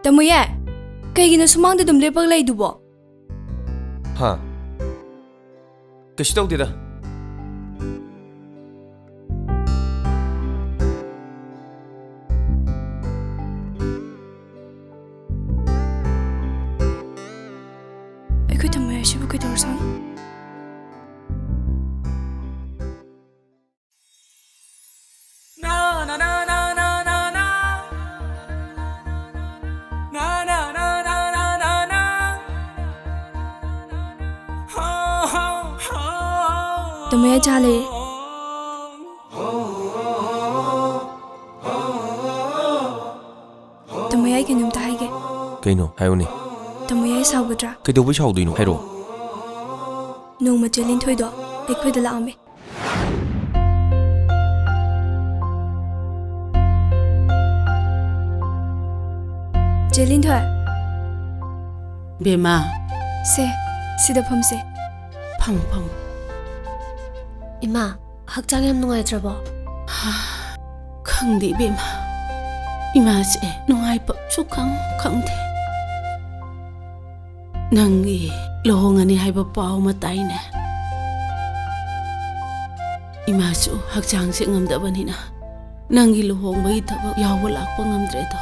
ꯇꯥꯃꯣ ꯌꯥꯏ, ꯀꯩꯒꯤꯅꯣ ꯁꯨꯃꯥꯡꯗ ꯑꯗꯨꯝ ꯂꯦꯞꯄꯒ ꯂꯩꯗꯨꯕꯣ? ꯍꯥ? ꯀꯩꯁꯨ ꯇꯧꯗꯦꯗ꯫ ꯑꯩꯈꯣꯏ ꯇꯥꯃꯣ ꯌꯥꯏꯁꯤꯕꯨ ꯀꯩꯗꯧꯔꯖꯥꯠꯅꯣ? ꯇꯥꯃꯣ ꯌꯥꯏ, ꯆꯥ ꯂꯩꯌꯦ꯫ ꯇꯥꯃꯣ ꯌꯥꯏ, ꯀꯩꯅꯣꯝꯇ ꯍꯥꯏꯒꯦ꯫ ꯀꯩꯅꯣ? ꯍꯥꯏꯌꯨꯅꯦ꯫ ꯇꯥꯃꯣ ꯌꯥꯏ ꯁꯥꯎꯒꯗ꯭ꯔꯥ? ꯀꯩꯗꯧꯕꯩ ꯁꯥꯎꯗꯣꯏꯅꯣ? ꯍꯥꯏꯔꯛꯑꯣ꯫ ꯅꯣꯡꯃ ꯆꯦ ꯂꯤꯟꯊꯣꯏꯗꯣ ꯑꯩꯈꯣꯏꯗ ꯂꯥꯛꯑꯝꯃꯦ꯫ ꯆꯦ ꯂꯤꯟꯊꯣꯏ꯫ ꯕꯦꯝꯃ꯫ ꯁꯦ, ꯁꯤꯗ ꯐꯝꯁꯦ꯫ ꯐꯝꯃꯨ, ꯐꯝꯃꯨ꯫ ꯏꯃꯥ, ꯍꯛꯆꯥꯡ ꯌꯥꯝ ꯅꯨꯡꯉꯥꯏꯇ꯭ꯔꯕꯣ? ꯈꯪꯗꯦ ꯏꯕꯦꯝꯃ, ꯏꯃꯥꯁꯦ ꯅꯨꯡꯉꯥꯏꯐꯝ ꯁꯨꯈꯪ ꯈꯪꯗꯦ꯫ ꯅꯪꯒꯤ ꯂꯨꯍꯣꯡꯉꯅꯤ ꯍꯥꯏꯕ ꯄꯥꯎ ꯑꯃ ꯇꯥꯏꯅꯦ꯫ ꯏꯃꯥꯁꯨ ꯍꯛꯆꯥꯡꯁꯦ ꯉꯝꯗꯕꯅꯤꯅ ꯅꯪꯒꯤ ꯂꯨꯍꯣꯡꯕꯒꯤ ꯊꯕꯛ ꯌꯥꯎꯕ ꯂꯥꯛꯄ ꯉꯝꯗ꯭ꯔꯦꯗꯣ꯫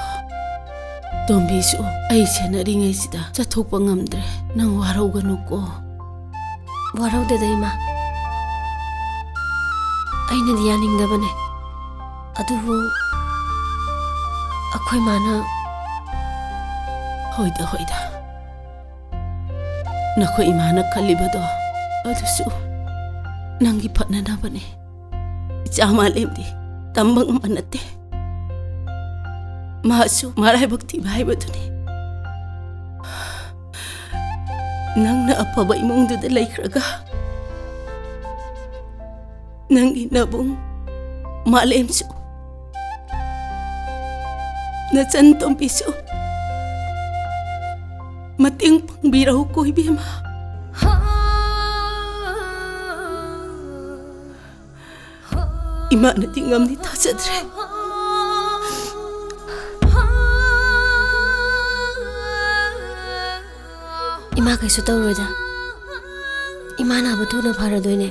ꯇꯣꯝꯕꯤꯁꯨ ꯑꯩ ꯁꯦꯟꯅꯔꯤꯉꯩꯁꯤꯗ ꯆꯠꯊꯣꯛꯄ ꯉꯝꯗ꯭ꯔꯦ꯫ ꯅꯪ ꯋꯥꯔꯧꯒꯅꯨꯀꯣ꯫ ꯋꯥꯔꯧꯗꯦꯗ, ꯏꯃꯥ꯫ ꯑꯩꯅꯗꯤ ꯌꯥꯅꯤꯡꯗꯕꯅꯦ꯫ ꯑꯗꯨꯕꯨ ꯑꯩꯈꯣꯏ ꯃꯥꯅ ꯍꯣꯏꯗ, ꯍꯣꯏꯗ꯫ ꯅꯈꯣꯏ ꯏꯃꯥꯅ ꯈꯜꯂꯤꯕꯗꯣ ꯑꯗꯨꯁꯨ ꯅꯪꯒꯤ ꯐꯅꯅꯕꯅꯤ꯫ ꯏꯆꯥ ꯃꯥꯂꯦꯝꯗꯤ ꯇꯝꯕ ꯉꯝꯕ ꯅꯠꯇꯦ꯫ ꯃꯥꯁꯨ ꯃꯔꯥꯏꯕꯛ ꯊꯤꯕ ꯍꯥꯏꯕꯗꯨꯅꯤ꯫ ꯅꯪꯅ ꯑꯐꯕ ꯏꯃꯨꯡꯗꯨꯗ ꯂꯩꯈ꯭ꯔꯒ ꯅꯪꯒꯤ ꯅꯕꯨꯡ ꯃꯥꯂꯦꯝꯁꯨ, ꯅꯆꯟ ꯇꯣꯝꯕꯤꯁꯨ ꯃꯇꯦꯡ ꯄꯥꯡꯕꯤꯔꯧꯀꯣ, ꯏꯕꯦꯝꯃ꯫ ꯏꯃꯥꯅꯗꯤ ꯉꯝꯅꯤ ꯊꯥꯖꯗ꯭ꯔꯦ꯫ ꯏꯃꯥ ꯀꯩꯁꯨ ꯇꯧꯔꯣꯏꯗ꯫ ꯏꯃꯥ ꯅꯥꯕ ꯊꯨꯅ ꯐꯔꯗꯣꯏꯅꯦ꯫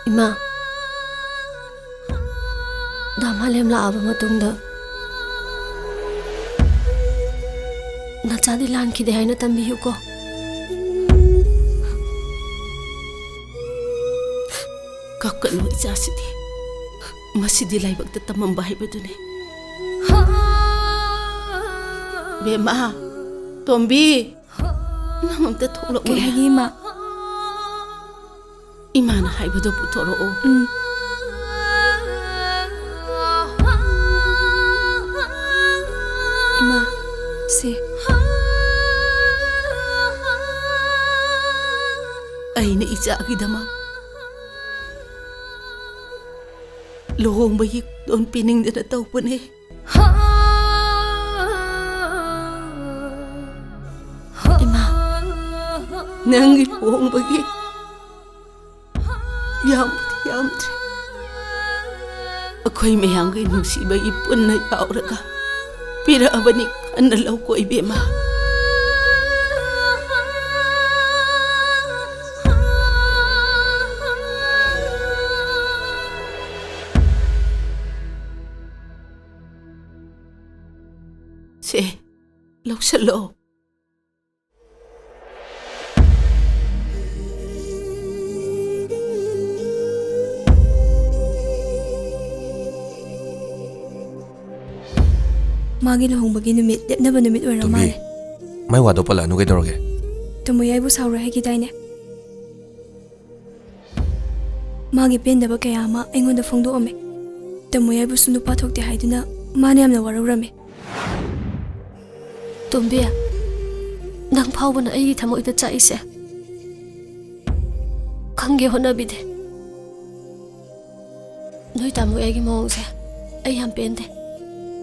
ꯏꯃꯥ, ꯗꯥ ꯃꯥꯂꯦꯝ ꯂꯥꯛꯑꯕ ꯃꯇꯨꯡꯗ ꯅꯆꯥꯗꯤ ꯂꯥꯟꯈꯤꯗꯦ ꯍꯥꯏꯅ ꯇꯝꯕꯤꯌꯨꯀꯣ꯫ ꯀꯞꯀꯅꯨ ꯏꯆꯥꯁꯤꯗꯤ꯫ ꯃꯁꯤꯗꯤ ꯂꯥꯏꯕꯛꯇ ꯇꯝꯃꯝꯕ ꯍꯥꯏꯕꯗꯨꯅꯤ꯫ ꯕꯦꯝꯃ, ꯇꯣꯝꯕꯤ, ꯅꯪ ꯑꯝꯇ ꯊꯣꯛꯂꯛꯎꯅꯦ꯫ ꯀꯩ ꯍꯥꯏꯒꯦ, ꯏꯃꯥ? ꯏꯃꯥꯅ ꯍꯥꯏꯕꯗꯣ ꯄꯨꯊꯣꯔꯛꯑꯣ꯫ ꯎꯝ꯫ ꯏꯃꯥ, ꯁꯦ꯫ ꯑꯩꯅ ꯏꯆꯥꯒꯤꯗꯃꯛ ꯂꯨꯍꯣꯡꯕꯒꯤ ꯈꯨꯗꯣꯜ ꯄꯤꯅꯤꯡꯗꯅ ꯇꯧꯕꯅꯦ꯫ ꯏꯃꯥ꯫ ꯅꯪꯒꯤ ꯂꯨꯍꯣꯡꯕꯒꯤ ꯌꯥꯝꯕꯨꯗꯤ ꯌꯥꯝꯗ꯭ꯔꯦ꯫ ꯑꯩꯈꯣꯏ ꯃꯌꯥꯝꯒꯤ ꯅꯨꯡꯁꯤꯕꯒꯤ ꯄꯨꯟꯅ ꯌꯥꯎꯔꯒ ꯄꯤꯔꯛꯑꯕꯅꯤ, ꯀꯟꯅ ꯂꯧꯀꯣ ꯏꯕꯦꯝꯃ꯫ ꯁꯦ, ꯂꯧꯁꯜꯂꯣ꯫ ꯃꯥꯒꯤ ꯂꯨꯍꯣꯡꯕꯒꯤ ꯅꯨꯃꯤꯠ, ꯂꯦꯞꯅꯕ ꯅꯨꯃꯤꯠ ꯑꯣꯏꯔ ꯇꯣꯝꯕꯤ, ꯃꯥꯜꯂꯦ꯫ ꯃꯥꯏ ꯋꯥꯗꯣ ꯄꯜꯂꯛꯑꯅꯨ ꯀꯩꯗꯧꯔꯒꯦ? ꯇꯥꯃꯣ ꯌꯥꯏꯕꯨ ꯁꯥꯎꯔꯣꯏ ꯍꯥꯏꯈꯤꯗꯥꯏꯅꯦ? ꯃꯥꯒꯤ ꯄꯦꯟꯗꯕ ꯀꯌꯥ ꯑꯃ ꯑꯩꯉꯣꯟꯗ ꯐꯣꯡꯗꯣꯛꯑꯝꯃꯦ꯫ ꯇꯥꯃꯣ ꯌꯥꯏꯕꯨꯁꯨ ꯅꯨꯄꯥ ꯊꯣꯛꯇꯦ ꯍꯥꯏꯗꯨꯅ ꯃꯥꯅ ꯌꯥꯝꯅ ꯋꯥꯔꯧꯔꯝꯃꯦ꯫ ꯇꯣꯝꯕꯤ, ꯅꯪ ꯐꯥꯎꯕꯅ ꯑꯩꯒꯤ ꯊꯃꯣꯏꯗ ꯆꯥꯛꯏꯁꯦ ꯈꯪꯒꯦ ꯍꯣꯠꯅꯕꯤꯗꯦ꯫ ꯅꯣꯏ ꯇꯥꯃꯣ ꯑꯩꯒꯤ ꯃꯑꯣꯡꯁꯦ ꯑꯩ ꯌꯥꯝ ꯄꯦꯟꯗꯦ꯫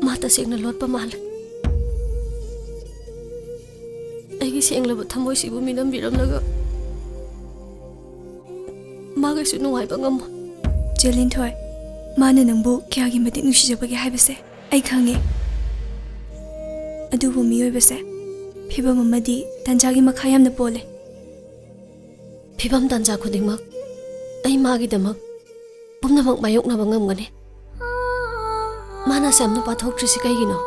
ꯃꯥ ꯇꯁꯦꯡꯅ ꯂꯣꯠꯄ ꯃꯥꯜꯂꯦ꯫ ꯑꯩꯒꯤ ꯁꯦꯡꯂꯕ ꯊꯃꯣꯏꯁꯤꯕꯨ ꯃꯤꯅꯝꯕꯤꯔꯝꯂꯒ ꯃꯥꯒꯩꯁꯨ ꯅꯨꯡꯉꯥꯏꯕ ꯉꯝꯃꯣꯏ꯫ ꯆꯦ ꯂꯤꯟꯊꯣꯏ, ꯃꯥꯅ ꯅꯪꯕꯨ ꯀꯌꯥꯒꯤ ꯃꯇꯤꯛ ꯅꯨꯡꯁꯤꯖꯕꯒꯦ ꯍꯥꯏꯕꯁꯦ ꯑꯩ ꯈꯪꯉꯦ꯫ ꯑꯗꯨꯕꯨ ꯃꯤꯑꯣꯏꯕꯁꯦ ꯐꯤꯕꯝ ꯑꯃꯗꯤ ꯇꯥꯟꯖꯥꯒꯤ ꯃꯈꯥ ꯌꯥꯝꯅ ꯄꯣꯜꯂꯦ꯫ ꯐꯤꯕꯝ ꯇꯥꯟꯖꯥ ꯈꯨꯗꯤꯡꯃꯛ ꯑꯩ ꯃꯥꯒꯤꯗꯃꯛ ꯄꯨꯝꯅꯃꯛ ꯃꯥꯌꯣꯛꯅꯕ ꯉꯝꯒꯅꯤ꯫ ꯃꯥꯅ ꯑꯁꯦꯝ ꯅꯨꯄꯥ ꯊꯣꯛꯇ꯭ꯔꯤꯁꯤ ꯀꯩꯒꯤꯅꯣ?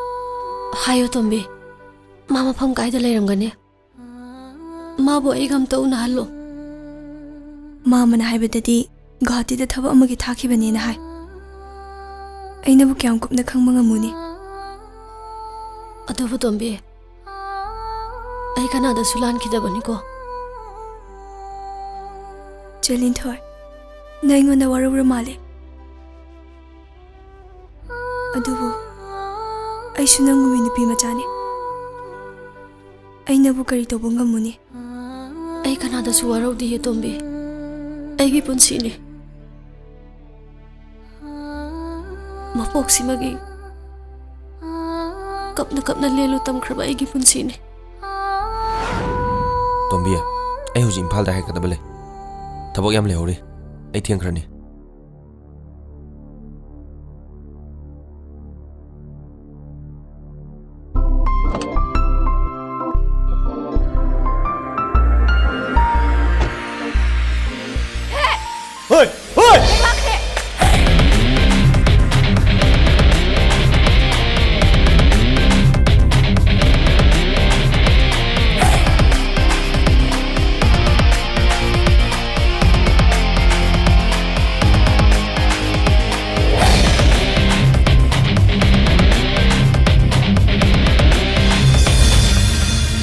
ꯍꯥꯏꯌꯣ ꯇꯣꯝꯕꯤ, ꯃꯥ ꯃꯐꯝ ꯀꯥꯏꯗ ꯂꯩꯔꯝꯒꯅꯤ? ꯃꯥꯕꯨ ꯑꯩꯒ ꯑꯝꯇ ꯎꯅꯍꯜꯂꯣ꯫ ꯃꯥꯃꯅ ꯍꯥꯏꯕꯗꯗꯤ ꯒꯨꯋꯥꯍꯥꯇꯤꯗ ꯊꯕꯛ ꯑꯃꯒꯤ ꯊꯥꯈꯤꯕꯅꯦꯅ ꯍꯥꯏ꯫ ꯑꯩꯅꯕꯨ ꯀꯌꯥꯝ ꯀꯨꯞꯅ ꯈꯪꯕ ꯉꯝꯃꯨꯅꯤ? ꯑꯗꯨꯕꯨ ꯇꯣꯝꯕꯤ, ꯑꯩ ꯀꯅꯥꯗꯁꯨ ꯂꯥꯟꯈꯤꯗꯕꯅꯤꯀꯣ꯫ ꯆꯦ ꯂꯤꯟꯊꯣꯏ, ꯅꯪ ꯑꯩꯉꯣꯟꯗ ꯋꯥꯔꯧꯔ ꯃꯥꯜꯂꯦ꯫ ꯑꯗꯨꯕꯨ ꯑꯩꯁꯨ ꯅꯪꯒꯨꯝꯕꯤ ꯅꯨꯄꯤ ꯃꯆꯥꯅꯤ꯫ ꯑꯩꯅꯕꯨ ꯀꯔꯤ ꯇꯧꯕ ꯉꯝꯃꯨꯅꯤ? ꯑꯩ ꯀꯅꯥꯗꯁꯨ ꯋꯥꯔꯧꯗꯤꯌꯦ ꯇꯣꯝꯕꯤ꯫ ꯑꯩꯒꯤ ꯄꯨꯟꯁꯤꯅꯤ꯫ ꯃꯄꯣꯛꯁꯤꯃꯒꯤ ꯀꯞꯅ ꯀꯞꯅ ꯂꯦꯜꯂꯨ ꯇꯝꯈ꯭ꯔꯕ ꯑꯩꯒꯤ ꯄꯨꯟꯁꯤꯅꯤ꯫ ꯇꯣꯝꯕꯤ, ꯑꯩ ꯍꯧꯖꯤꯛ ꯏꯝꯐꯥꯜꯗ ꯍꯥꯏꯒꯗꯕ ꯂꯩ꯫ ꯊꯕꯛ ꯌꯥꯝ ꯂꯩꯍꯧꯔꯤ꯫ ꯑꯩ ꯊꯦꯡꯈ꯭ꯔꯅꯤ꯫ ꯍꯣꯏ! ꯍꯣꯏ!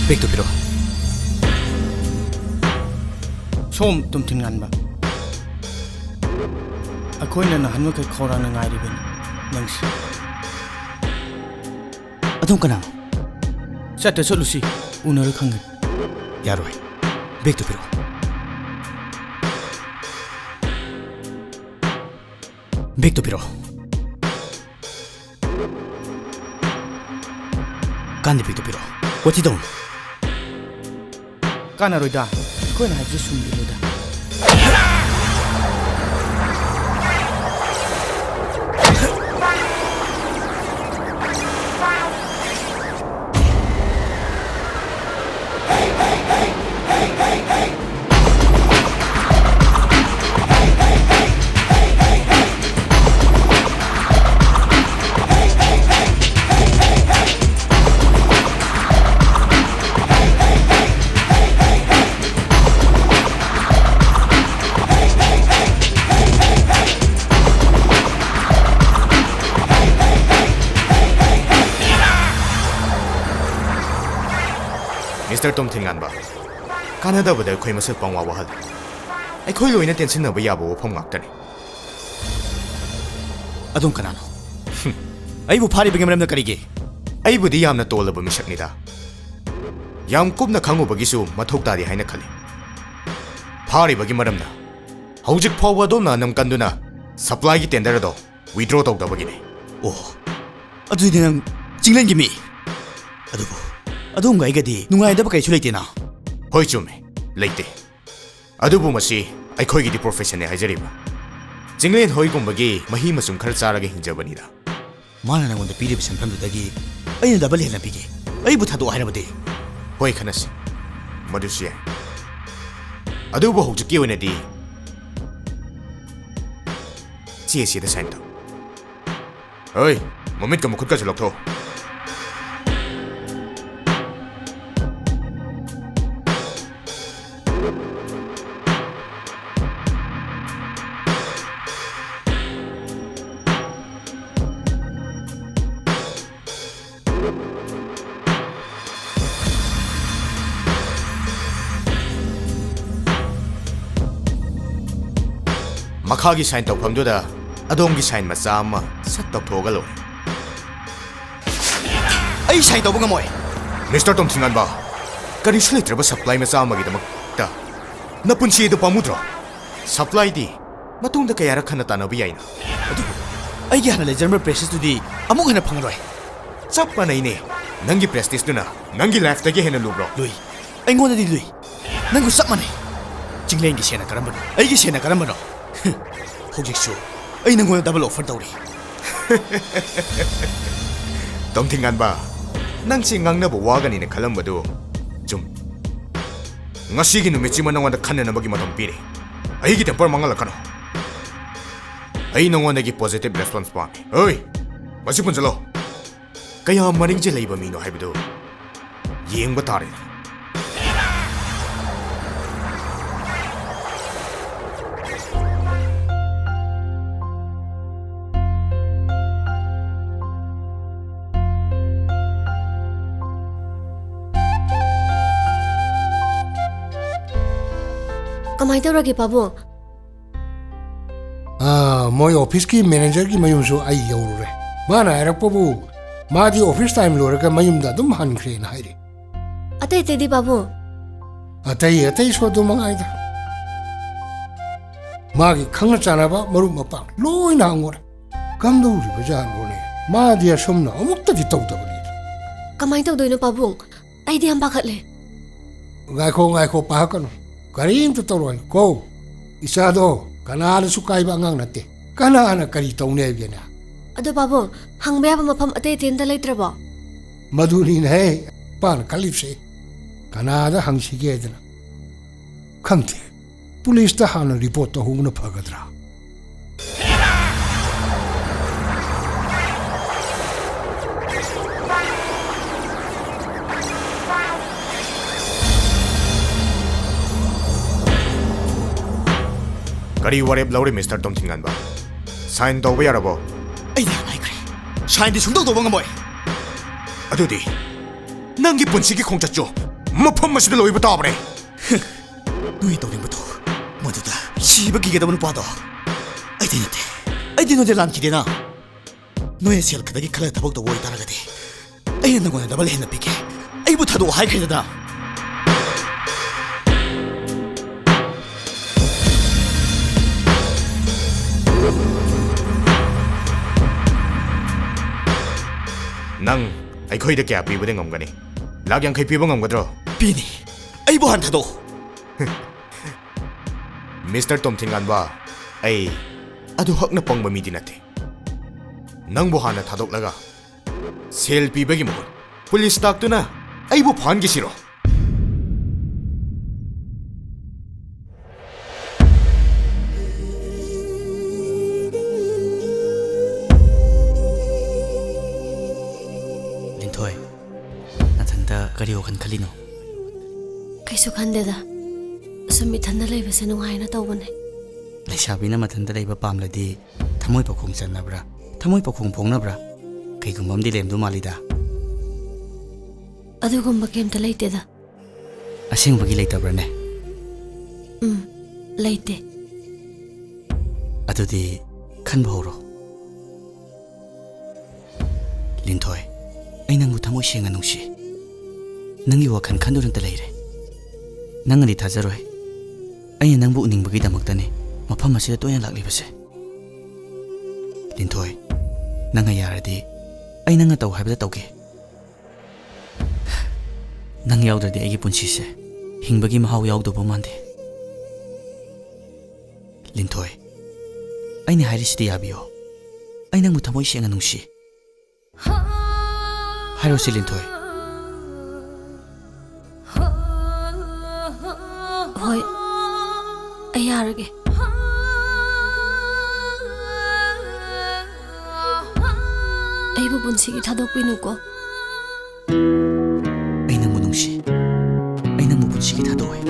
ꯕꯦꯛꯇꯨ ꯄꯤꯔꯛꯑꯣ꯫ ꯁꯣꯝ ꯇꯣꯝꯊꯤꯟ ꯉꯥꯟꯕ, ꯑꯩꯈꯣꯏꯅ ꯅꯍꯥꯟꯃꯈꯩ ꯈꯧꯔꯥꯡꯅ ꯉꯥꯏꯔꯤꯕꯅꯤ ꯅꯪꯁꯤ꯫ ꯑꯗꯨꯝ ꯀꯅꯥꯅꯣ? ꯆꯠꯇ ꯆꯠꯂꯨꯁꯤ, ꯎꯅꯔ ꯈꯪꯒꯅꯤ꯫ ꯌꯥꯔꯣꯏ, ꯕꯦꯛꯇꯨ ꯄꯤꯔꯛꯑꯣ꯫ ꯕꯦꯛꯇꯨ ꯄꯤꯔꯛꯑꯣ꯫ ꯀꯥꯟꯗꯦ, ꯕꯦꯛꯇꯨ ꯄꯤꯔꯛꯑꯣ꯫ ꯋꯥꯊꯤ ꯇꯧꯅꯨ꯫ ꯀꯥꯟꯅꯔꯣꯏꯗ, ꯑꯩꯈꯣꯏꯅ ꯍꯥꯏꯕꯁꯦ ꯁꯨꯝ ꯏꯜꯂꯨꯗ꯫ ꯃꯤꯁꯇꯔ ꯇꯣꯝꯊꯤꯟꯉꯥꯟꯕ, ꯀꯥꯟꯅꯗꯕꯗ ꯑꯩꯈꯣꯏ ꯃꯁꯦꯜ ꯄꯪꯋꯥ ꯋꯥꯍꯜꯂꯤ꯫ ꯑꯩꯈꯣꯏ ꯂꯣꯏꯅ ꯇꯦꯟꯁꯤꯟꯅꯕ ꯌꯥꯕ ꯋꯥꯐꯝ ꯉꯥꯛꯇꯅꯤ꯫ ꯑꯗꯨꯝ ꯀꯅꯥꯅꯣ? ꯍꯨꯝ꯫ ꯑꯩꯕꯨ ꯐꯥꯔꯤꯕꯒꯤ ꯃꯔꯝꯅ ꯀꯔꯤꯒꯤ? ꯑꯩꯕꯨꯗꯤ ꯌꯥꯝꯅ ꯇꯣꯜꯂꯕ ꯃꯤꯁꯛꯅꯤꯗ꯫ ꯌꯥꯝ ꯀꯨꯞꯅ ꯈꯪꯉꯨꯕꯒꯤꯁꯨ ꯃꯊꯧ ꯇꯥꯗꯦ ꯍꯥꯏꯅ ꯈꯜꯂꯤ꯫ ꯐꯥꯔꯤꯕꯒꯤ ꯃꯔꯝꯅ ꯍꯧꯖꯤꯛ ꯐꯥꯎꯕ ꯑꯗꯣꯝꯅ ꯑꯅꯝ ꯀꯟꯗꯨꯅ ꯁꯄ꯭ꯂꯥꯏꯒꯤ ꯇꯦꯟꯗꯔ ꯑꯗꯣ ꯋꯤꯗ꯭ꯔꯣ ꯇꯧꯗꯕꯒꯤꯅꯤ꯫ ꯑꯣ, ꯑꯗꯨꯗꯤ ꯅꯪ ꯆꯤꯡꯂꯦꯟꯒꯤ ꯃꯤ꯫ ꯑꯗꯨꯕꯨ ꯑꯗꯣꯝꯒ ꯑꯩꯒꯗꯤ ꯅꯨꯡꯉꯥꯏꯗꯕ ꯀꯔꯤꯁꯨ ꯂꯩꯇꯦꯅ꯫ ꯍꯣꯏ, ꯆꯨꯝꯃꯦ, ꯂꯩꯇꯦ꯫ ꯑꯗꯨꯕꯨ ꯃꯁꯤ ꯑꯩꯈꯣꯏꯒꯤꯗꯤ ꯄ꯭ꯔꯣꯐꯦꯁꯟꯅꯦ ꯍꯥꯏꯖꯔꯤꯕ꯫ ꯆꯤꯡꯂꯦꯟ ꯍꯣꯏꯒꯨꯝꯕꯒꯤ ꯃꯍꯤ ꯃꯁꯨꯝ ꯈꯔ ꯆꯥꯔꯒ ꯍꯤꯡꯖꯕꯅꯤꯗ꯫ ꯃꯥꯅ ꯅꯪꯉꯣꯟꯗ ꯄꯤꯔꯤꯕ ꯁꯦꯟꯐꯝꯗꯨꯗꯒꯤ ꯑꯩꯅ ꯗꯕꯜ ꯍꯦꯟꯅ ꯄꯤꯒꯦ꯫ ꯑꯩꯕꯨ ꯊꯥꯗꯣꯛꯑꯣ ꯍꯥꯏꯔꯕꯗꯤ? ꯍꯣꯏ, ꯈꯟꯅꯁꯤ꯫ ꯃꯗꯨꯁꯨ ꯌꯥꯏ꯫ ꯑꯗꯨꯕꯨ ꯍꯧꯖꯤꯛꯀꯤ ꯑꯣꯏꯅꯗꯤ ꯆꯦ ꯑꯁꯤꯗ ꯁꯥꯏꯟ ꯇꯧ꯫ ꯍꯣꯏ, ꯃꯃꯤꯠꯀ ꯃꯈꯨꯠꯀꯁꯨ ꯂꯧꯊꯣꯛ꯫ ꯃꯈꯥꯒꯤ ꯁꯥꯏꯟ ꯇꯧꯐꯝꯗꯨꯗ ꯑꯗꯣꯝꯒꯤ ꯁꯥꯏꯟ ꯃꯆꯥ ꯑꯃ ꯁꯠ ꯇꯧꯊꯣꯛꯑꯒ ꯂꯣꯏꯔꯦ꯫ ꯑꯩ ꯁꯥꯏꯟ ꯇꯧꯕ ꯉꯝꯃꯣꯏ꯫ ꯃꯤꯁꯇꯔ ꯇꯣꯝꯊꯤꯉꯥꯟꯕ, ꯀꯔꯤꯁꯨ ꯂꯩꯇ꯭ꯔꯕ ꯁꯄ꯭ꯂꯥꯏ ꯃꯆꯥ ꯑꯃꯒꯤꯗꯃꯛꯇ ꯅꯄꯨꯟꯁꯤ ꯑꯗꯨ ꯄꯥꯝꯃꯨꯗ꯭ꯔꯣ? ꯁꯄ꯭ꯂꯥꯏꯗꯤ ꯃꯇꯨꯡꯗ ꯀꯌꯥꯔꯛ ꯍꯟꯅ ꯇꯥꯟꯅꯕ ꯌꯥꯏꯅ꯫ ꯑꯗꯨꯕꯨ ꯑꯩꯒꯤ ꯍꯥꯟꯅ ꯂꯩꯖꯔꯝꯕ ꯄ꯭ꯔꯦꯁꯇꯤꯖꯇꯨꯗꯤ ꯑꯃꯨꯛ ꯍꯟꯅ ꯐꯪꯉꯔꯣꯏ꯫ ꯆꯞ ꯃꯥꯟꯅꯩꯅꯦ꯫ ꯅꯪꯒꯤ ꯄ꯭ꯔꯦꯁꯇꯤꯖꯇꯨꯅ ꯅꯪꯒꯤ ꯂꯥꯏꯐꯇꯒꯤ ꯍꯦꯟꯅ ꯂꯨꯕ꯭ꯔꯣ? ꯂꯨꯏ꯫ ꯑꯩꯉꯣꯟꯗꯗꯤ ꯂꯨꯏ꯫ ꯅꯪꯕꯨ ꯆꯞ ꯃꯥꯟꯅꯩ꯫ ꯆꯤꯡꯂꯦꯟꯒꯤ ꯁꯦꯟꯅ ꯀꯔꯝꯕꯅꯣ? ꯑꯩꯒꯤ ꯁꯦꯟꯅ ꯀꯔꯝꯕꯅꯣ? ꯍꯧꯖꯤꯛꯁꯨ ꯑꯩ ꯅꯪꯉꯣꯟꯗ ꯗꯕꯜ ꯑꯣꯐꯔ ꯇꯧꯔꯤ꯫ ꯇꯣꯝꯊꯤꯉꯥꯟꯕ, ꯅꯪꯁꯤ ꯉꯥꯡꯅꯕ ꯋꯥꯒꯅꯤꯅ ꯈꯜꯂꯝꯕꯗꯨ ꯆꯨꯝ꯫ ꯉꯁꯤꯒꯤ ꯅꯨꯃꯤꯠꯁꯤꯃ ꯅꯉꯣꯟꯗ ꯈꯟꯅꯅꯕꯒꯤ ꯃꯇꯝ ꯄꯤꯔꯤ꯫ ꯑꯩꯒꯤ ꯇꯦꯝꯄꯔ ꯃꯥꯡꯍꯜꯂꯛꯀꯅꯨ꯫ ꯑꯩ ꯅꯉꯣꯟꯗꯒꯤ ꯄꯣꯖꯤꯇꯤꯚ ꯔꯦꯁꯄꯣꯟꯁ ꯄꯥꯝꯃꯤ꯫ ꯍꯣꯏ, ꯃꯁꯤ ꯄꯨꯟꯁꯤꯜꯂꯣ꯫ ꯀꯌꯥ ꯃꯔꯤꯡꯖꯦꯜ ꯂꯩꯕ ꯃꯤꯅꯣ ꯍꯥꯏꯕꯗꯨ ꯌꯦꯡꯕ ꯇꯥꯔꯦ꯫ ꯀꯃꯥꯏ ꯇꯧꯔꯒꯦ, ꯄꯥꯕꯨꯡ? ꯑꯥ, ꯃꯣꯏ ꯑꯣꯐꯤꯁꯀꯤ ꯃꯦꯅꯦꯖꯔꯒꯤ ꯃꯌꯨꯝꯁꯨ ꯑꯩ ꯌꯧꯔꯨꯔꯦ꯫ ꯃꯥꯅ ꯍꯥꯏꯔꯛꯄꯕꯨ, ꯃꯥꯗꯤ ꯑꯣꯐꯤꯁ ꯇꯥꯏꯝ ꯂꯣꯏꯔꯒ ꯃꯌꯨꯝꯗ ꯑꯗꯨꯝ ꯍꯟꯈ꯭ꯔꯦꯅ ꯍꯥꯏꯔꯤ꯫ ꯑꯇꯩ ꯑꯇꯩꯗꯤ, ꯄꯥꯕꯨꯡ? ꯑꯇꯩ ꯑꯇꯩꯁꯨ ꯑꯗꯨ ꯃꯉꯥꯏꯗ꯫ ꯃꯥꯒꯤ ꯈꯪꯅ ꯆꯥꯟꯅꯕ ꯃꯔꯨꯞ ꯃꯄꯥꯡ ꯂꯣꯏꯅ ꯍꯪꯉꯨꯔꯦ꯫ ꯀꯝꯗꯧꯔꯤꯕ ꯖꯥꯠꯅꯣꯅꯦ? ꯃꯥꯗꯤ ꯑꯁꯨꯝꯅ ꯑꯃꯨꯛꯇꯗꯤ ꯇꯧꯗꯕꯅꯤꯗ꯫ ꯀꯃꯥꯏ ꯇꯧꯗꯣꯏꯅꯣ, ꯄꯥꯕꯨꯡ? ꯑꯩꯗꯤ ꯌꯥꯝ ꯄꯥꯈꯠꯂꯦ꯫ ꯉꯥꯏꯈꯣ, ꯉꯥꯏꯈꯣ, ꯄꯥꯈꯠꯀꯅꯨ꯫ ꯀꯔꯤꯝꯇ ꯇꯧꯔꯣꯏ ꯀꯣ꯫ ꯏꯆꯥꯗꯣ ꯀꯅꯥꯅꯁꯨ ꯀꯥꯏꯕ ꯑꯉꯥꯡ ꯅꯠꯇꯦ꯫ ꯀꯅꯥꯅ ꯀꯔꯤ ꯇꯧꯅꯤ ꯍꯥꯏꯒꯦꯅꯦ? ꯑꯗꯣ ꯄꯥꯕꯨꯡ, ꯍꯪꯕ ꯌꯥꯕ ꯃꯐꯝ ꯑꯇꯩ ꯑꯇꯩ ꯑꯝꯇ ꯂꯩꯇ꯭ꯔꯕꯣ? ꯃꯗꯨꯅꯤꯅꯦꯍꯦ ꯄꯥꯅ ꯈꯜꯂꯤꯕꯁꯦ꯫ ꯀꯅꯥꯗ ꯍꯪꯁꯤꯒꯦ ꯍꯥꯏꯗꯅ꯫ ꯈꯪꯗꯦ꯫ ꯄꯨꯂꯤꯁꯇ ꯍꯥꯟꯅ ꯔꯤꯄꯣꯔꯠ ꯇꯧꯍꯧꯕꯅ ꯐꯒꯗ꯭ꯔꯥ? ꯀꯔꯤ ꯋꯥꯔꯦꯞ ꯂꯧꯔꯤ, ꯃꯤꯁꯇꯔ ꯇꯣꯝꯊꯤꯉꯥꯟꯕ? ꯁꯥꯏꯟ ꯇꯧꯕ ꯌꯥꯔꯕꯣ? ꯑꯩꯅ ꯍꯥꯟꯅ ꯍꯥꯏꯈ꯭ꯔꯦ, ꯁꯥꯏꯟꯗꯤ ꯁꯨꯡꯇꯧ ꯇꯧꯕ ꯉꯝꯃꯣꯏ꯫ ꯑꯗꯨꯗꯤ ꯅꯪꯒꯤ ꯄꯨꯟꯁꯤꯒꯤ ꯈꯣꯡꯆꯠꯁꯨ ꯃꯐꯝ ꯑꯁꯤꯗ ꯂꯣꯏꯕ ꯇꯥꯕꯅꯦ꯫ ꯅꯣꯏ ꯇꯧꯅꯤꯡꯕꯗꯣ ꯃꯗꯨꯗ ꯁꯤꯕ ꯀꯤꯒꯗꯕ ꯅꯨꯄꯥꯗꯣ ꯑꯩꯗꯤ ꯅꯠꯇꯦ, ꯑꯩꯗꯤ ꯅꯣꯏꯗ ꯂꯥꯟꯈꯤꯗꯦꯅ꯫ ꯅꯣꯏꯅ ꯁꯦꯜ ꯈꯛꯇꯒꯤ ꯈꯜꯂꯒ ꯊꯕꯛ ꯇꯧꯕ ꯑꯣꯏꯇꯥꯔꯒꯗꯤ ꯑꯩꯅ ꯅꯪꯉꯣꯟꯗ ꯗꯕꯜ ꯍꯦꯟꯅ ꯄꯤꯒꯦ꯫ ꯑꯩꯕꯨ ꯊꯥꯗꯣꯛꯑꯣ ꯍꯥꯏꯈ꯭ꯔꯦꯗꯅ꯫ ꯅꯪ ꯑꯩꯈꯣꯏꯗ ꯀꯌꯥ ꯄꯤꯕꯗꯤ ꯉꯝꯒꯅꯤ? ꯂꯥꯛ ꯌꯥꯡꯈꯩ ꯄꯤꯕ ꯉꯝꯒꯗ꯭ꯔꯣ? ꯄꯤꯅꯤ꯫ ꯑꯩꯕꯨ ꯍꯥꯟꯅ ꯊꯥꯗꯣꯛꯑꯣ꯫ ꯃꯤꯁꯇꯔ ꯇꯣꯝꯊꯤꯟꯉꯥꯟꯕ, ꯑꯩ ꯑꯗꯨ ꯍꯛꯅ ꯄꯪꯕ ꯃꯤꯗꯤ ꯅꯠꯇꯦ꯫ ꯅꯪꯕꯨ ꯍꯥꯟꯅ ꯊꯥꯗꯣꯛꯂꯒ ꯁꯦꯜ ꯄꯤꯕꯒꯤ ꯃꯍꯨꯠ ꯄꯨꯂꯤꯁ ꯇꯥꯛꯇꯨꯅ ꯑꯩꯕꯨ ꯐꯥꯍꯟꯈꯤꯁꯤꯔꯣ? ꯂꯤꯟꯊꯣꯏ, ꯅꯊꯟꯇ ꯀꯔꯤ ꯋꯥꯈꯜ ꯈꯜꯂꯤꯅꯣ? ꯀꯩꯁꯨ ꯈꯟꯗꯦꯗ꯫ ꯁꯨꯝ ꯏꯊꯟꯗ ꯂꯩꯕꯁꯦ ꯅꯨꯡꯉꯥꯏꯅ ꯇꯧꯕꯅꯦ꯫ ꯂꯩꯁꯥꯕꯤꯅ ꯃꯊꯟꯇ ꯂꯩꯕ ꯄꯥꯝꯂꯗꯤ ꯊꯃꯣꯏ ꯄꯥꯈꯣꯡ ꯆꯟꯅꯕ꯭ꯔꯥ? ꯊꯃꯣꯏ ꯄꯥꯈꯣꯡ ꯐꯣꯡꯅꯕ꯭ꯔꯥ? ꯀꯩꯒꯨꯝꯕ ꯑꯃꯗꯤ ꯂꯩꯔꯝꯗꯧ ꯃꯥꯜꯂꯤꯗ꯫ ꯑꯗꯨꯒꯨꯝꯕ ꯀꯩꯝꯇ ꯂꯩꯇꯦꯗ꯫ ꯑꯁꯦꯡꯕꯒꯤ ꯂꯩꯇꯕ꯭ꯔꯥꯅꯦ? ꯎꯝ, ꯂꯩꯇꯦ꯫ ꯑꯗꯨꯗꯤ ꯈꯟꯕ ꯍꯧꯔꯣ꯫ ꯂꯤꯟꯊꯣꯏ, ꯑꯩ ꯅꯪꯕꯨ ꯊꯃꯣꯏ ꯁꯦꯡꯅ ꯅꯨꯡꯁꯤ꯫ ꯅꯪꯒꯤ ꯋꯥꯈꯜ ꯈꯟꯗꯨꯅꯇ ꯂꯩꯔꯦ꯫ ꯅꯪꯅꯗꯤ ꯊꯥꯖꯔꯣꯏ, ꯑꯩꯅ ꯅꯪꯕꯨ ꯎꯅꯤꯡꯕꯒꯤꯗꯃꯛꯇꯅꯤ ꯃꯐꯝ ꯑꯁꯤꯗ ꯇꯣꯏꯅ ꯂꯥꯛꯂꯤꯕꯁꯦ꯫ ꯂꯤꯟꯊꯣꯏ, ꯅꯪꯅ ꯌꯥꯔꯗꯤ ꯑꯩ ꯅꯪꯅ ꯇꯧ ꯍꯥꯏꯕꯗ ꯇꯧꯒꯦ꯫ ꯅꯪ ꯌꯥꯎꯗ꯭ꯔꯗꯤ ꯑꯩꯒꯤ ꯄꯨꯟꯁꯤꯁꯦ ꯍꯤꯡꯕꯒꯤ ꯃꯍꯥꯎ ꯌꯥꯎꯗꯧꯕ ꯃꯥꯟꯗꯦ꯫ ꯂꯤꯟꯊꯣꯏ, ꯑꯩꯅ ꯍꯥꯏꯔꯤꯁꯤꯗꯤ ꯌꯥꯕꯤꯌꯣ꯫ ꯑꯩ ꯅꯪꯕꯨ ꯊꯃꯣꯏ ꯁꯦꯡꯅ ꯅꯨꯡꯁꯤ꯫ ꯍꯥꯏꯔꯣꯁꯤ, ꯂꯤꯟꯊꯣꯏ꯫ ꯍꯣꯏ, ꯑꯩ ꯌꯥꯔꯒꯦ꯫ ꯑꯩꯕꯨ ꯄꯨꯟꯁꯤꯒꯤ ꯊꯥꯗꯣꯛꯄꯤꯅꯨꯀꯣ꯫ ꯑꯩ ꯅꯪꯕꯨ ꯅꯨꯡꯁꯤ꯫ ꯑꯩ ꯅꯪꯕꯨ ꯄꯨꯟꯁꯤꯒꯤ ꯊꯥꯗꯣꯛꯑꯣꯏ꯫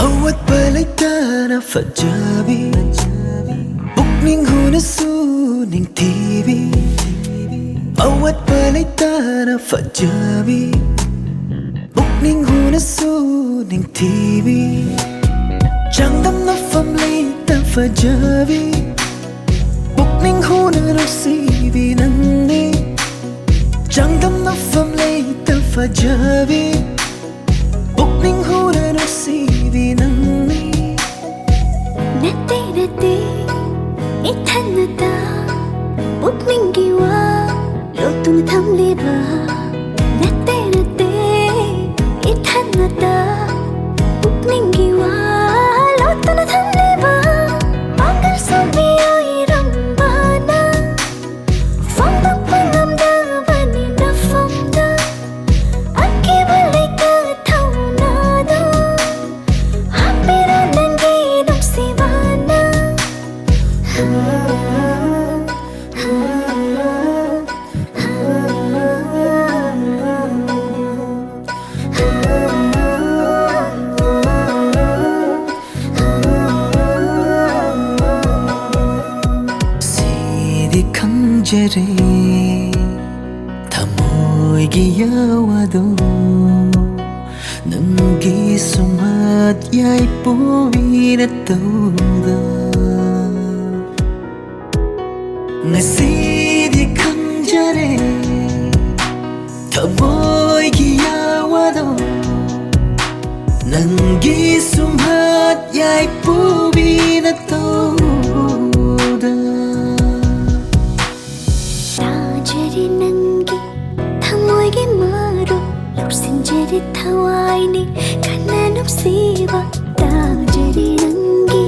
ꯑꯋꯥꯠꯄ ꯂꯩꯇꯅ ꯐꯖꯕꯤ, ꯄꯨꯛꯅꯤꯡ ꯍꯨꯅꯁꯨ ꯅꯤꯡꯊꯤꯕꯤ, ꯑꯋꯥꯠꯄ ꯂꯩꯇꯅ ꯐꯖꯕꯤ, ꯄꯨꯛꯅꯤꯡ ꯍꯨꯅꯁꯨ ꯅꯤꯡꯊꯤꯕꯤ, ꯆꯥꯡꯗꯝꯅꯐꯝ ꯂꯩꯇ ꯐꯖꯕꯤ, ꯄꯨꯛꯅꯤꯡ ꯍꯨꯅ ꯅꯨꯡꯁꯤꯕꯤ ꯅꯪꯅꯤ, ꯆꯥꯡꯗꯝꯅꯐꯝ ꯂꯩꯇ ꯐꯖꯕꯤ, ꯄꯨꯛꯅꯤꯡ ꯍꯨꯅ ꯅꯨꯡꯁꯤꯕꯤ ꯅꯪꯅꯤ꯫ ꯅꯠꯇꯦ ꯅꯠꯇꯦ, ꯏꯊꯟꯅꯇ ꯄꯨꯛꯅꯤꯡꯒꯤ ꯋꯥ ꯂꯣꯠꯇꯨꯅ ꯊꯝꯂꯤꯕ꯫ ꯅꯠꯇꯦ ꯅꯠꯇꯦ, ꯏꯊꯟꯅꯇ ꯄꯨꯛꯅꯤꯡꯒꯤ ꯋꯥ ꯂꯣꯠꯇꯨꯅ ꯊꯝꯂꯤꯕ꯫ ꯄꯥꯡꯒꯜ ꯁꯣꯟꯕꯤ ꯑꯣꯏꯔꯝꯕꯅ ꯐꯣꯡꯗꯣꯛꯄ ꯉꯝꯗꯕꯅꯤ ꯅꯐꯝꯗ꯫ ꯑꯀꯤꯕ ꯂꯩꯇ ꯊꯧꯅꯥꯗꯣ ꯍꯥꯞꯄꯤꯔꯣ ꯅꯪꯒꯤ ꯅꯨꯡꯁꯤꯕꯅ꯫ ꯉꯁꯤꯗꯤ ꯈꯪꯖꯔꯦ ꯊꯃꯣꯏꯒꯤ ꯌꯥꯋꯥꯗꯣ, ꯅꯪꯒꯤ ꯁꯨꯝꯍꯠ ꯌꯥꯏꯄꯨꯕꯤꯅ ꯇꯧꯗ꯫ ꯉꯁꯤꯗꯤ ꯈꯪꯖꯔꯦ ꯊꯃꯣꯏꯒꯤ ꯌꯥꯋꯥꯗꯣ, ꯅꯪꯒꯤ ꯁꯨꯝꯍꯠ ꯌꯥꯏꯄꯨꯕꯤꯅ ꯇꯧꯗ꯫ ꯇꯥꯖꯔꯤ ꯅꯪꯒꯤ ꯊꯃꯣꯏꯒꯤ ꯃꯔꯨ, ꯂꯧꯁꯤꯟꯖꯔꯤ ꯊꯋꯥꯏꯅꯤ ꯀꯟꯅ ꯅꯨꯡꯁꯤꯕ꯫ ꯇꯥꯖꯔꯤ ꯅꯪꯒꯤ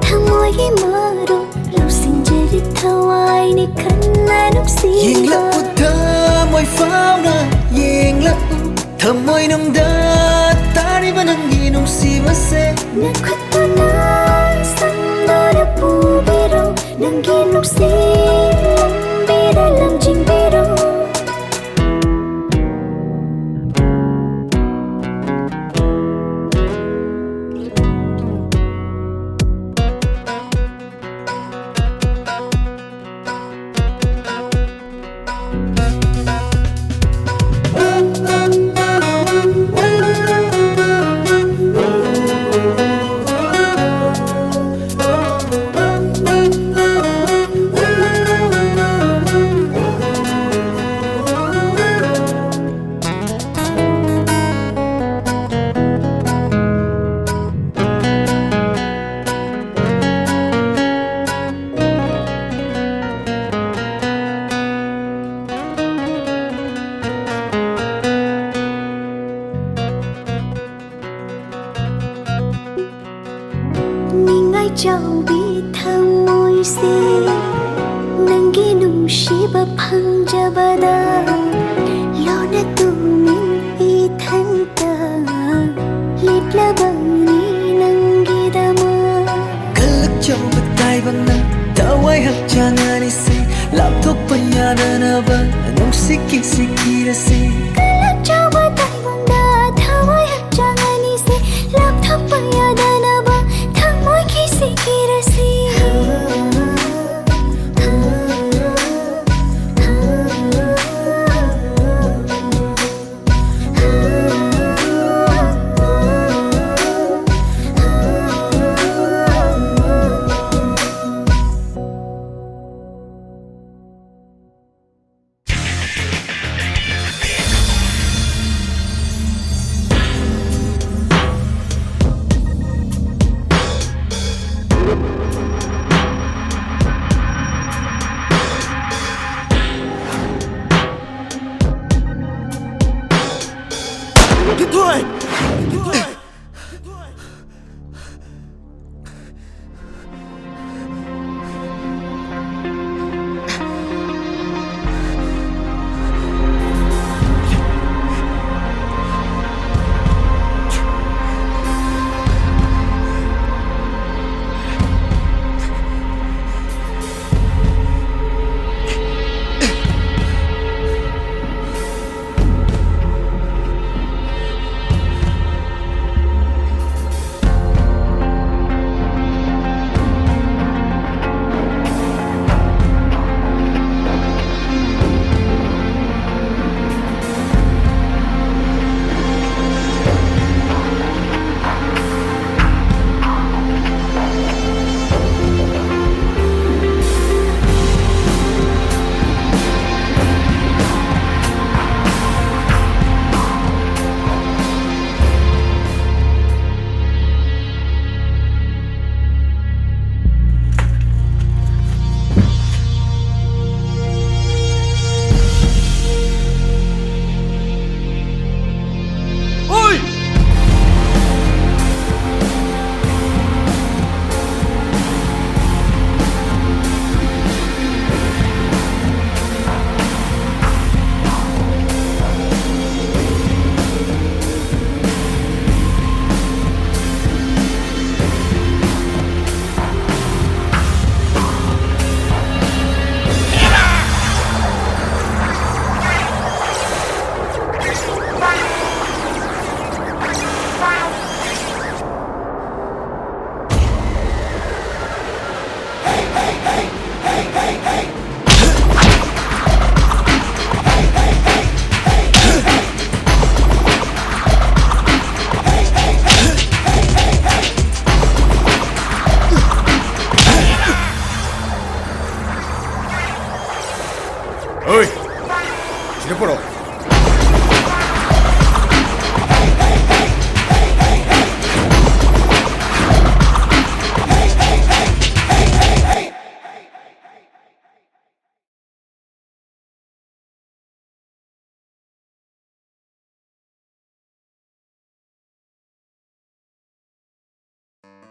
ꯊꯃꯣꯏꯒꯤ ꯃꯔꯨ, ꯂꯧꯁꯤꯟꯖꯔꯤ ꯊꯋꯥꯏꯅꯤ ꯀꯟꯅ ꯅꯨꯡꯁꯤꯕ꯫ ꯌꯦꯡꯂꯛꯎ ꯊꯃꯣꯏ ꯐꯥꯎꯅ, ꯌꯦꯡꯂꯛꯎ ꯊꯃꯣꯏꯅꯨꯡꯗ ꯇꯥꯔꯤꯕ ꯅꯪꯒꯤ ꯅꯨꯡꯁꯤꯕꯁꯦ꯫ ꯅꯈꯨꯠꯇꯨꯅ ꯁꯟꯗꯣꯛꯅ ꯄꯨꯕꯤꯔꯣ, ꯅꯪꯒꯤ ꯅꯨꯡꯁꯤ ꯂꯝꯕꯤꯗ ꯂꯝꯖꯤꯡꯕꯤꯔꯣ꯫ ꯆꯥꯎꯕꯤ ꯊꯃꯣꯏꯁꯦ, ꯅꯪꯒꯤ ꯅꯨꯡꯁꯤꯕ ꯐꯪꯖꯕꯗ ꯂꯣꯟꯅ ꯇꯨꯃꯤꯟ ꯏꯊꯟꯇ ꯂꯦꯞꯂꯕꯅꯤ ꯅꯪꯒꯤꯗꯃꯛ꯫ ꯀꯜꯂꯛꯆꯧꯕ ꯇꯥꯏꯕꯪꯅ ꯊꯋꯥꯏ ꯍꯛꯆꯥꯡ ꯑꯅꯤꯁꯦ ꯂꯥꯞꯊꯣꯛꯄ ꯌꯥꯗꯅꯕ ꯅꯨꯡꯁꯤꯠꯀꯤ ꯁꯤꯀꯤꯔꯁꯦ꯫ ꯀꯜꯂꯛꯆꯧꯕ ꯇꯥꯏꯕꯪꯗ ꯊꯋꯥꯏ ꯍꯛꯆꯥꯡ ꯑꯅꯤꯁꯦ ꯂꯥꯞꯊꯣꯛꯄ ꯌꯥꯗꯅꯕ ꯊꯃꯣꯏꯒꯤ ꯁꯤꯀꯤꯔꯁꯦ꯫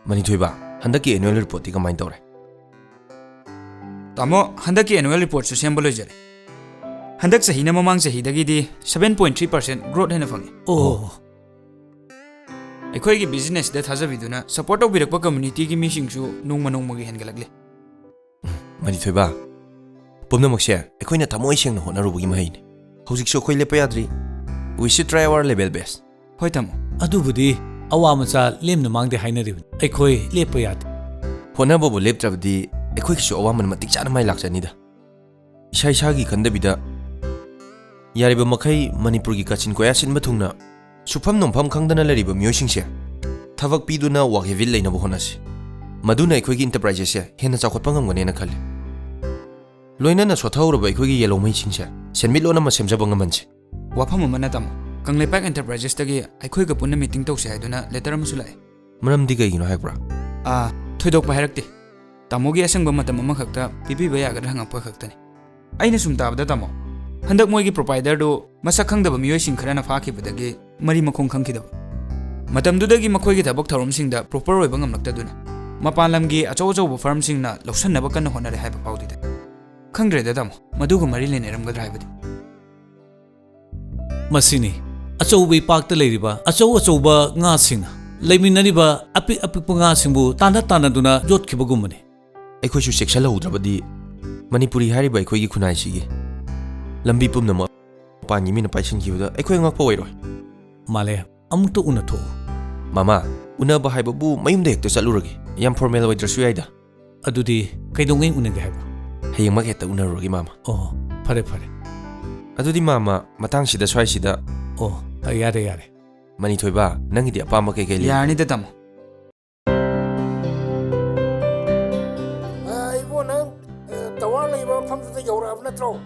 ꯃꯅꯤꯊꯣꯏꯕ, ꯍꯟꯗꯛꯀꯤ annual reportꯇꯤ ꯀꯃꯥꯏꯅ ꯇꯧꯔꯦ? ꯇꯥꯃꯣ, ꯍꯟꯗꯛꯀꯤ annual reportꯁꯨ ꯁꯦꯝꯕ ꯂꯣꯏꯖꯔꯦ꯫ ꯍꯟꯗꯛ ꯆꯍꯤꯅ ꯃꯃꯥꯡ ꯆꯍꯤꯗꯒꯤꯗꯤ seven point three percent growth ꯍꯦꯟꯅ ꯐꯪꯉꯤ꯫ ꯑꯣ꯫ ꯑꯩꯈꯣꯏꯒꯤ businessꯇ ꯊꯥꯖꯕꯤꯗꯨꯅ support ꯇꯧꯕꯤꯔꯛꯄ communityꯒꯤ ꯃꯤꯁꯤꯡꯁꯨ ꯅꯣꯡꯃ ꯅꯣꯡꯃꯒꯤ ꯍꯦꯟꯒꯠꯂꯛꯂꯤ꯫ ꯃꯅꯤꯊꯣꯏꯕ, ꯄꯨꯝꯅꯃꯛꯁꯦ ꯑꯩꯈꯣꯏꯅ ꯊꯃꯣꯏ ꯁꯦꯡꯅ ꯍꯣꯠꯅꯔꯨꯕꯒꯤ ꯃꯍꯩꯅꯤ꯫ ꯍꯧꯖꯤꯛꯁꯨ ꯑꯩꯈꯣꯏ ꯂꯦꯞꯄ ꯌꯥꯗ꯭ꯔꯤ꯫ We should try our level best. ꯍꯣꯏ, ꯇꯥꯃꯣ꯫ ꯑꯗꯨꯕꯨꯗꯤ ꯑꯋꯥ ꯃꯆꯥ ꯂꯦꯝꯅ ꯃꯥꯡꯗꯦ ꯍꯥꯏꯅꯔꯤꯕꯅꯤ꯫ ꯑꯩꯈꯣꯏ ꯂꯦꯞꯄ ꯌꯥꯗꯦ꯫ ꯍꯣꯠꯅꯕꯕꯨ ꯂꯦꯞꯇ꯭ꯔꯕꯗꯤ ꯑꯩꯈꯣꯏꯒꯤꯁꯨ ꯑꯋꯥꯃꯟ ꯃꯇꯤꯛ ꯆꯥꯅ ꯃꯥꯏ ꯂꯥꯛꯆꯅꯤꯗ꯫ ꯏꯁꯥ ꯏꯁꯥꯒꯤ ꯈꯟꯗꯕꯤꯗ ꯌꯥꯔꯤꯕ ꯃꯈꯩ ꯃꯅꯤꯄꯨꯔꯒꯤ ꯀꯥꯆꯤꯟ ꯀꯣꯌꯥ ꯁꯤꯟꯕ ꯊꯨꯡꯅ ꯁꯨꯐꯝ ꯅꯣꯝꯐꯝ ꯈꯪꯗꯅ ꯂꯩꯔꯤꯕ ꯃꯤꯑꯣꯏꯁꯤꯡꯁꯦ ꯊꯕꯛ ꯄꯤꯗꯨꯅ work habit ꯂꯩꯅꯕ ꯍꯣꯠꯅꯁꯤ꯫ ꯃꯗꯨꯅ ꯑꯩꯈꯣꯏꯒꯤ enterpriseꯁꯦ ꯍꯦꯟꯅ ꯆꯥꯎꯈꯠꯄ ꯉꯝꯒꯅꯦꯅ ꯈꯜꯂꯤ꯫ ꯂꯣꯏꯅꯅ ꯁꯣꯠꯊꯍꯧꯔꯕ ꯑꯩꯈꯣꯏꯒꯤ ꯌꯦꯜꯍꯧꯃꯩꯁꯤꯡꯁꯦ ꯁꯦꯟꯃꯤꯠꯂꯣꯟ ꯑꯃ ꯁꯦꯝꯖꯕ ꯉꯝꯍꯟꯁꯤ꯫ ꯋꯥꯐꯝ ꯑꯃꯅ, ꯇꯥꯃꯣ, ꯀꯪꯂꯩꯄꯥꯛ Enterprises ꯇꯒꯤ ꯑꯩꯈꯣꯏꯒ ꯄꯨꯟꯅ meeting ꯇꯧꯁꯦ ꯍꯥꯏꯗꯨꯅ letter ꯑꯃꯁꯨ ꯂꯥꯛꯑꯦ꯫ ꯃꯔꯝꯗꯤ ꯀꯩꯒꯤꯅꯣ ꯍꯥꯏꯕ꯭ꯔꯥ? ꯑꯥ, ꯊꯣꯏꯗꯣꯛꯄ ꯍꯥꯏꯔꯛꯇꯦ꯫ ꯇꯥꯃꯣꯒꯤ ꯑꯁꯪꯕ ꯃꯇꯝ ꯑꯃꯈꯛꯇ ꯄꯤꯕꯤꯕ ꯌꯥꯒꯗ꯭ꯔꯥ ꯍꯪꯉꯛꯄ ꯈꯛꯇꯅꯤ꯫ ꯑꯩꯅ ꯁꯨꯝ ꯇꯥꯕꯗ, ꯇꯥꯃꯣ, ꯍꯟꯗꯛ ꯃꯣꯏꯒꯤ provider ꯗꯨ ꯃꯁꯛ ꯈꯪꯗꯕ ꯃꯤꯑꯣꯏꯁꯤꯡ ꯈꯔꯅ ꯐꯥꯈꯤꯕꯗꯒꯤ ꯃꯔꯤ ꯃꯈꯣꯡ ꯈꯪꯈꯤꯗꯕ꯫ ꯃꯇꯝꯗꯨꯗꯒꯤ ꯃꯈꯣꯏꯒꯤ ꯊꯕꯛ ꯊꯧꯔꯝꯁꯤꯡꯗ proper ꯑꯣꯏꯕ ꯉꯝꯂꯛꯇꯗꯨꯅ ꯃꯄꯥꯟ ꯂꯝꯒꯤ ꯑꯆꯧ ꯑꯆꯧꯕ firm ꯁꯤꯡꯅ ꯂꯧꯁꯤꯟꯅꯕ ꯀꯟꯅ ꯍꯣꯠꯅꯔꯦ ꯍꯥꯏꯕ ꯐꯥꯎꯗꯤ ꯇꯥꯏ꯫ ꯈꯪꯗ꯭ꯔꯦꯗ, ꯇꯥꯃꯣ, ꯃꯗꯨꯒ ꯃꯔꯤ ꯂꯩꯅꯔꯝꯒꯗ꯭ꯔꯥ ꯍꯥꯏꯕꯗꯤ꯫ ꯃꯁꯤꯅꯤ ꯑꯆꯧꯕ ꯏꯄꯥꯛꯇ ꯂꯩꯔꯤꯕ ꯑꯆꯧ ꯑꯆꯧꯕ ꯉꯥꯁꯤꯡꯅ ꯂꯩꯃꯤꯟꯅꯔꯤꯕ ꯑꯄꯤꯛ ꯑꯄꯤꯛꯄ ꯉꯥꯁꯤꯡꯕꯨ ꯇꯥꯟꯅ ꯇꯥꯟꯅꯗꯨꯅ ꯌꯣꯠꯈꯤꯕꯒꯨꯝꯕꯅꯤ꯫ ꯑꯩꯈꯣꯏꯁꯨ ꯆꯦꯛꯁꯤꯜꯍꯧꯗ꯭ꯔꯕꯗꯤ ꯃꯅꯤꯄꯨꯔꯤ ꯍꯥꯏꯔꯤꯕ ꯑꯩꯈꯣꯏꯒꯤ ꯈꯨꯟꯅꯥꯏꯁꯤꯒꯤ ꯂꯝꯕꯤ ꯄꯨꯝꯅꯃꯛ ꯃꯄꯥꯟꯒꯤ ꯃꯤꯅ ꯄꯥꯏꯁꯤꯟꯈꯤꯕꯗ ꯑꯩꯈꯣꯏ ꯑꯉꯛꯄ ꯑꯣꯏꯔꯣꯏ꯫ ꯃꯥꯂꯦ, ꯑꯃꯨꯛꯇ ꯎꯅꯊꯣꯛꯎ꯫ ꯃꯃꯥ, ꯎꯅꯕ ꯍꯥꯏꯕꯕꯨ ꯃꯌꯨꯝꯗ ꯍꯦꯛꯇ ꯆꯠꯂꯨꯔꯒꯦ꯫ ꯌꯥꯝ formal ꯑꯣꯏꯗ꯭ꯔꯁꯨ ꯌꯥꯏꯗ꯫ ꯑꯗꯨꯗꯤ ꯀꯩꯗꯧꯉꯩ ꯎꯅꯒꯦ ꯍꯥꯏꯕ? ꯍꯌꯦꯡꯃꯛ ꯍꯦꯛꯇ ꯎꯅꯔꯨꯔꯒꯦ, ꯃꯥꯃ꯫ ꯑꯣ, ꯐꯔꯦ, ꯐꯔꯦ꯫ ꯑꯗꯨꯗꯤ, ꯃꯥꯃ, ꯃꯇꯥꯡꯁꯤꯗ ꯁ꯭ꯋꯥꯏꯁꯤꯗ꯫ ꯑꯣ, ꯌꯥꯔꯦ, ꯌꯥꯔꯦ꯫ ꯃꯅꯤꯊꯣꯏꯕ, ꯅꯪꯒꯤꯗꯤ ꯑꯄꯥꯝꯕ ꯀꯩꯀꯩ ꯂꯩ? ꯌꯥꯔꯅꯤꯗ, ꯇꯥꯃꯣ꯫ ꯑ, ꯏꯕꯣ, ꯅꯪ, ꯑ, tower ꯂꯩꯕ ꯃꯐꯝꯗꯨꯗ ꯌꯧꯔꯛꯑꯕ ꯅꯠꯇ꯭ꯔꯣ?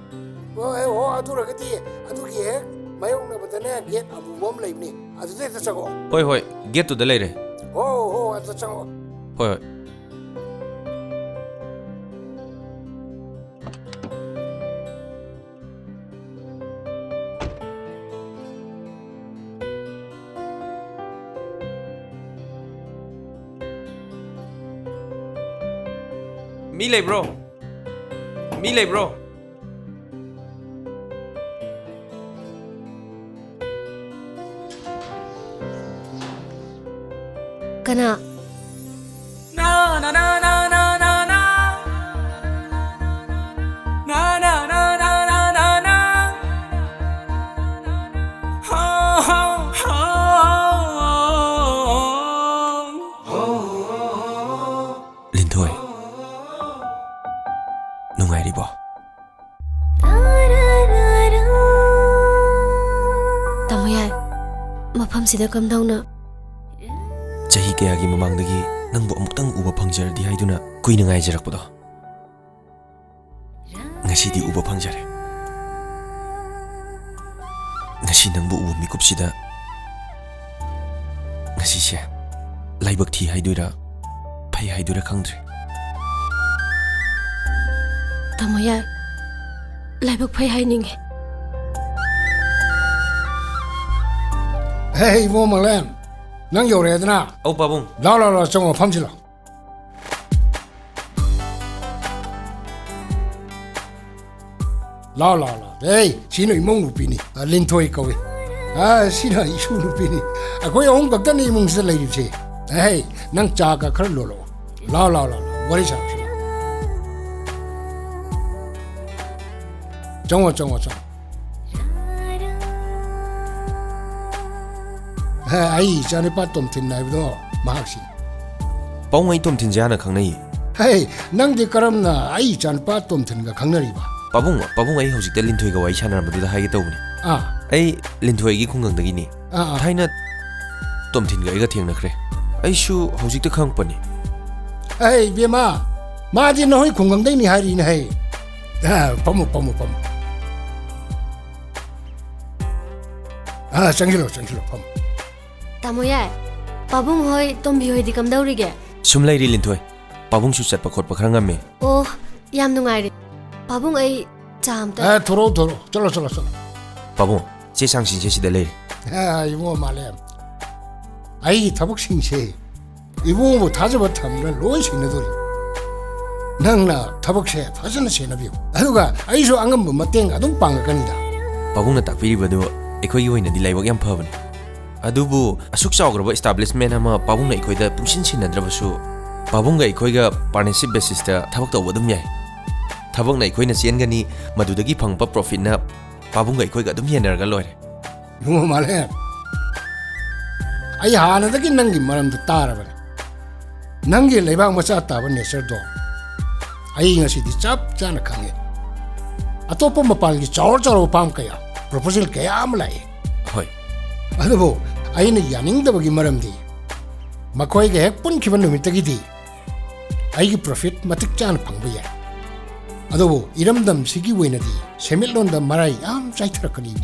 ꯑꯣ, ꯑꯦ, ꯍꯣ, ꯑꯗꯨ ꯑꯣꯏꯔꯒꯗꯤ ꯑꯗꯨꯒꯤ ꯍꯦꯛ ꯃꯥꯌꯣꯛꯅꯕꯗꯅꯦ gate ꯑꯃꯨꯕ ꯑꯃ ꯂꯩꯕꯅꯤ, ꯑꯗꯨꯗ ꯍꯦꯛꯇ ꯆꯪꯉꯛꯑꯣ꯫ ꯍꯣꯏ, ꯍꯣꯏ, gate ꯇꯨꯗ ꯂꯩꯔꯦ꯫ ꯍꯣ, ꯍꯣ, ꯑꯗꯨꯗ ꯆꯪꯉꯛꯑꯣ꯫ ꯍꯣꯏ, ꯍꯣꯏ꯫ ꯃꯤ ꯂꯩꯕ꯭ꯔꯣ? ꯃꯤ ꯂꯩꯕ꯭ꯔꯣ? ꯀꯅꯥ? ꯂꯤꯟꯊꯣꯏ, ꯅꯨꯡꯉꯥꯏꯔꯤꯕꯣ? ꯇꯥꯃꯣ ꯌꯥꯏ, ꯃꯐꯝꯁꯤꯗ ꯀꯝꯗꯧꯅ? ꯆꯍꯤ ꯀꯌꯥꯒꯤ ꯃꯃꯥꯡꯗꯒꯤ ꯅꯪꯕꯨ ꯑꯃꯨꯛꯇꯪ ꯎꯕ ꯐꯪꯖꯔꯗꯤ ꯍꯥꯏꯗꯨꯅ ꯀꯨꯏꯅ ꯉꯥꯏꯖꯔꯛꯄꯗꯣ, ꯉꯁꯤꯗꯤ ꯎꯕ ꯐꯪꯖꯔꯦ꯫ ꯉꯁꯤ ꯅꯪꯕꯨ ꯎꯕ ꯃꯤꯀꯨꯞꯁꯤꯗ, ꯉꯁꯤꯁꯦ ꯂꯥꯏꯕꯛ ꯊꯤ ꯍꯥꯏꯗꯣꯏꯔꯥ, ꯐꯩ ꯍꯥꯏꯗꯣꯏꯔꯥ ꯈꯪꯗ꯭ꯔꯦ꯫ ꯇꯥꯃꯣ ꯌꯥꯏ, ꯂꯥꯏꯕꯛ ꯐꯩ ꯍꯥꯏꯅꯤꯡꯉꯤ꯫ ꯍꯦ, ꯏꯕꯨꯡꯉꯣ ꯃꯪꯂꯦꯝ, ꯅꯪ ꯌꯧꯔꯛꯑꯦꯗꯅ? ꯑꯧ, ꯄꯥꯕꯨꯡ꯫ ꯂꯥꯎ, ꯂꯥꯎ, ꯂꯥꯎ, ꯆꯪꯉꯣ, ꯐꯝꯁꯤ ꯂꯥꯎ꯫ ꯂꯥꯎ, ꯂꯥꯎ, ꯂꯥꯎ꯫ ꯑꯦ, ꯁꯤꯅ ꯏꯃꯧ ꯅꯨꯄꯤꯅꯤ꯫ ꯑ, ꯂꯤꯟꯊꯣꯏ ꯀꯧꯏ꯫ ꯑ, ꯁꯤꯅ ꯏꯁꯨ ꯅꯨꯄꯤꯅꯤ꯫ ꯑꯩꯈꯣꯏ ꯑꯍꯨꯝ ꯈꯛꯇꯅꯤ ꯏꯃꯨꯡꯁꯤꯗ ꯂꯩꯔꯤꯕꯁꯦ꯫ ꯑꯦ, ꯅꯪ ꯆꯥꯒ ꯈꯔ ꯂꯣꯜꯂꯛꯑꯣ꯫ ꯂꯥꯎ, ꯂꯥꯎ, ꯂꯥꯎ, ꯂꯥꯎ꯫ ꯋꯥꯔꯤ ꯁꯥꯔꯁꯤ ꯂꯥꯎ꯫ ꯆꯪꯉꯣ, ꯆꯪꯉꯣ, ꯆꯪꯉꯣ꯫ ꯍꯦ, ꯑꯩ ꯏꯆꯥꯅꯨꯄꯥ ꯇꯣꯝꯊꯤꯟ ꯍꯥꯏꯕꯗꯣ ꯃꯍꯥꯛꯁꯤ꯫ ꯄꯥꯕꯨꯡ, ꯑꯩ ꯇꯣꯝꯊꯤꯟꯁꯦ ꯍꯥꯟꯅ ꯈꯪꯅꯩꯌꯦ꯫ ꯍꯦ, ꯅꯪꯗꯤ ꯀꯔꯝꯅ ꯑꯩ ꯏꯆꯥꯅꯨꯄꯥ ꯇꯣꯝꯊꯤꯟꯒ ꯈꯪꯅꯔꯤꯕ? ꯄꯥꯕꯨꯡ, ꯄꯥꯕꯨꯡ, ꯑꯩ ꯍꯧꯖꯤꯛꯇ ꯂꯤꯟꯊꯣꯏꯒ ꯋꯥꯔꯤ ꯁꯥꯟꯅꯔꯝꯕꯗꯨꯗ ꯍꯥꯏꯒꯦ ꯇꯧꯕꯅꯤ꯫ ꯑꯥ꯫ ꯑꯩ ꯂꯤꯟꯊꯣꯏꯒꯤ ꯈꯨꯡꯒꯪꯗꯒꯤꯅꯤ꯫ ꯑꯥ, ꯑꯥ꯫ ꯊꯥꯏꯅ ꯇꯣꯝꯊꯤꯟꯒ ꯑꯩꯒ ꯊꯦꯡꯅꯈ꯭ꯔꯦ꯫ ꯑꯩꯁꯨ ꯍꯧꯖꯤꯛꯇ ꯈꯪꯉꯛꯄꯅꯤ꯫ ꯑꯩ ꯏꯕꯦꯝꯃ, ꯃꯥꯗꯤ ꯅꯈꯣꯏ ꯈꯨꯡꯒꯪꯗꯩꯅꯤ ꯍꯥꯏꯔꯤꯅꯦ ꯍꯦ꯫ ꯑꯥ, ꯐꯝꯃꯨ, ꯐꯝꯃꯨ, ꯐꯝꯃꯨ꯫ ꯑꯥ, ꯆꯪꯁꯤꯜꯂꯣ, ꯆꯪꯁꯤꯜꯂꯣ, ꯐꯝꯃꯨ꯫ ꯇꯥꯃꯣ ꯌꯥꯏ, ꯄꯥꯕꯨꯡ ꯍꯣꯏ, ꯇꯣꯝꯕꯤ ꯍꯣꯏꯗꯤ ꯀꯝꯗꯧꯔꯤꯒꯦ? ꯁꯨꯝ ꯂꯩꯔꯤ, ꯂꯤꯟꯊꯣꯏ꯫ ꯄꯥꯕꯨꯡꯁꯨ ꯆꯠꯄ ꯈꯣꯠꯄ ꯈꯔ ꯉꯝꯃꯦ꯫ ꯑꯣ, ꯌꯥꯝ ꯅꯨꯡꯉꯥꯏꯔꯦ꯫ ꯄꯥꯕꯨꯡ, ꯑꯩ ꯆꯥ ꯑꯝꯇ ꯑꯦ, ꯊꯣꯔꯛꯑꯣ, ꯊꯣꯔꯛꯑꯣ꯫ ꯆꯠꯂꯣ, ꯆꯠꯂꯣ, ꯆꯠꯂꯣ꯫ ꯄꯥꯕꯨꯡ, ꯆꯦ ꯆꯥꯡꯁꯤꯡꯁꯦ ꯁꯤꯗ ꯂꯩꯔꯦ꯫ ꯑꯦ, ꯏꯕꯨꯡꯉꯣ ꯃꯥꯂꯦꯝ, ꯑꯩꯒꯤ ꯊꯕꯛꯁꯤꯡꯁꯦ ꯏꯕꯨꯡꯉꯣꯕꯨ ꯊꯥꯖꯕ ꯊꯝꯗꯨꯅ ꯂꯣꯏ ꯁꯤꯟꯅꯗꯣꯔꯤ꯫ ꯅꯪꯅ ꯊꯕꯛꯁꯦ ꯐꯖꯅ ꯁꯦꯟꯅꯕꯤꯌꯨ, ꯑꯗꯨꯒ ꯑꯩꯁꯨ ꯑꯉꯝꯕ ꯃꯇꯦꯡ ꯑꯗꯨꯝ ꯄꯥꯡꯉꯛꯀꯅꯤꯗ꯫ ꯄꯥꯕꯨꯡꯅ ꯇꯥꯛꯄꯤꯔꯤꯕꯗꯨ ꯑꯩꯈꯣꯏꯒꯤ ꯑꯣꯏꯅꯗꯤ ꯂꯥꯏꯕꯛ ꯌꯥꯝ ꯐꯕꯅꯤ꯫ ꯑꯗꯨꯕꯨ ꯑꯁꯨꯛ ꯆꯥꯎꯈ꯭ꯔꯕ establishment ꯑꯃ ꯄꯥꯕꯨꯡꯅ ꯑꯩꯈꯣꯏꯗ ꯄꯨꯡꯁꯤꯟ ꯁꯤꯟꯅꯗ꯭ꯔꯕꯁꯨ, ꯄꯥꯕꯨꯡꯒ ꯑꯩꯈꯣꯏꯒ partnership basisꯇ ꯊꯕꯛ ꯇꯧꯕ ꯑꯗꯨꯝ ꯌꯥꯏ꯫ ꯊꯕꯛꯅ ꯑꯩꯈꯣꯏꯅ ꯆꯦꯟꯒꯅꯤ, ꯃꯗꯨꯗꯒꯤ ꯐꯪꯉꯛꯄ profitꯅ ꯄꯥꯕꯨꯡꯒ ꯑꯩꯈꯣꯏꯒ ꯑꯗꯨꯝ ꯌꯦꯟꯅꯔꯒ ꯂꯣꯏꯔꯦ꯫ ꯏꯕꯨꯡꯉꯣ ꯃꯥꯂꯦꯝ, ꯑꯩ ꯍꯥꯟꯅꯗꯒꯤ ꯅꯪꯒꯤ ꯃꯔꯝꯗ ꯇꯥꯔꯕꯅꯤ꯫ ꯅꯪꯒꯤ ꯂꯩꯕꯥꯛ ꯃꯆꯥ ꯇꯥꯕ natureꯗꯣ ꯑꯩ ꯉꯁꯤꯗꯤ ꯆꯞ ꯆꯥꯅ ꯈꯪꯉꯦ꯫ ꯑꯇꯣꯞꯄ ꯃꯄꯥꯟꯒꯤ ꯆꯥꯎꯔ ꯆꯥꯎꯔꯕ farm ꯀꯌꯥ, proposal ꯀꯌꯥ ꯑꯃ ꯂꯥꯛꯏ꯫ ꯍꯣꯏ꯫ ꯑꯗꯨꯕꯨ ꯑꯩꯅ ꯌꯥꯅꯤꯡꯗꯕꯒꯤ ꯃꯔꯝꯗꯤ, ꯃꯈꯣꯏꯒ ꯍꯦꯛ ꯄꯨꯟꯈꯤꯕ ꯅꯨꯃꯤꯠꯇꯒꯤꯗꯤ ꯑꯩꯒꯤ profit ꯃꯇꯤꯛ ꯆꯥꯅ ꯐꯪꯕ ꯌꯥꯏ, ꯑꯗꯨꯕꯨ ꯏꯔꯝꯗꯝꯁꯤꯒꯤ ꯑꯣꯏꯅꯗꯤ ꯁꯦꯟꯃꯤꯠꯂꯣꯟꯗ ꯃꯔꯥꯏ ꯌꯥꯝ ꯆꯥꯏꯊꯔꯛꯀꯅꯤ꯫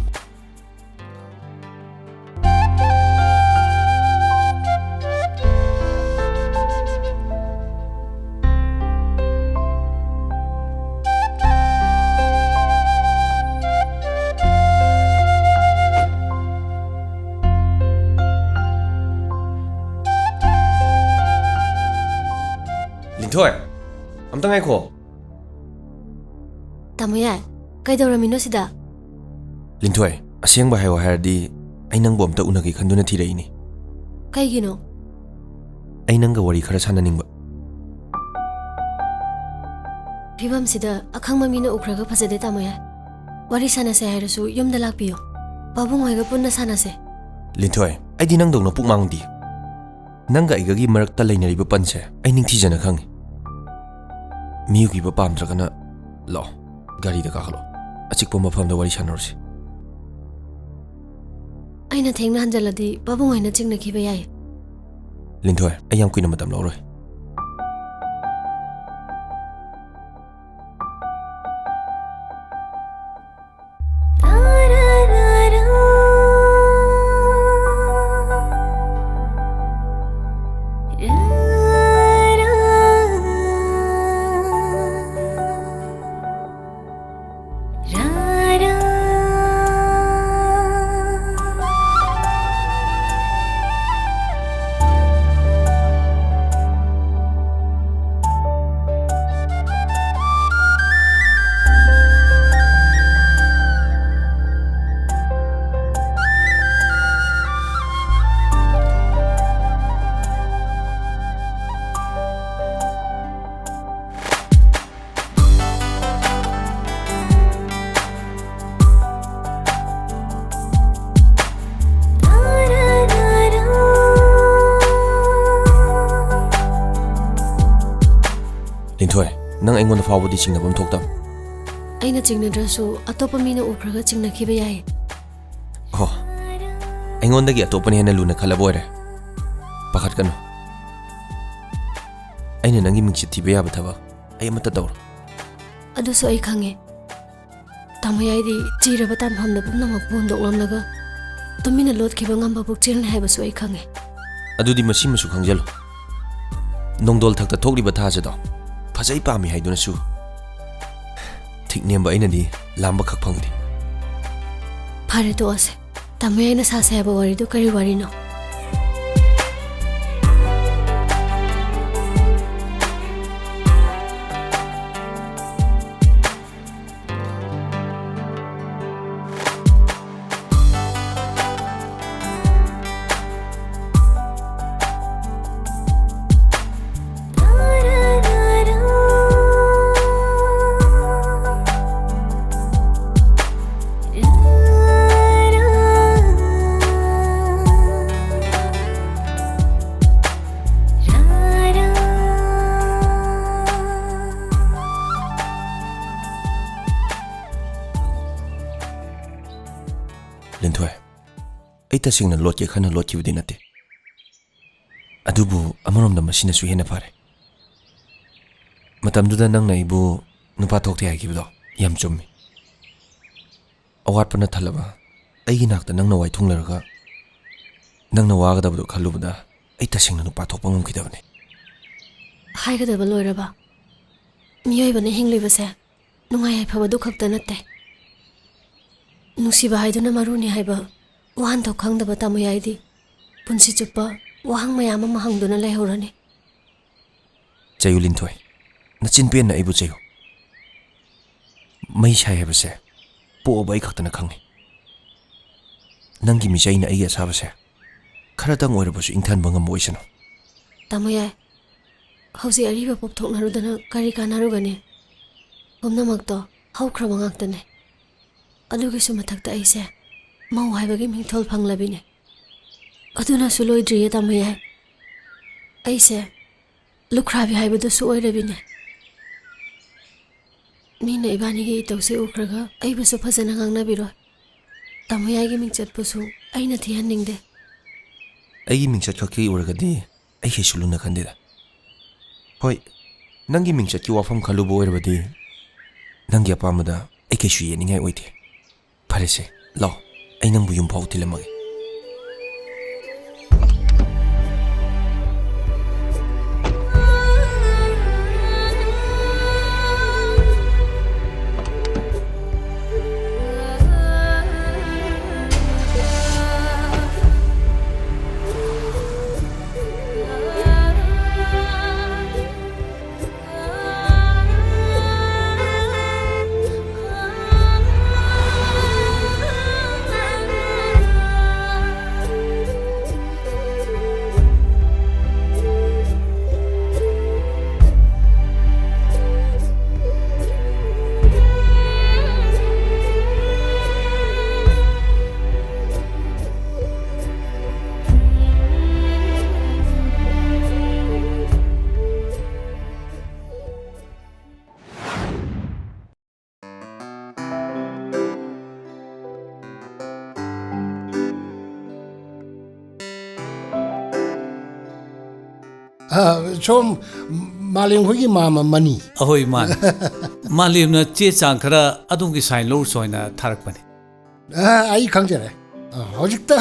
ꯂꯤꯟꯊꯣꯏ, ꯑꯝꯇ ꯉꯥꯏꯈꯣ꯫ ꯇꯥꯃꯣ ꯌꯥꯏ, ꯀꯩꯗꯧꯔꯝꯃꯤꯅꯣ ꯁꯤꯗ? ꯂꯤꯟꯊꯣꯏ, ꯑꯁꯦꯡꯕ ꯍꯥꯏꯌꯣ ꯍꯥꯏꯔꯗꯤ, ꯑꯩ ꯅꯪꯕꯨ ꯑꯝꯇ ꯎꯅꯒꯦ ꯈꯟꯗꯨꯅ ꯊꯤꯔꯛꯏꯅꯤ꯫ ꯀꯩꯒꯤꯅꯣ? ꯑꯩ ꯅꯪꯒ ꯋꯥꯔꯤ ꯈꯔ ꯁꯥꯟꯅꯅꯤꯡꯕ꯫ ꯐꯤꯕꯝꯁꯤꯗ ꯑꯈꯪꯕ ꯃꯤꯅ ꯎꯈ꯭ꯔꯒ ꯐꯖꯗꯦ, ꯇꯥꯃꯣ ꯌꯥꯏ꯫ ꯋꯥꯔꯤ ꯁꯥꯟꯅꯁꯦ ꯍꯥꯏꯔꯁꯨ ꯌꯨꯝꯗ ꯂꯥꯛꯄꯤꯌꯣ꯫ ꯄꯥꯕꯨꯡ ꯍꯣꯏꯒ ꯄꯨꯟꯅ ꯁꯥꯟꯅꯁꯦ꯫ ꯂꯤꯟꯊꯣꯏ, ꯑꯩꯗꯤ ꯅꯪꯗꯧꯅ ꯄꯨꯛ ꯃꯥꯡꯗꯤ꯫ ꯅꯪꯒ ꯑꯩꯒꯒꯤ ꯃꯔꯛꯇ ꯂꯩꯅꯔꯤꯕ ꯄꯟꯁꯦ ꯑꯩ ꯅꯤꯡꯊꯤꯖꯅ ꯈꯪꯉꯤ꯫ ꯃꯤꯑꯣꯏꯕ ꯄꯥꯝꯗ꯭ꯔꯒꯅ ꯂꯥꯛꯑꯣ, ꯒꯥꯔꯤꯗ ꯀꯥꯈꯠꯂꯣ, ꯑꯆꯤꯛꯄ ꯃꯐꯝꯗ ꯋꯥꯔꯤ ꯁꯥꯟꯅꯔꯨꯁꯤ꯫ ꯑꯩꯅ ꯊꯦꯡꯅ ꯍꯟꯖꯜꯂꯗꯤ ꯄꯥꯕꯨꯡ ꯍꯣꯏꯅ ꯆꯤꯡꯅꯈꯤꯕ ꯌꯥꯏ꯫ ꯂꯤꯟꯊꯣꯏ, ꯑꯩ ꯌꯥꯝ ꯀꯨꯏꯅ ꯃꯇꯝ ꯂꯧꯔꯣꯏ꯫ ꯅꯪ ꯑꯩꯉꯣꯟꯗ ꯐꯥꯎꯕꯗꯤ ꯆꯤꯡꯅꯐꯝ ꯊꯣꯛꯇꯕ꯫ ꯑꯩꯅ ꯆꯤꯡꯅꯗ꯭ꯔꯁꯨ ꯑꯇꯣꯞꯄ ꯃꯤꯅ ꯎꯈ꯭ꯔꯒ ꯆꯤꯡꯅꯈꯤꯕ ꯌꯥꯏ꯫ ꯑꯣ, ꯑꯩꯉꯣꯟꯗꯒꯤ ꯑꯇꯣꯞꯄꯅ ꯍꯦꯟꯅ ꯂꯨꯅ ꯈꯜꯂꯕ ꯑꯣꯏꯔꯦ꯫ ꯄꯥꯈꯠꯀꯅꯨ꯫ ꯑꯩꯅ ꯅꯪꯒꯤ ꯃꯤꯡꯆꯠ ꯊꯤꯕ ꯌꯥꯕ ꯊꯕꯛ ꯑꯩ ꯑꯃꯠꯇ ꯇꯧꯔꯣꯏ꯫ ꯑꯗꯨꯁꯨ ꯑꯩ ꯈꯪꯉꯦ꯫ ꯇꯥꯃꯣ ꯌꯥꯏꯗꯤ ꯆꯤꯔꯕ ꯇꯥꯟꯐꯝꯗ ꯄꯨꯝꯅꯃꯛꯄꯨ ꯍꯨꯟꯗꯣꯛꯂꯝꯂꯒ ꯇꯨꯃꯤꯟꯅ ꯂꯣꯠꯈꯤꯕ ꯉꯝꯕ ꯄꯨꯛꯆꯦꯜꯅꯤ ꯍꯥꯏꯕꯁꯨ ꯑꯩ ꯈꯪꯉꯦ꯫ ꯑꯗꯨꯗꯤ ꯃꯁꯤꯃꯁꯨ ꯈꯪꯖꯜꯂꯨ, ꯅꯣꯡꯗꯣꯜ ꯊꯛꯇ ꯊꯣꯛꯂꯤꯕ ꯊꯥꯖꯗꯣ ꯐꯖꯩ ꯄꯥꯝꯃꯤ ꯍꯥꯏꯗꯨꯅꯁꯨ ꯊꯤꯛ ꯅꯦꯝꯕ ꯑꯩꯅꯗꯤ ꯂꯥꯝꯕ ꯈꯛ ꯐꯪꯗꯦ꯫ ꯐꯔꯦ, ꯇꯣꯛꯑꯁꯦ꯫ ꯇꯥꯃꯣ ꯌꯥꯏꯅ ꯁꯥꯁꯦ ꯍꯥꯏꯕ ꯋꯥꯔꯤꯗꯨ ꯀꯔꯤ ꯋꯥꯔꯤꯅꯣ? ꯂꯤꯟꯊꯣꯏ, ꯑꯩ ꯇꯁꯦꯡꯅ ꯂꯣꯠꯀꯦ ꯈꯟꯅ ꯂꯣꯠꯈꯤꯕꯗꯤ ꯅꯠꯇꯦ꯫ ꯑꯗꯨꯕꯨ ꯑꯃꯔꯣꯝꯗ ꯃꯁꯤꯅꯁꯨ ꯍꯦꯟꯅ ꯐꯔꯦ꯫ ꯃꯇꯝꯗꯨꯗ ꯅꯪꯅ ꯑꯩꯕꯨ ꯅꯨꯄꯥ ꯊꯣꯛꯇꯦ ꯍꯥꯏꯈꯤꯕꯗꯣ ꯌꯥꯝ ꯆꯨꯝꯃꯤ꯫ ꯑꯋꯥꯠꯄꯅ ꯊꯜꯂꯕ ꯑꯩꯒꯤ ꯅꯥꯛꯇ ꯅꯪꯅ ꯋꯥꯏꯊꯨꯡꯂꯔꯒ ꯅꯪꯅ ꯋꯥꯒꯗꯕꯗꯣ ꯈꯜꯂꯨꯕꯗ ꯑꯩ ꯇꯁꯦꯡꯅ ꯅꯨꯄꯥ ꯊꯣꯛꯄ ꯉꯝꯈꯤꯗꯕꯅꯤ꯫ ꯍꯥꯏꯒꯗꯕ ꯂꯣꯏꯔꯕ? ꯃꯤꯑꯣꯏꯕꯅ ꯍꯤꯡꯂꯤꯕꯁꯦ ꯅꯨꯡꯉꯥꯏ ꯌꯥꯏꯐꯕꯗꯨ ꯈꯛꯇ ꯅꯠꯇꯦ꯫ ꯅꯨꯡꯁꯤꯕ ꯍꯥꯏꯗꯨꯅ ꯃꯔꯨꯅꯤ ꯍꯥꯏꯕ ꯋꯥꯍꯟꯊꯣꯛ ꯈꯪꯗꯕ ꯇꯥꯃꯣ ꯌꯥꯏꯗꯤ ꯄꯨꯟꯁꯤ ꯆꯨꯞꯄ ꯋꯥꯍꯪ ꯃꯌꯥꯝ ꯑꯃ ꯍꯪꯗꯨꯅ ꯂꯩꯍꯧꯔꯅꯤ꯫ ꯆꯩꯌꯨ ꯂꯤꯟꯊꯣꯏ, ꯅꯆꯤꯟ ꯄꯦꯟꯅ ꯑꯩꯕꯨ ꯆꯩꯌꯨ꯫ ꯃꯩ ꯁꯥꯏ ꯍꯥꯏꯕꯁꯦ ꯄꯣꯛꯑꯕ ꯑꯩ ꯈꯛꯇꯅ ꯈꯪꯉꯤ꯫ ꯅꯪꯒꯤ ꯃꯤꯆꯩꯅ ꯑꯩꯒꯤ ꯑꯁꯥꯕꯁꯦ ꯈꯔꯇꯪ ꯑꯣꯏꯔꯕꯁꯨ ꯏꯪꯊꯍꯟꯕ ꯉꯝꯕ ꯑꯣꯏꯁꯅꯨ꯫ ꯇꯥꯃꯣ ꯌꯥꯏ, ꯍꯧꯖꯤꯛ ꯑꯔꯤꯕ ꯄꯣꯞꯊꯣꯛꯅꯔꯨꯗꯅ ꯀꯔꯤ ꯀꯥꯟꯅꯔꯨꯒꯅꯤ? ꯄꯨꯝꯅꯃꯛꯇꯣ ꯍꯧꯈ꯭ꯔꯕ ꯉꯥꯛꯇꯅꯤ꯫ ꯑꯗꯨꯒꯤꯁꯨ ꯃꯊꯛꯇ ꯑꯩꯁꯦ ꯃꯧ ꯍꯥꯏꯕꯒꯤ ꯃꯤꯡꯊꯣꯜ ꯐꯪꯂꯕꯤꯅꯦ꯫ ꯑꯗꯨꯅꯁꯨ ꯂꯣꯏꯗ꯭ꯔꯤꯌꯦ ꯇꯥꯃꯣ ꯌꯥꯏ, ꯑꯩꯁꯦ ꯂꯨꯈ꯭ꯔꯥꯕꯤ ꯍꯥꯏꯕꯗꯨꯁꯨ ꯑꯣꯏꯔꯕꯤꯅꯦ꯫ ꯃꯤꯅ ꯏꯕꯥꯅꯤꯒꯤ ꯏꯇꯧꯁꯦ ꯎꯈ꯭ꯔꯒ ꯑꯩꯕꯨꯁꯨ ꯐꯖꯅ ꯉꯥꯡꯅꯕꯤꯔꯣꯏ꯫ ꯇꯥꯃꯣ ꯌꯥꯏꯒꯤ ꯃꯤꯡꯆꯠꯄꯨꯁꯨ ꯑꯩꯅ ꯊꯤꯍꯟꯅꯤꯡꯗꯦ꯫ ꯑꯩꯒꯤ ꯃꯤꯡꯆꯠ ꯈꯛꯀꯤ ꯑꯣꯏꯔꯒꯗꯤ ꯑꯩ ꯀꯩꯁꯨ ꯂꯨꯅ ꯈꯟꯗꯦꯗ꯫ ꯍꯣꯏ, ꯅꯪꯒꯤ ꯃꯤꯡꯆꯠꯀꯤ ꯋꯥꯐꯝ ꯈꯜꯂꯨꯕ ꯑꯣꯏꯔꯕꯗꯤ ꯅꯪꯒꯤ ꯑꯄꯥꯝꯕꯗ ꯑꯩ ꯀꯩꯁꯨ ꯌꯦꯠꯅꯤꯡꯉꯥꯏ ꯑꯣꯏꯗꯦ꯫ ꯐꯔꯦꯁꯦ, ꯂꯥꯛꯑꯣ, ꯑꯩ ꯅꯪꯕꯨ ꯌꯨꯝ ꯐꯥꯎ ꯊꯤꯜꯂꯝꯃꯒꯦ꯫ ꯑ, ꯁꯣꯝ ꯃꯥꯂꯦꯝ ꯍꯣꯏꯒꯤ ꯃꯥꯃ ꯃꯅꯤ? ꯑꯍꯣꯏ, ꯃꯥꯅꯤ꯫ ꯃꯥꯂꯦꯝꯅ ꯆꯦ ꯆꯥꯡ ꯈꯔ ꯑꯗꯣꯝꯒꯤ ꯁꯥꯏꯟ ꯂꯧꯔꯨꯁꯣ ꯍꯥꯏꯅ ꯊꯥꯔꯛꯄꯅꯤ꯫ ꯑ, ꯑꯩ ꯈꯪꯖꯔꯦ꯫ ꯑ, ꯍꯧꯖꯤꯛꯇ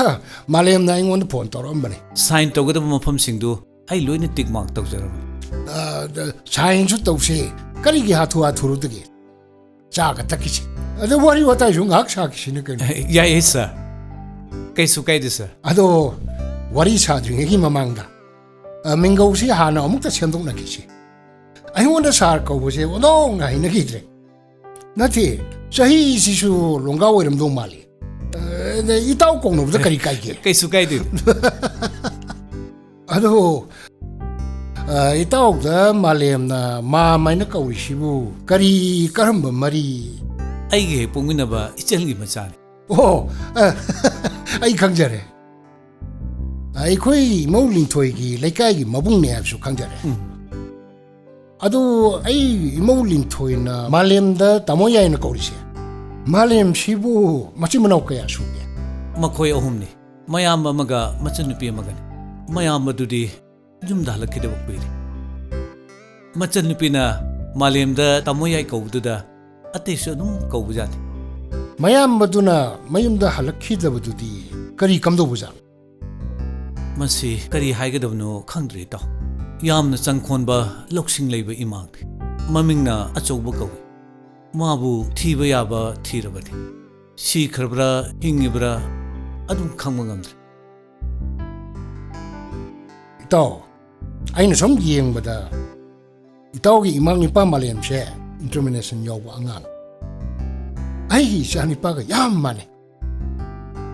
ꯃꯥꯂꯦꯝꯅ ꯑꯩꯉꯣꯟꯗ ꯐꯣꯟ ꯇꯧꯔꯛꯑꯝꯕꯅꯤ꯫ ꯁꯥꯏꯟ ꯇꯧꯒꯗꯕ ꯃꯐꯝꯁꯤꯡꯗꯨ ꯑꯩ ꯂꯣꯏꯅ ꯇꯤꯛ ꯃꯥꯔꯛ ꯇꯧꯖꯔꯕꯅꯤ꯫ ꯑ, ꯗ-, ꯁꯥꯏꯟꯁꯨ ꯇꯧꯁꯦ꯫ ꯀꯔꯤꯒꯤ ꯍꯥꯊꯨ ꯍꯥꯊꯨꯔꯨꯗꯒꯦ? ꯆꯥꯒ ꯊꯛꯈꯤꯁꯤ꯫ ꯑꯗ ꯋꯥꯔꯤ ꯋꯥꯇꯥꯏꯁꯨ ꯉꯥꯏꯍꯥꯛ ꯁꯥꯈꯤꯁꯤꯅ ꯀꯩꯅꯣ? ꯌꯥꯏꯌꯦ, ꯁꯥꯔ꯫ ꯀꯩꯁꯨ ꯀꯥꯏꯗꯦ, ꯁꯥꯔ꯫ ꯑꯗꯣ ꯋꯥꯔꯤ ꯁꯥꯗ꯭ꯔꯤꯉꯩꯒꯤ ꯃꯃꯥꯡꯗ, ꯑ, ꯃꯤꯡꯒꯧꯁꯤ ꯍꯥꯟꯅ ꯑꯃꯨꯛꯇ ꯁꯦꯝꯗꯣꯛꯅꯈꯤꯁꯤ꯫ ꯑꯩꯉꯣꯟꯗ ꯁꯥꯔ ꯀꯧꯕꯁꯦ ꯑꯣꯟꯊꯣꯛꯅ ꯍꯩꯅꯈꯤꯗ꯭ꯔꯦ꯫ ꯅꯠꯇꯦ, ꯆꯍꯤꯁꯤꯁꯨ ꯂꯣꯡꯒꯥ ꯑꯣꯏꯔꯝꯗꯧ ꯃꯥꯜꯂꯤ꯫ ꯑ, ꯏꯇꯥꯎ ꯀꯧꯅꯕꯗ ꯀꯔꯤ ꯀꯥꯏꯒꯦ? ꯀꯩꯁꯨ ꯀꯥꯏꯗꯦ꯫ ꯑꯗꯣ, ꯑ, ꯏꯇꯥꯎꯗ ꯃꯥꯂꯦꯝꯅ ꯃꯥꯝ ꯍꯥꯏꯅ ꯀꯧꯔꯤꯁꯤꯕꯨ ꯀꯔꯤ, ꯀꯔꯝꯕ ꯃꯔꯤ? ꯑꯩꯒ ꯍꯦꯛ ꯄꯣꯛꯃꯤꯟꯅꯕ ꯏꯆꯜꯒꯤ ꯃꯆꯥꯅꯤ꯫ ꯑꯣ, ꯑ, ꯑꯩ ꯈꯪꯖꯔꯦ꯫ ꯑꯩꯈꯣꯏ ꯏꯃꯧ ꯂꯤꯟꯊꯣꯏꯒꯤ ꯂꯩꯀꯥꯏꯒꯤ ꯃꯕꯨꯡꯅꯦ ꯍꯥꯏꯕꯁꯨ ꯈꯪꯖꯔꯦ꯫ ꯎꯝ꯫ ꯑꯗꯨ ꯑꯩ ꯏꯃꯧ ꯂꯤꯟꯊꯣꯏꯅ ꯃꯥꯂꯦꯝꯗ ꯇꯥꯃꯣ ꯌꯥꯏꯅ ꯀꯧꯔꯤꯁꯦ, ꯃꯥꯂꯦꯝꯁꯤꯕꯨ ꯃꯆꯤꯟ ꯃꯅꯥꯎ ꯀꯌꯥ ꯁꯨꯒꯦ? ꯃꯈꯣꯏ ꯑꯍꯨꯝꯅꯤ, ꯃꯌꯥꯝꯕ ꯑꯃꯒ ꯃꯆꯟꯅꯨꯄꯤ ꯑꯃꯒꯅꯤ꯫ ꯃꯌꯥꯝꯕꯗꯨꯗꯤ ꯌꯨꯝꯗ ꯍꯜꯂꯛꯈꯤꯗꯕ ꯀꯨꯏꯔꯦ꯫ ꯃꯆꯟꯅꯨꯄꯤꯅ ꯃꯥꯂꯦꯝꯗ ꯇꯥꯃꯣ ꯌꯥꯏ ꯀꯧꯕꯗꯨꯗ ꯑꯇꯩꯁꯨ ꯑꯗꯨꯝ ꯀꯧꯕꯖꯥꯠꯅꯤ꯫ ꯃꯌꯥꯝꯕꯗꯨꯅ ꯃꯌꯨꯝꯗ ꯍꯜꯂꯛꯈꯤꯗꯕꯗꯨꯗꯤ ꯀꯔꯤ ꯀꯝꯗꯧꯕꯖꯥꯠꯅꯣ? ꯃꯁꯤ ꯀꯔꯤ ꯍꯥꯏꯒꯗꯕꯅꯣ ꯈꯪꯗ꯭ꯔꯦ, ꯏꯇꯥꯎ꯫ ꯌꯥꯝꯅ ꯆꯪꯈꯣꯟꯕ, ꯂꯧꯁꯤꯡ ꯂꯩꯕ ꯏꯃꯥꯅꯤ꯫ ꯃꯃꯤꯡꯅ ꯑꯆꯧꯕ ꯀꯧꯏ꯫ ꯃꯥꯕꯨ ꯊꯤꯕ ꯌꯥꯕ ꯊꯤꯔꯕꯅꯤ꯫ ꯁꯤꯈ꯭ꯔꯕ꯭ꯔꯥ, ꯍꯤꯡꯉꯤꯕ꯭ꯔꯥ, ꯑꯗꯨꯝ ꯈꯪꯕ ꯉꯝꯗ꯭ꯔꯦ꯫ ꯏꯇꯥꯎ, ꯑꯩꯅ ꯁꯨꯝ ꯌꯦꯡꯕꯗ ꯏꯇꯥꯎꯒꯤ ꯏꯃꯥ ꯏꯄꯥ ꯃꯥꯂꯦꯝꯁꯦ entrepreneurship ꯌꯥꯎꯕ ꯑꯉꯥꯡ꯫ ꯑꯩꯒꯤ ꯏꯆꯥ ꯅꯤꯄꯥꯒ ꯌꯥꯝ ꯃꯥꯟꯅꯩ꯫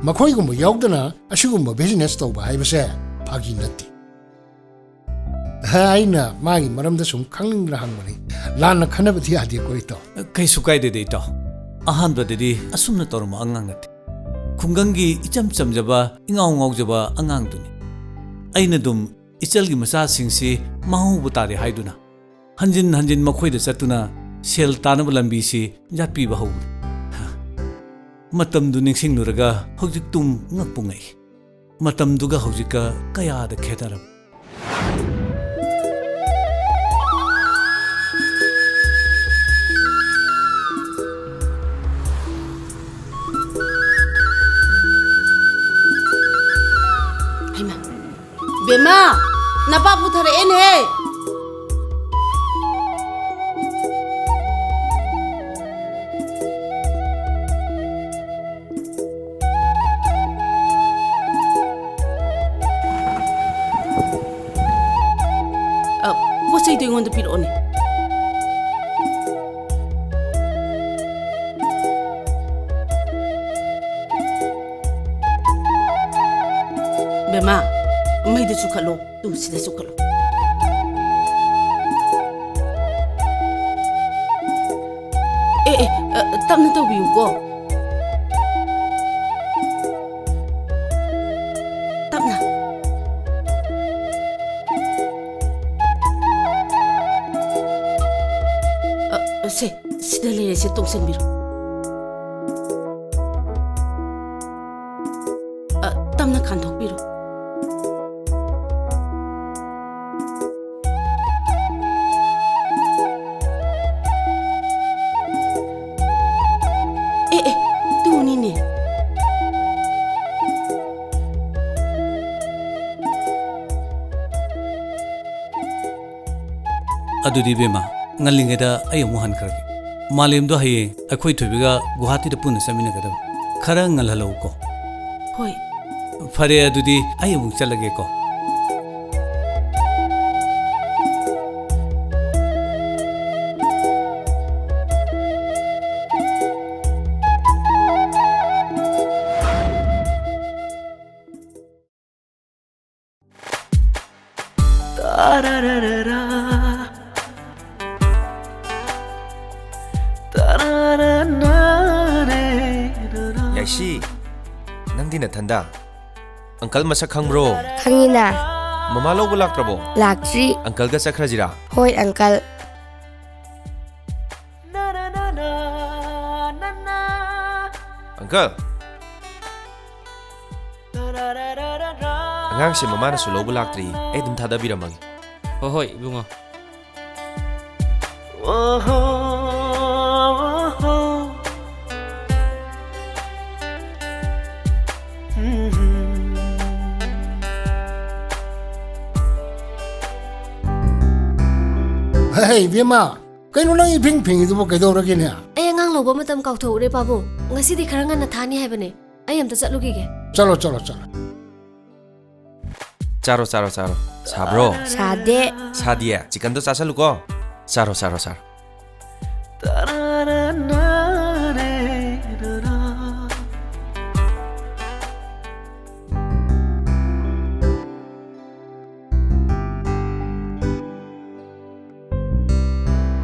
ꯃꯈꯣꯏꯒꯨꯝꯕ ꯌꯥꯎꯗꯅ ꯑꯁꯤꯒꯨꯝꯕ business ꯇꯧꯕ ꯍꯥꯏꯕꯁꯦ ꯐꯥꯒꯤ ꯅꯠꯇꯦ꯫ ꯑꯩꯅ ꯃꯥꯒꯤ ꯃꯔꯝꯗ ꯁꯨꯝ ꯈꯪꯅꯤꯡꯗꯅ ꯍꯪꯕꯅꯤ꯫ ꯂꯥꯟꯅ ꯈꯟꯅꯕꯗꯤ ꯌꯥꯗꯦꯀꯣ, ꯏꯇꯥꯎ? ꯀꯩꯁꯨ ꯀꯥꯏꯗꯦꯗ, ꯏꯇꯥꯎ꯫ ꯑꯍꯥꯟꯕꯗꯗꯤ ꯑꯁꯨꯝꯅ ꯇꯧꯔꯝꯕ ꯑꯉꯥꯡ ꯅꯠꯇꯦ꯫ ꯈꯨꯡꯒꯪꯒꯤ ꯏꯆꯝ ꯆꯝꯖꯕ, ꯏꯉꯥꯎ ꯉꯥꯎꯖꯕ ꯑꯉꯥꯡꯗꯨꯅꯤ꯫ ꯑꯩꯅ ꯑꯗꯨꯝ ꯏꯆꯜꯒꯤ ꯃꯆꯥꯁꯤꯡꯁꯤ ꯃꯥꯡꯍꯧꯕ ꯇꯥꯔꯦ ꯍꯥꯏꯗꯨꯅ ꯍꯟꯖꯤꯟ ꯍꯟꯖꯤꯟ ꯃꯈꯣꯏꯗ ꯆꯠꯇꯨꯅ ꯁꯦꯜ ꯇꯥꯅꯕ ꯂꯝꯕꯤꯁꯤ ꯌꯥꯠꯄꯤꯕ ꯍꯧꯕꯅꯤ꯫ ꯃꯇꯝꯗꯨ ꯅꯤꯡꯁꯤꯡꯂꯨꯔꯒ ꯍꯧꯖꯤꯛ ꯇꯨꯝ ꯉꯛꯄꯨ ꯉꯛꯏ꯫ ꯃꯇꯝꯗꯨꯒ ꯍꯧꯖꯤꯛꯀ ꯀꯌꯥꯗ ꯈꯦꯠꯅꯔꯕ꯫ ꯍꯩꯃꯥ, ꯕꯦꯝꯃ, ꯅꯄꯥ ꯄꯨꯊꯔꯛꯑꯦꯅꯦꯍꯦ꯫ ꯑ, ꯄꯣꯠ ꯆꯩꯗꯣ ꯑꯩꯉꯣꯟꯗ ꯄꯤꯔꯛꯑꯣꯅꯦ꯫ ꯕꯦꯝꯃ, ꯃꯩꯗꯨ ꯆꯨꯈꯠꯂꯣ꯫ ꯇꯨ, ꯁꯤꯗ ꯆꯨꯈꯠꯂꯣ꯫ ꯑꯦ, ꯑꯦ, ꯑ, ꯇꯞꯅ ꯇꯧꯕꯤꯌꯨꯀꯣ꯫ ꯇꯞꯅ꯫ ꯁꯦ, ꯁꯤꯗ ꯂꯩꯔꯦ, ꯁꯦ, ꯇꯣꯡꯁꯤꯟꯕꯤꯔꯣ꯫ ꯑ, ꯇꯞꯅ ꯈꯟꯗꯣꯛꯄꯤꯔꯣ꯫ ꯑꯦ, ꯑꯦ, ꯇꯨꯅꯤꯅꯦ꯫ ꯑꯗꯨꯗꯤ ꯏꯕꯦꯝꯃ, ꯉꯜꯂꯤꯉꯩꯗ ꯑꯩ ꯑꯃꯨꯛ ꯍꯟꯈ꯭ꯔꯒꯦ꯫ ꯃꯥꯂꯦꯝꯗꯣ ꯍꯌꯦꯡ ꯑꯩꯈꯣꯏ ꯊꯣꯏꯕꯤꯒ ꯒꯨꯋꯥꯍꯥꯇꯤꯗ ꯄꯨꯟꯅ ꯆꯠꯃꯤꯟꯅꯒꯗꯕ꯫ ꯈꯔ ꯉꯜꯍꯜꯂꯛꯎꯀꯣ꯫ ꯍꯣꯏ꯫ ꯐꯔꯦ, ꯑꯗꯨꯗꯤ ꯑꯩ ꯑꯃꯨꯛ ꯆꯠꯂꯒꯦꯀꯣ꯫ ꯌꯥꯏꯁꯤ, ꯅꯪꯗꯤ ꯅꯊꯟꯗ? ꯑꯪꯀꯜ ꯃꯁꯛ ꯈꯪꯕ꯭ꯔꯣ? ꯈꯪꯉꯤꯅ꯫ ꯃꯃꯥ ꯂꯧꯕ ꯂꯥꯛꯇ꯭ꯔꯕꯣ? ꯂꯥꯛꯇ꯭ꯔꯤ꯫ ꯑꯪꯀꯜꯒ ꯆꯠꯈ꯭ꯔꯁꯤꯔꯥ? ꯍꯣꯏ, ꯑꯪꯀꯜ꯫ ꯑꯪꯀꯜ꯫ ꯑꯉꯥꯡꯁꯦ ꯃꯃꯥꯅꯁꯨ ꯂꯧꯕ ꯂꯥꯛꯇ꯭ꯔꯤ꯫ ꯑꯩ ꯑꯗꯨꯝ ꯊꯥꯗꯕꯤꯔꯝꯃꯒꯦ꯫ ꯍꯣꯏ, ꯍꯣꯏ, ꯏꯕꯨꯡꯉꯣ꯫ ꯍꯦ, ꯏꯕꯦꯝꯃ, ꯀꯩꯅꯣ ꯅꯪ ꯏꯐꯤꯡ ꯐꯤꯡꯉꯤꯗꯨꯕꯨ ꯀꯩꯗꯧꯔꯒꯦꯅꯦ? ꯑꯩ ꯑꯉꯥꯡ ꯂꯧꯕ ꯃꯇꯝ ꯀꯥꯎꯊꯣꯛꯎꯔꯦ, ꯄꯥꯕꯨꯡ꯫ ꯉꯁꯤꯗꯤ ꯈꯔ ꯉꯟꯅ ꯊꯥꯅꯤ ꯍꯥꯏꯕꯅꯦ꯫ ꯑꯩ ꯑꯝꯇ ꯆꯠꯂꯨꯈꯤꯒꯦ꯫ ꯆꯠꯂꯣ, ꯆꯠꯂꯣ, ꯆꯠꯂꯣ꯫ ꯆꯥꯔꯣ, ꯆꯥꯔꯣ, ꯆꯥꯔꯣ꯫ ꯁꯥꯕ꯭ꯔꯣ? ꯁꯥꯗꯦ꯫ ꯁꯥꯗꯤꯌꯦ? ꯆꯤꯀꯟꯗꯣ ꯆꯥꯁꯜꯂꯨꯀꯣ꯫ ꯆꯥꯔꯣ, ꯆꯥꯔꯣ, ꯆꯥꯔꯣ꯫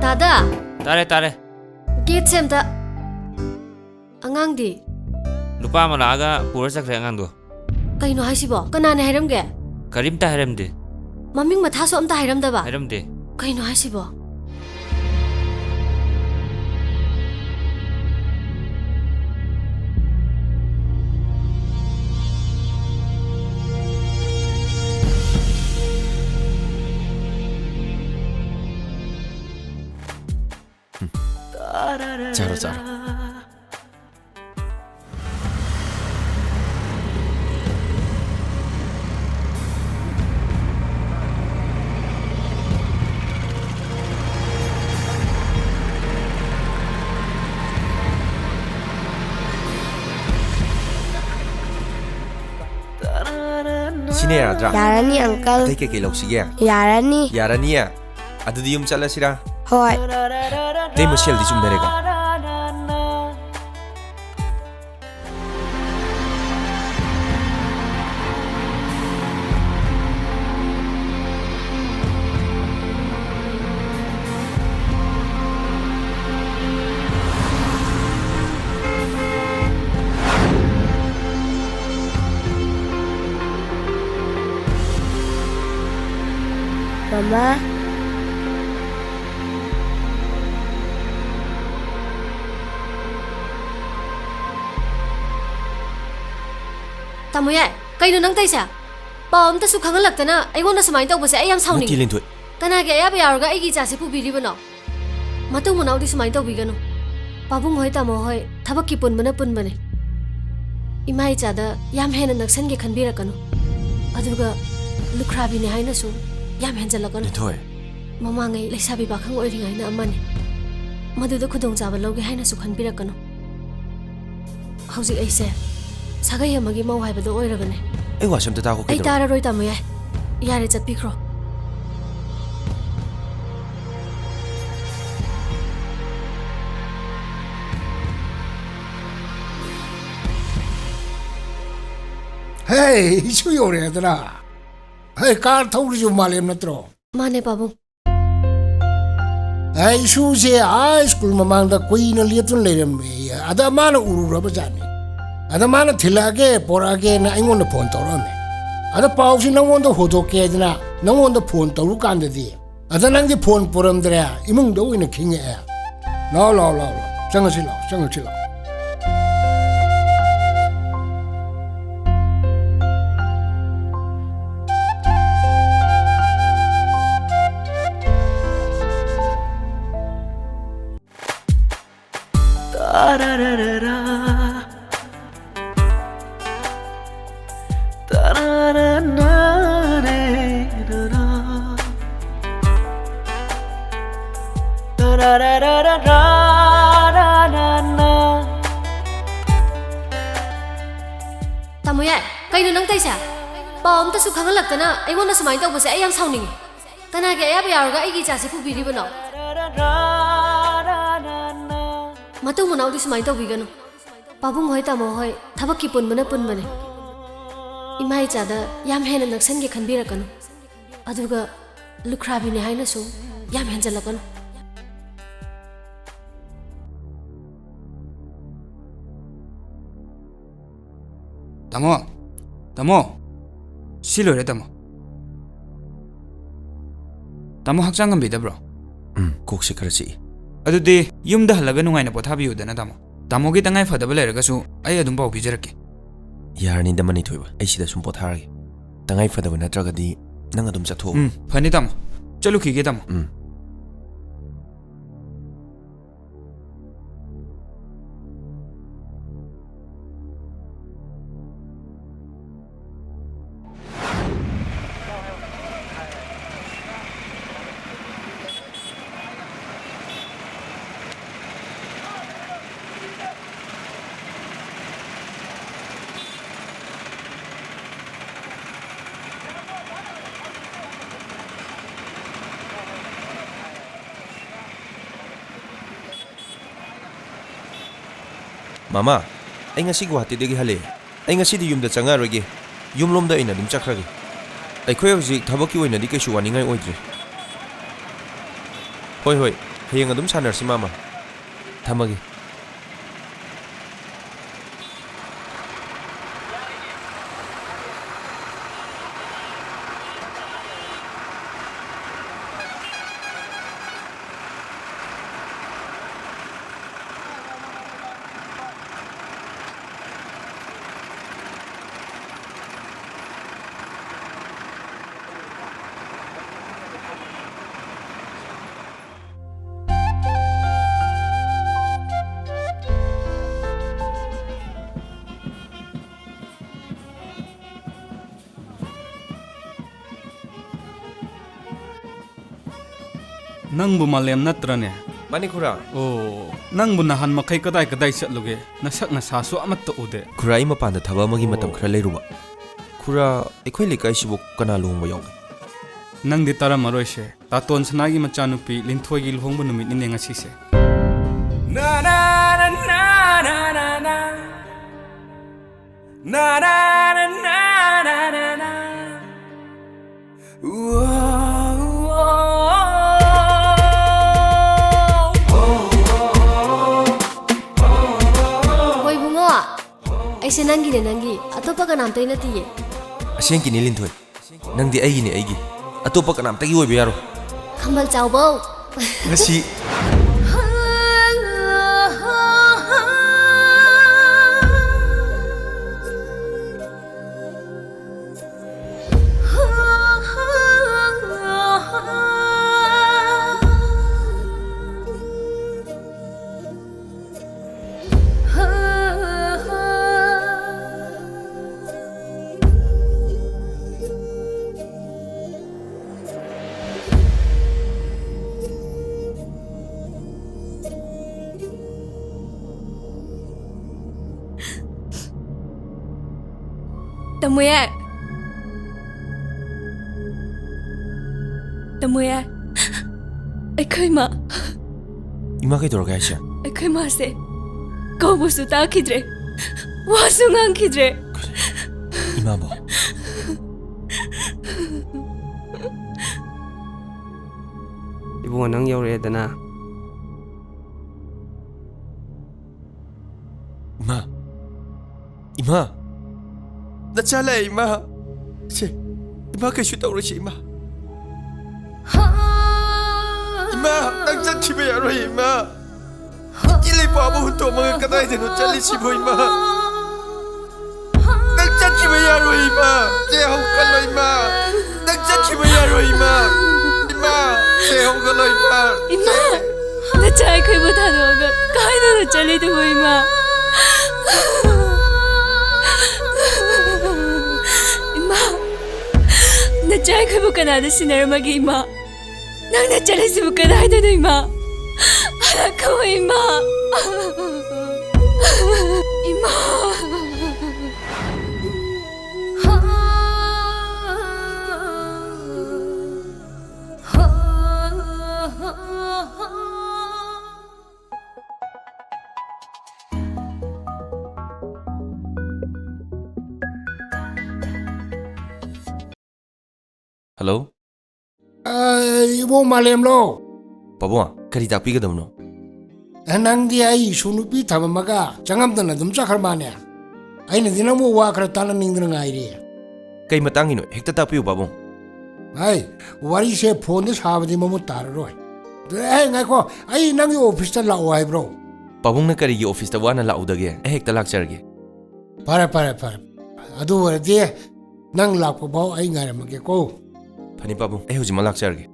ꯗꯥꯗꯥ! ꯇꯥꯔꯦ, ꯇꯥꯔꯦ꯫ ꯒꯦꯠꯁꯦ ꯑꯝꯇ꯫ ꯑꯉꯥꯡꯗꯤ? ꯅꯨꯄꯥ ꯑꯃ ꯂꯥꯛꯑꯒ ꯄꯨꯔ ꯆꯠꯈ꯭ꯔꯦ ꯑꯉꯥꯡꯗꯣ꯫ ꯀꯩꯅꯣ ꯍꯥꯏꯁꯤꯕꯣ? ꯀꯅꯥꯅ ꯍꯥꯏꯔꯝꯒꯦ? ꯀꯔꯤꯝꯇ ꯍꯥꯏꯔꯝꯗꯦ꯫ ꯃꯃꯤꯡ ꯃꯊꯥꯁꯨ ꯑꯝꯇ ꯍꯥꯏꯔꯝꯗꯕ? ꯍꯥꯏꯔꯝꯗꯦ꯫ ꯀꯩꯅꯣ ꯍꯥꯏꯁꯤꯕꯣ? ꯆꯥꯔꯣ, ꯆꯥꯔꯣ꯫ ꯁꯤꯅ ꯌꯥꯔꯗ꯭ꯔꯥ? ꯌꯥꯔꯅꯤ, ꯑꯪꯀꯜ꯫ ꯑꯇꯩ ꯀꯩꯀꯩ ꯂꯧꯁꯤꯒꯦ? ꯌꯥꯔꯅꯤ꯫ ꯌꯥꯔꯅꯤꯌꯦ? ꯑꯗꯨꯗꯤ ꯌꯨꯝ ꯆꯠꯂꯁꯤꯔꯥ? ꯍꯣꯏ꯫ ꯑꯇꯩ ꯃꯁꯦꯜꯗꯤ ꯆꯨꯝꯅꯔꯦꯀꯣ? ꯃꯃꯥ꯫ ꯇꯥꯃꯣ ꯌꯥꯏ, ꯀꯩꯅꯣ ꯅꯪ ꯇꯧꯏꯁꯦ? ꯄꯥꯎ ꯑꯝꯇꯁꯨ ꯈꯪꯍꯜꯂꯛꯇꯅ ꯑꯩꯉꯣꯟꯗ ꯁꯨꯃꯥꯏꯅ ꯇꯧꯕꯁꯦ ꯑꯩ ꯌꯥꯝ ꯅꯠꯇꯦ, ꯁꯥꯎꯅꯤꯡꯉꯤ꯫ ꯂꯤꯟꯊꯣꯏ꯫ ꯀꯅꯥꯒꯤ ꯑꯌꯥꯕ ꯌꯥꯎꯔꯒ ꯑꯩꯒꯤ ꯏꯆꯥꯁꯦ ꯄꯨꯕꯤꯔꯤꯕꯅꯣ? ꯃꯇꯨꯡ ꯃꯅꯥꯎꯗꯤ ꯁꯨꯃꯥꯏꯅ ꯇꯧꯕꯤꯒꯅꯨ꯫ ꯄꯥꯕꯨꯡ ꯍꯣꯏ, ꯇꯥꯃꯣ ꯍꯣꯏ, ꯊꯕꯛꯀꯤ ꯄꯨꯟꯕꯅ ꯄꯨꯟꯕꯅꯦ꯫ ꯏꯃꯥ ꯏꯆꯥꯗ ꯌꯥꯝ ꯍꯦꯟꯅ ꯅꯛꯁꯟꯒꯦ ꯈꯟꯕꯤꯔꯛꯀꯅꯨ꯫ ꯑꯗꯨꯒ ꯂꯨꯈ꯭ꯔꯥꯕꯤꯅꯦ ꯍꯥꯏꯅꯁꯨ ꯌꯥꯝ ꯍꯦꯟꯖꯜꯂꯛꯀꯅꯨ꯫ ꯂꯤꯟꯊꯣꯏ꯫ ꯃꯃꯥꯡꯉꯩ ꯂꯩꯁꯥꯕꯤ ꯄꯥꯈꯪ ꯑꯣꯏꯔꯤꯉꯩꯅ ꯑꯃꯅꯤ꯫ ꯃꯗꯨꯗ ꯈꯨꯗꯣꯡꯆꯥꯕ ꯂꯧꯒꯦ ꯍꯥꯏꯅꯁꯨ ꯈꯟꯕꯤꯔꯛꯀꯅꯨ꯫ ꯍꯧꯖꯤꯛ ꯑꯩꯁꯦ ꯁꯥꯒꯩ ꯑꯃꯒꯤ ꯃꯧ ꯍꯥꯏꯕꯗꯣ ꯑꯣꯏꯔꯕꯅꯦ꯫ ꯑꯩ ꯋꯥꯁꯦ ꯑꯝꯇ ꯇꯥꯈꯣ, ꯑꯩ ꯀꯩꯗꯧꯔꯦ? ꯇꯥꯔꯔꯣꯏ, ꯇꯥꯃꯣ ꯌꯥꯏ꯫ ꯌꯥꯔꯦ, ꯆꯠꯄꯤꯈ꯭ꯔꯣ꯫ ꯍꯦ, ꯏꯁꯨ ꯌꯧꯔꯛꯑꯦꯗꯅ꯫ ꯍꯦ, ꯀꯥꯔ ꯊꯧꯔꯤꯁꯨ ꯃꯥꯂꯦꯝ ꯅꯠꯇ꯭ꯔꯣ? ꯃꯥꯅꯦ, ꯄꯥꯕꯨꯡ꯫ ꯑꯦ, ꯏꯁꯨꯁꯦ ꯑꯥ ꯁ꯭ꯀꯨꯜ ꯃꯃꯥꯡꯗ ꯀꯨꯏꯅ ꯂꯦꯞꯇꯨꯅ ꯂꯩꯔꯝꯃꯦ꯫ ꯑꯗ ꯃꯥꯅ ꯎꯔꯨꯔꯕ ꯖꯥꯠꯅꯤ꯫ ꯑꯗ ꯃꯥꯅ "ꯊꯤꯜꯂꯛꯑꯒꯦ, ꯄꯣꯔꯛꯑꯒꯦꯅ" ꯑꯩꯉꯣꯟꯗ ꯐꯣꯟ ꯇꯧꯔꯛꯑꯝꯃꯦ꯫ ꯑꯗ ꯄꯥꯎꯁꯤ ꯅꯪꯉꯣꯟꯗ ꯍꯧꯗꯣꯛꯀꯦ ꯍꯥꯏꯗꯅ ꯅꯪꯉꯣꯟꯗ ꯐꯣꯟ ꯇꯧꯔꯨꯀꯥꯟꯗꯗꯤ, ꯑꯗ ꯅꯪꯗꯤ ꯐꯣꯟ ꯄꯨꯔꯝꯗ꯭ꯔꯦ, ꯏꯃꯨꯡꯗ ꯑꯣꯏꯅ ꯈꯤꯡꯉꯛꯑꯦ꯫ ꯂꯥꯛꯑꯣ, ꯂꯥꯛꯑꯣ, ꯂꯥꯛꯑꯣ, ꯂꯥꯛꯑꯣ꯫ ꯆꯪꯉꯁꯤ ꯂꯥꯛꯑꯣ, ꯆꯪꯉꯁꯤ ꯂꯥꯛꯑꯣ꯫ ꯇꯥꯃꯣ ꯌꯥꯏ, ꯀꯩꯅꯣ ꯅꯪ ꯇꯧꯏꯁꯦ? ꯄꯥꯎ ꯑꯝꯇꯁꯨ ꯈꯪꯍꯜꯂꯛꯇꯅ ꯑꯩꯉꯣꯟꯗ ꯁꯨꯃꯥꯏꯅ ꯇꯧꯕꯁꯦ ꯑꯩ ꯌꯥꯝ ꯁꯥꯎꯅꯤꯡꯉꯤ꯫ ꯀꯅꯥꯒꯤ ꯑꯌꯥꯕ ꯌꯥꯎꯔꯒ ꯑꯩꯒꯤ ꯏꯆꯥꯁꯤ ꯄꯨꯕꯤꯔꯤꯕꯅꯣ? ꯃꯇꯨꯡ ꯃꯅꯥꯎꯗꯤ ꯁꯨꯃꯥꯏꯅ ꯇꯧꯕꯤꯒꯅꯨ꯫ ꯄꯥꯕꯨꯡ ꯍꯣꯏ, ꯇꯥꯃꯣ ꯍꯣꯏ, ꯊꯕꯛꯀꯤ ꯄꯨꯟꯕꯅ ꯄꯨꯟꯕꯅꯦ꯫ ꯏꯃꯥ ꯏꯆꯥꯗ ꯌꯥꯝ ꯍꯦꯟꯅ ꯅꯛꯁꯟꯒꯦ ꯈꯟꯕꯤꯔꯛꯀꯅꯨ꯫ ꯑꯗꯨꯒ ꯂꯨꯈ꯭ꯔꯥꯕꯤꯅꯦ ꯍꯥꯏꯅꯁꯨ ꯌꯥꯝ ꯍꯦꯟꯖꯜꯂꯛꯀꯅꯨ꯫ ꯇꯥꯃꯣ, ꯇꯥꯃꯣ, ꯁꯤ ꯂꯣꯏꯔꯦ, ꯇꯥꯃꯣ꯫ ꯇꯥꯃꯣ ꯍꯛꯆꯥꯡ ꯉꯝꯕꯤꯗꯕ꯭ꯔꯣ? ꯎꯝ, ꯀꯣꯛꯁꯦ ꯈꯔ ꯆꯤꯛꯏ꯫ ꯑꯗꯨꯗꯤ ꯌꯨꯝꯗ ꯍꯜꯂꯒ ꯅꯨꯡꯉꯥꯏꯅ ꯄꯣꯊꯥꯕꯤꯌꯨꯗꯅ, ꯇꯥꯃꯣ꯫ ꯇꯥꯃꯣꯒꯤ ꯇꯉꯥꯏ ꯐꯗꯕ ꯂꯩꯔꯒꯁꯨ ꯑꯩ ꯑꯗꯨꯝ ꯄꯥꯎ ꯄꯤꯖꯔꯛꯀꯦ꯫ ꯌꯥꯔꯅꯤꯗ, ꯃꯅꯤꯊꯣꯏꯕ, ꯑꯩ ꯁꯤꯗ ꯁꯨꯝ ꯄꯣꯊꯥꯔꯒꯦ꯫ ꯇꯉꯥꯏ ꯐꯗꯕ ꯅꯠꯇ꯭ꯔꯒꯗꯤ ꯅꯪ ꯑꯗꯨꯝ ꯆꯠꯊꯣꯛꯑꯣ꯫ ꯎꯝ, ꯐꯅꯤ, ꯇꯥꯃꯣ꯫ ꯆꯠꯂꯨꯈꯤꯒꯦ, ꯇꯥꯃꯣ꯫ ꯎꯝ꯫ ꯃꯃꯥ, ꯑꯩ ꯉꯁꯤ ꯒꯨꯋꯥꯍꯥꯇꯤꯗꯒꯤ ꯍꯜꯂꯛꯑꯦ꯫ ꯑꯩ ꯉꯁꯤꯗꯤ ꯌꯨꯝꯗ ꯆꯪꯉꯛꯑꯔꯣꯏꯒꯦ꯫ ꯌꯨꯝꯂꯣꯝꯗ ꯑꯣꯏꯅ ꯑꯗꯨꯝ ꯆꯠꯈ꯭ꯔꯒꯦ꯫ ꯑꯩꯈꯣꯏ ꯍꯧꯖꯤꯛ ꯊꯕꯛꯀꯤ ꯑꯣꯏꯅꯗꯤ ꯀꯩꯁꯨ ꯋꯥꯅꯤꯡꯉꯥꯏ ꯑꯣꯏꯗ꯭ꯔꯦ꯫ ꯍꯣꯏ, ꯍꯣꯏ, ꯍꯌꯦꯡ ꯑꯗꯨꯝ ꯁꯥꯟꯅꯔꯁꯤ, ꯃꯃꯥ꯫ ꯊꯝꯃꯒꯦ꯫ ꯅꯪꯕꯨ ꯃꯥꯂꯦꯝ ꯅꯠꯇ꯭ꯔꯅꯦ? ꯃꯥꯅꯤ ꯈꯨꯔꯥ꯫ ꯑꯣ, ꯅꯪꯕꯨ ꯅꯍꯥꯟ ꯃꯈꯩ ꯀꯗꯥꯏ ꯀꯗꯥꯏ ꯆꯠꯂꯨꯒꯦ? ꯅꯁꯛ ꯅꯁꯥꯁꯨ ꯑꯃꯠꯇ ꯎꯗꯦ꯫ ꯈꯨꯔꯥ, ꯑꯩ ꯃꯄꯥꯟꯗ ꯊꯕꯛ ꯑꯃꯒꯤ ꯃꯇꯝ ꯑꯣ꯫ ꯈꯔ ꯂꯩꯔꯨꯕ꯫ ꯈꯨꯔꯥ, ꯑꯩꯈꯣꯏ ꯂꯩꯀꯥꯏꯁꯤꯕꯨ ꯀꯅꯥ ꯂꯨꯍꯣꯡꯕ ꯌꯥꯎꯒꯦ? ꯅꯪꯗꯤ ꯇꯥꯔꯝꯃꯔꯣꯏꯁꯦ, ꯇꯥꯇꯣꯟ ꯁꯅꯥꯒꯤ ꯃꯆꯥꯅꯨꯄꯤ ꯂꯤꯟꯊꯣꯏꯒꯤ ꯂꯨꯍꯣꯡꯕ ꯅꯨꯃꯤꯠꯅꯤꯅꯦ ꯉꯁꯤꯁꯦ꯫ ꯍꯣꯏ ꯏꯕꯨꯡꯉꯣ, ꯑꯩꯁꯦ ꯅꯪꯒꯤꯅꯦ, ꯅꯪꯒꯤ꯫ ꯑꯇꯣꯞꯄ ꯀꯅꯥꯝꯇꯩ ꯅꯠꯇꯤꯌꯦ꯫ ꯑꯁꯦꯡꯀꯤꯅꯤ ꯂꯤꯟꯊꯣꯏ, ꯅꯪꯗꯤ ꯑꯩꯒꯤꯅꯦ, ꯑꯩꯒꯤ꯫ ꯑꯇꯣꯞꯄ ꯀꯅꯥꯝꯇꯒꯤ ꯑꯣꯏꯕ ꯌꯥꯔꯣꯏ꯫ ꯈꯝꯕꯜ ꯆꯥꯎꯕꯧ꯫ ꯉꯁꯤ ꯇꯃꯨꯌꯦ꯫ ꯇꯃꯨꯌꯦ꯫ ꯑꯩꯈꯣꯏ ꯃꯥ꯫ ꯏꯃꯥ ꯀꯩꯗꯧꯔꯒꯦ ꯍꯥꯏꯁꯦ? ꯑꯩꯈꯣꯏ ꯃꯥꯁꯦ ꯀꯧꯕꯁꯨ ꯇꯥꯈꯤꯗ꯭ꯔꯦ, ꯋꯥꯁꯨ ꯉꯥꯡꯈꯤꯗ꯭ꯔꯦ꯫ ꯏꯃꯥꯕꯣ? ꯏꯕꯨꯡꯉꯣ, ꯅꯪ ꯌꯧꯔꯛꯑꯦꯗꯅ꯫ ꯏꯃꯥ! ꯏꯃꯥ! ꯅꯆꯥ ꯂꯥꯛꯑꯦ, ꯏꯃꯥ! ꯁꯦ, ꯏꯃꯥ, ꯀꯩꯁꯨ ꯇꯧꯔꯣꯏꯁꯦ, ꯏꯃꯥ꯫ ꯏꯃꯥ, ꯅꯪ ꯆꯠꯈꯤꯕ ꯌꯥꯔꯣꯏ, ꯏꯃꯥ! ꯏꯇꯤ ꯂꯩꯄꯥꯛ ꯑꯃ ꯍꯨꯟꯗꯣꯛꯑꯝꯃꯒ ꯀꯗꯥꯏꯗꯅꯣ ꯆꯠꯂꯤꯁꯤꯕꯣ, ꯏꯃꯥ? ꯅꯪ ꯆꯠꯈꯤꯕ ꯌꯥꯔꯣꯏ, ꯏꯃꯥ! ꯆꯦ, ꯍꯧꯒꯠꯂꯣ, ꯏꯃꯥ! ꯅꯪ ꯆꯠꯈꯤꯕ ꯌꯥꯔꯣꯏ, ꯏꯃꯥ! ꯏꯃꯥ! ꯆꯦ, ꯍꯧꯒꯠꯂꯣ, ꯏꯃꯥ! ꯏꯃꯥ! ꯆꯦ! ꯅꯆꯥ ꯑꯩꯈꯣꯏꯕꯨ ꯊꯥꯗꯣꯛꯑꯒ ꯀꯥꯏꯗꯅꯣ ꯆꯠꯂꯤꯗꯨꯕꯨ, ꯏꯃꯥ? ꯏꯃꯥ! ꯅꯆꯥ ꯑꯩꯈꯣꯏꯕꯨ ꯀꯅꯥꯗ ꯁꯤꯟꯅꯔꯝꯃꯒꯦ, ꯏꯃꯥ? ꯅꯪꯅ ꯆꯠꯂꯤꯁꯤꯕꯨ ꯀꯗꯥꯏꯗꯅꯣ, ꯏꯃꯥ? ꯍꯜꯂꯛꯈꯣ, ꯏꯃꯥ꯫ ꯏꯃꯥ꯫ ꯍꯜꯂꯣ꯫ ꯑ, ꯏꯕꯣ ꯃꯥꯂꯦꯝꯂꯣ? ꯄꯥꯕꯨꯡ, ꯀꯔꯤ ꯇꯥꯛꯄꯤꯒꯗꯕꯅꯣ? ꯑ, ꯅꯪꯗꯤ ꯑꯩ ꯏꯁꯨ ꯅꯨꯄꯤ ꯊꯝꯃꯝꯃꯒ ꯆꯪꯉꯝꯗꯅ ꯑꯗꯨꯝ ꯆꯠꯈ꯭ꯔ ꯃꯥꯅꯦ꯫ ꯑꯩꯅꯗꯤ ꯅꯪꯕꯨ ꯋꯥ ꯈꯔ ꯇꯥꯟꯅꯅꯤꯡꯗꯅ ꯉꯥꯏꯔꯤ꯫ ꯀꯩ ꯃꯇꯥꯡꯒꯤꯅꯣ? ꯍꯦꯛꯇ ꯇꯥꯛꯄꯤꯌꯨ, ꯄꯥꯕꯨꯡ꯫ ꯍꯥꯏ, ꯋꯥꯔꯤꯁꯦ ꯐꯣꯟꯗ ꯁꯥꯕꯗꯤ ꯃꯃꯨꯠ ꯇꯥꯔꯔꯣꯏ꯫ ꯑꯦ, ꯉꯥꯏꯈꯣ, ꯑꯩ ꯅꯪꯒꯤ ꯑꯣꯐꯤꯁꯇ ꯂꯥꯛꯑꯣ ꯍꯥꯏꯕ꯭ꯔꯣ? ꯄꯥꯕꯨꯡꯅ ꯀꯔꯤꯒꯤ ꯑꯣꯐꯤꯁꯇ ꯋꯥꯅ ꯂꯥꯛꯎꯗꯒꯦ? ꯑꯩ ꯍꯦꯛꯇ ꯂꯥꯛꯆꯔꯒꯦ꯫ ꯐꯔꯦ, ꯐꯔꯦ, ꯐꯔꯦ꯫ ꯑꯗꯨ ꯑꯣꯏꯔꯗꯤ ꯅꯪ ꯂꯥꯛꯄ ꯐꯥꯎ ꯑꯩ ꯉꯥꯏꯔꯝꯃꯒꯦꯀꯣ꯫ ꯐꯅꯤ ꯄꯥꯕꯨꯡ, ꯑꯩ ꯍꯧꯖꯤꯛꯃꯛ ꯂꯥꯛꯆꯔꯒꯦ꯫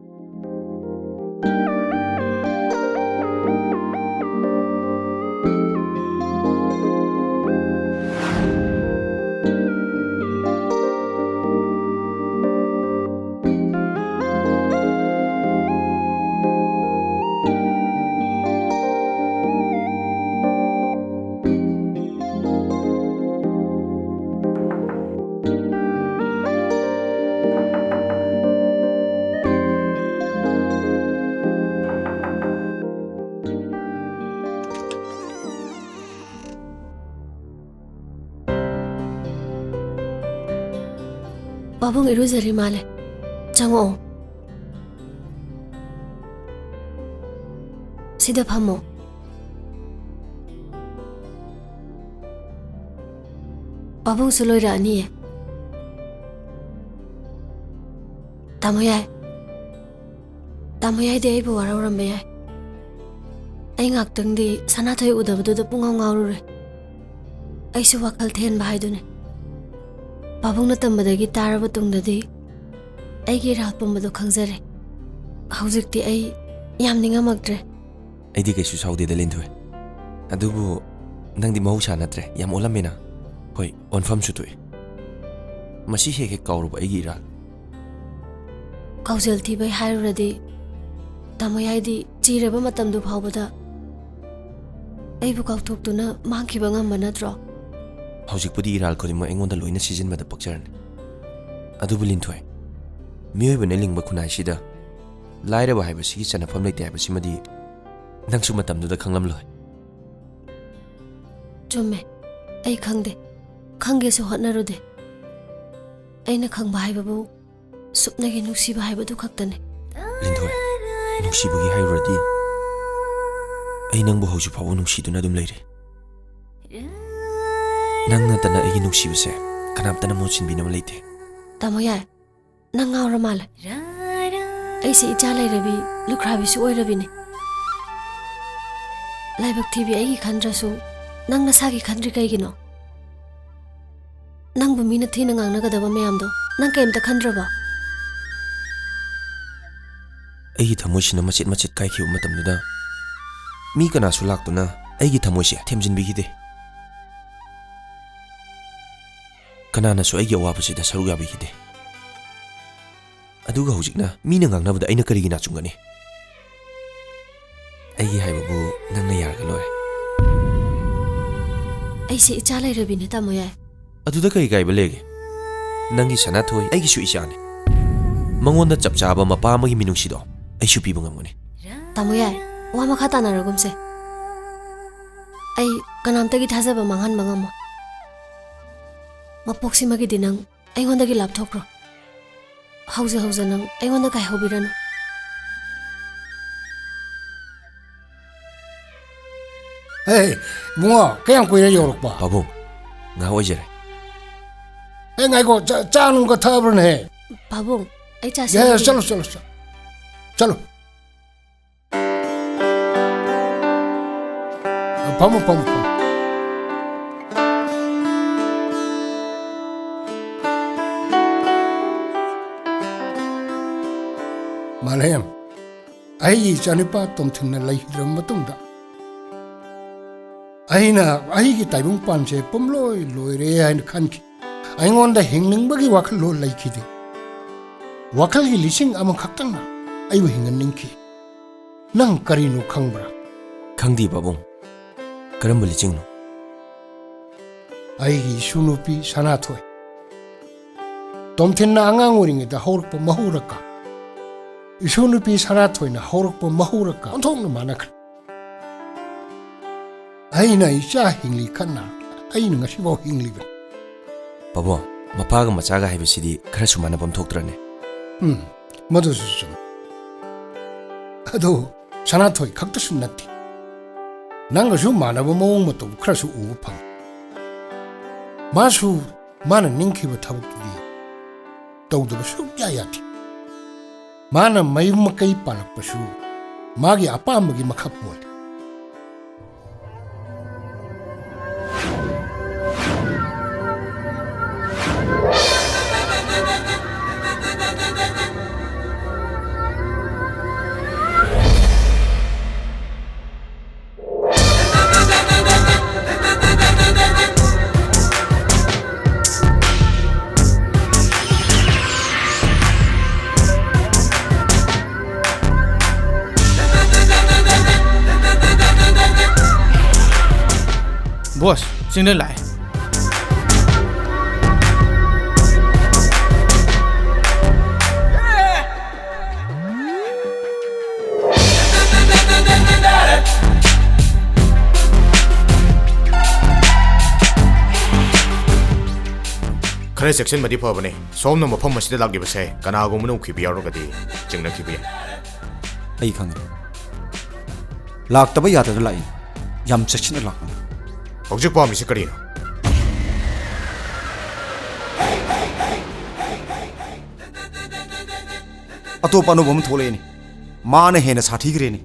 ꯄꯥꯕꯨꯡ ꯏꯔꯨꯖꯔꯤ ꯃꯥꯜꯂꯦ꯫ ꯆꯪꯉꯛꯑꯣ꯫ ꯁꯤꯗ ꯐꯝꯃꯣ꯫ ꯄꯥꯕꯨꯡꯁꯨ ꯂꯣꯏꯔꯛꯑꯅꯤꯌꯦ꯫ ꯇꯥꯃꯣ ꯌꯥꯏ꯫ ꯇꯥꯃꯣ ꯌꯥꯏꯗꯤ ꯑꯩꯕꯨ ꯋꯥꯔꯧꯔꯝꯕ ꯌꯥꯏ꯫ ꯑꯩ ꯉꯥꯛꯇꯪꯗꯤ ꯁꯅꯥꯊꯣꯏ ꯎꯗꯕꯗꯨꯗ ꯄꯨꯡꯉꯥꯎ ꯉꯥꯎꯔꯨꯔꯦ꯫ ꯑꯩꯁꯨ ꯋꯥꯈꯜ ꯊꯦꯟꯕ ꯍꯥꯏꯗꯨꯅꯤ꯫ ꯄꯥꯕꯨꯡꯅ ꯇꯝꯕꯗꯒꯤ ꯇꯥꯔꯕ ꯇꯨꯡꯗꯗꯤ ꯑꯩꯒꯤ ꯏꯔꯥꯜ ꯄꯨꯝꯕꯗꯣ ꯈꯪꯖꯔꯦ꯫ ꯍꯧꯖꯤꯛꯇꯤ ꯑꯩ ꯌꯥꯝ ꯅꯤꯡꯉꯝꯃꯛꯇ꯭ꯔꯦ꯫ ꯑꯩꯗꯤ ꯀꯩꯁꯨ ꯁꯥꯎꯗꯦꯗ, ꯂꯤꯟꯊꯣꯏ꯫ ꯑꯗꯨꯕꯨ ꯅꯪꯗꯤ ꯃꯍꯧꯁꯥ ꯅꯠꯇ꯭ꯔꯦ, ꯌꯥꯝ ꯑꯣꯜꯂꯝꯃꯦꯅ꯫ ꯍꯣꯏ, ꯑꯣꯟꯐꯝꯁꯨ ꯊꯣꯛꯏ꯫ ꯃꯁꯤ ꯍꯦꯛ ꯍꯦꯛ ꯀꯥꯎꯔꯨꯕ ꯑꯩꯒꯤ ꯏꯔꯥꯜ꯫ ꯈꯥꯎꯖꯦꯜ ꯊꯤꯕꯩ ꯍꯥꯏꯔꯨꯔꯗꯤ ꯇꯥꯃꯣ ꯌꯥꯏꯗꯤ ꯆꯤꯔꯕ ꯃꯇꯝꯗꯨ ꯐꯥꯎꯕꯗ ꯑꯩꯕꯨ ꯀꯥꯎꯊꯣꯛꯇꯨꯅ ꯃꯥꯡꯈꯤꯕ ꯉꯝꯕ ꯅꯠꯇ꯭ꯔꯣ? ꯍꯧꯖꯤꯛꯄꯨꯗꯤ ꯏꯔꯥꯜ ꯈꯨꯗꯤꯡꯃꯛ ꯑꯩꯉꯣꯟꯗ ꯂꯣꯏꯅ ꯁꯤꯖꯤꯟꯕꯗ ꯄꯛꯆꯔꯅꯤ꯫ ꯑꯗꯨꯕꯨ ꯂꯤꯟꯊꯣꯏ, ꯃꯤꯑꯣꯏꯕꯅ ꯂꯤꯡꯕ ꯈꯨꯟꯅꯥꯏꯁꯤꯗ ꯂꯥꯏꯔꯕ ꯍꯥꯏꯕꯁꯤꯒꯤ ꯆꯟꯅꯐꯝ ꯂꯩꯇꯦ ꯍꯥꯏꯕꯁꯤꯃꯗꯤ ꯅꯪꯁꯨ ꯃꯇꯝꯗꯨꯗ ꯈꯪꯂꯝꯂꯣꯏ꯫ ꯆꯨꯝꯃꯦ, ꯑꯩ ꯈꯪꯗꯦ, ꯈꯪꯒꯦꯁꯨ ꯍꯣꯠꯅꯔꯨꯗꯦ꯫ ꯑꯩꯅ ꯈꯪꯕ ꯍꯥꯏꯕꯕꯨ ꯁꯨꯞꯅꯒꯤ ꯅꯨꯡꯁꯤꯕ ꯍꯥꯏꯕꯗꯨ ꯈꯛꯇꯅꯤ꯫ ꯂꯤꯟꯊꯣꯏ, ꯅꯨꯡꯁꯤꯕꯒꯤ ꯍꯥꯏꯔꯨꯔꯗꯤ ꯑꯩ ꯅꯪꯕꯨ ꯍꯧꯖꯤꯛ ꯐꯥꯎꯕ ꯅꯨꯡꯁꯤꯗꯨꯅ ꯑꯗꯨꯝ ꯂꯩꯔꯤ꯫ ꯅꯪ ꯅꯠꯇꯅ ꯑꯩꯒꯤ ꯅꯨꯡꯁꯤꯕꯁꯦ ꯀꯅꯥꯝꯇꯅ ꯃꯍꯨꯠ ꯁꯤꯟꯕꯤꯅꯕ ꯂꯩꯇꯦ꯫ ꯇꯥꯃꯣ ꯌꯥꯏ, ꯅꯪ ꯉꯥꯎꯔ ꯃꯥꯜꯂꯦ꯫ ꯑꯩꯁꯦ ꯏꯆꯥ ꯂꯩꯔꯕꯤ, ꯂꯨꯈ꯭ꯔꯥꯕꯤꯁꯨ ꯑꯣꯏꯔꯕꯤꯅꯤ꯫ ꯂꯥꯏꯕꯛ ꯊꯤꯕꯤ ꯑꯩꯒꯤ ꯈꯟꯗ꯭ꯔꯁꯨ, ꯅꯪ ꯅꯁꯥꯒꯤ ꯈꯟꯗ꯭ꯔꯤ ꯀꯩꯒꯤꯅꯣ? ꯅꯪꯕꯨ ꯃꯤꯅ ꯊꯤꯅ ꯉꯥꯡꯅꯒꯗꯕ ꯃꯌꯥꯝꯗꯣ ꯅꯪ ꯀꯩꯝꯇ ꯈꯟꯗ꯭ꯔꯕꯣ? ꯑꯩꯒꯤ ꯊꯃꯣꯏꯁꯤꯅ ꯃꯆꯦꯠ ꯃꯆꯦꯠ ꯀꯥꯏꯈꯤꯕ ꯃꯇꯝꯗꯨꯗ ꯃꯤ ꯀꯅꯥꯁꯨ ꯂꯥꯛꯇꯨꯅ ꯑꯩꯒꯤ ꯊꯃꯣꯏꯁꯦ ꯊꯦꯝꯖꯤꯟꯕꯤꯈꯤꯗꯦ꯫ ꯀꯅꯥꯅꯁꯨ ꯑꯩꯒꯤ ꯑꯋꯥꯕꯁꯤꯗ ꯁꯔꯨꯛ ꯌꯥꯕꯤꯈꯤꯗꯦ꯫ ꯑꯗꯨꯒ ꯍꯧꯖꯤꯛꯅ ꯃꯤꯅ ꯉꯥꯡꯅꯕꯗ ꯑꯩꯅ ꯀꯔꯤꯒꯤ ꯅꯥꯆꯨꯡꯒꯅꯤ? ꯑꯩꯒꯤ ꯍꯥꯏꯕꯕꯨ ꯅꯪꯅ ꯌꯥꯔꯒ ꯂꯣꯏꯔꯦ꯫ ꯑꯩꯁꯦ ꯏꯆꯥ ꯂꯩꯔꯕꯤꯅꯦ, ꯇꯥꯃꯣ ꯌꯥꯏ꯫ ꯑꯗꯨꯗ ꯀꯔꯤ ꯀꯥꯏꯕ ꯂꯩꯒꯦ? ꯅꯪꯒꯤ ꯁꯅꯥꯊꯣꯏ ꯑꯩꯒꯤꯁꯨ ꯏꯆꯥꯅꯤ꯫ ꯃꯉꯣꯟꯗ ꯆꯞ ꯆꯥꯕ ꯃꯄꯥ ꯑꯃꯒꯤ ꯃꯤꯅꯨꯡꯁꯤꯗꯣ ꯑꯩꯁꯨ ꯄꯤꯕ ꯉꯝꯒꯅꯤ꯫ ꯇꯥꯃꯣ ꯌꯥꯏ, ꯋꯥ ꯃꯈꯥ ꯇꯥꯅꯔꯒꯨꯝꯁꯦ꯫ ꯑꯩ ꯀꯅꯥꯝꯇꯒꯤ ꯊꯥꯖꯕ ꯃꯥꯡꯍꯟꯕ ꯉꯝꯃꯣꯏ꯫ ꯃꯄꯣꯛꯁꯤꯃꯒꯤꯗꯤ ꯅꯪ ꯑꯩꯉꯣꯟꯗꯒꯤ ꯂꯥꯞꯊꯣꯛꯈ꯭ꯔꯣ꯫ ꯍꯧꯖ ꯍꯧꯖ ꯅꯪ ꯑꯩꯉꯣꯟꯗ ꯀꯥꯏꯍꯧꯕꯤꯔꯅꯨ꯫ ꯍꯦ, ꯏꯕꯨꯡꯉꯣ, ꯀꯌꯥꯝ ꯀꯨꯏꯔꯦ ꯌꯧꯔꯛꯄ? ꯄꯥꯕꯨꯡ, ꯉꯥꯏꯍꯥꯛ ꯑꯣꯏꯖꯔꯦ꯫ ꯑꯦ, ꯉꯥꯏꯈꯣ, ꯆꯥ, ꯆꯥ ꯅꯨꯡꯒ ꯊꯛꯑꯕ꯭ꯔꯅꯦ? ꯄꯥꯕꯨꯡ, ꯑꯩ ꯆꯥ ꯌꯥ, ꯌꯥ, ꯁꯦꯝꯃꯒꯦ꯫ ꯆꯠꯂꯣ, ꯆꯠꯂꯣ, ꯆꯠꯂꯣ꯫ ꯆꯠꯂꯣ꯫ ꯐꯝꯃꯣ, ꯐꯝꯃꯣ, ꯐꯝꯃꯣ꯫ ꯃꯥꯂꯦꯝ, ꯑꯩꯒꯤ ꯏꯆꯥꯅꯨꯄꯥ ꯇꯣꯝꯊꯤꯟꯅ ꯂꯩꯈꯤꯗ꯭ꯔꯕ ꯃꯇꯨꯡꯗ, ꯑꯩꯅ ꯑꯩꯒꯤ ꯇꯥꯏꯕꯪ ꯄꯥꯟꯁꯦ ꯄꯨꯝꯂꯣꯏ ꯂꯣꯏꯔꯦ ꯍꯥꯏꯅ ꯈꯟꯈꯤ꯫ ꯑꯩꯉꯣꯟꯗ ꯍꯤꯡꯅꯤꯡꯕꯒꯤ ꯋꯥꯈꯜꯂꯣꯟ ꯂꯩꯈꯤꯗꯦ꯫ ꯋꯥꯈꯜꯒꯤ ꯂꯤꯁꯤꯡ ꯑꯃꯈꯛꯇꯪꯅ ꯑꯩꯕꯨ ꯍꯤꯡꯍꯟꯅꯤꯡꯈꯤ꯫ ꯅꯪ ꯀꯔꯤꯅꯣ ꯈꯪꯕ꯭ꯔꯥ? ꯈꯪꯗꯦ ꯄꯥꯕꯨꯡ꯫ ꯀꯔꯝꯕ ꯂꯤꯆꯤꯡꯅꯣ? ꯑꯩꯒꯤ ꯏꯁꯨ ꯅꯨꯄꯤ ꯁꯅꯥꯊꯣꯏ꯫ ꯇꯣꯝꯊꯤꯟꯅ ꯑꯉꯥꯡ ꯑꯣꯏꯔꯤꯉꯩꯗ ꯍꯧꯔꯛꯄ ꯃꯍꯧꯔꯛꯀ ꯏꯁꯨ ꯅꯨꯄꯤ ꯁꯅꯥꯊꯣꯏꯅ ꯍꯧꯔꯛꯄ ꯃꯍꯧꯔꯛꯀ ꯑꯣꯟꯊꯣꯛꯅ ꯃꯥꯟꯅꯈ꯭ꯔꯦ꯫ ꯑꯩꯅ ꯏꯆꯥ ꯍꯤꯡꯂꯤ ꯈꯠꯅ ꯑꯩꯅ ꯉꯁꯤꯐꯥꯎ ꯍꯤꯡꯂꯤꯕꯅꯤ꯫ ꯄꯥꯕꯨꯡ, ꯃꯄꯥꯒ ꯃꯆꯥꯒ ꯍꯥꯏꯕꯁꯤꯗꯤ ꯈꯔꯁꯨ ꯃꯥꯟꯅꯐꯝ ꯊꯣꯛꯇ꯭ꯔꯅꯦ? ꯎꯝ, ꯃꯗꯨꯁꯨ ꯆꯨꯝꯃꯤ꯫ ꯑꯗꯨ ꯁꯅꯥꯊꯣꯏ ꯈꯛꯇꯁꯨ ꯅꯠꯇꯦ, ꯅꯪꯒꯁꯨ ꯃꯥꯟꯅꯕ ꯃꯑꯣꯡ ꯃꯇꯧ ꯈꯔꯁꯨ ꯎꯕ ꯐꯪꯉꯤ꯫ ꯃꯥꯁꯨ ꯃꯥꯅ ꯅꯤꯡꯈꯤꯕ ꯊꯕꯛꯇꯨꯗꯤ ꯇꯧꯗꯕ ꯁꯨꯛꯌꯥ ꯌꯥꯗꯦ꯫ ꯃꯥꯅ ꯃꯌꯨꯝ ꯃꯀꯩ ꯄꯥꯜꯂꯛꯄꯁꯨ ꯃꯥꯒꯤ ꯑꯄꯥꯝꯕꯒꯤ ꯃꯈꯥ ꯄꯣꯜꯂꯤ꯫ ꯕꯣꯁ, ꯁꯤꯒꯅꯦꯜ ꯂꯥꯛꯑꯦ꯫ ꯈꯔ ꯆꯦꯛꯁꯤꯟꯕꯗꯤ ꯐꯕꯅꯦ꯫ ꯁꯣꯝꯅ ꯃꯐꯝ ꯑꯁꯤꯗ ꯂꯥꯛꯂꯤꯕꯁꯦ ꯀꯅꯥꯒꯨꯝꯕꯅ ꯎꯈꯤꯕ ꯌꯥꯎꯔꯒꯗꯤ ꯆꯤꯡꯅꯈꯤꯕ ꯌꯥꯏ꯫ ꯑꯩ ꯈꯪꯉꯦ꯫ ꯂꯥꯛꯇꯕ ꯌꯥꯗꯗꯅ ꯂꯥꯛꯏꯅꯤ꯫ ꯌꯥꯝ ꯆꯦꯛꯁꯤꯟꯅ ꯂꯥꯛꯄꯅꯤ꯫ ꯍꯧꯖꯤꯛ ꯄꯥꯝꯃꯤꯁꯤ ꯀꯔꯤꯅꯣ? ꯑꯇꯣꯞꯄ ꯑꯅꯧꯕ ꯑꯃ ꯊꯣꯛꯂꯛꯑꯦꯅꯦ꯫ ꯃꯥꯅ ꯍꯦꯟꯅ ꯁꯥꯊꯤꯈ꯭ꯔꯦꯅꯦ꯫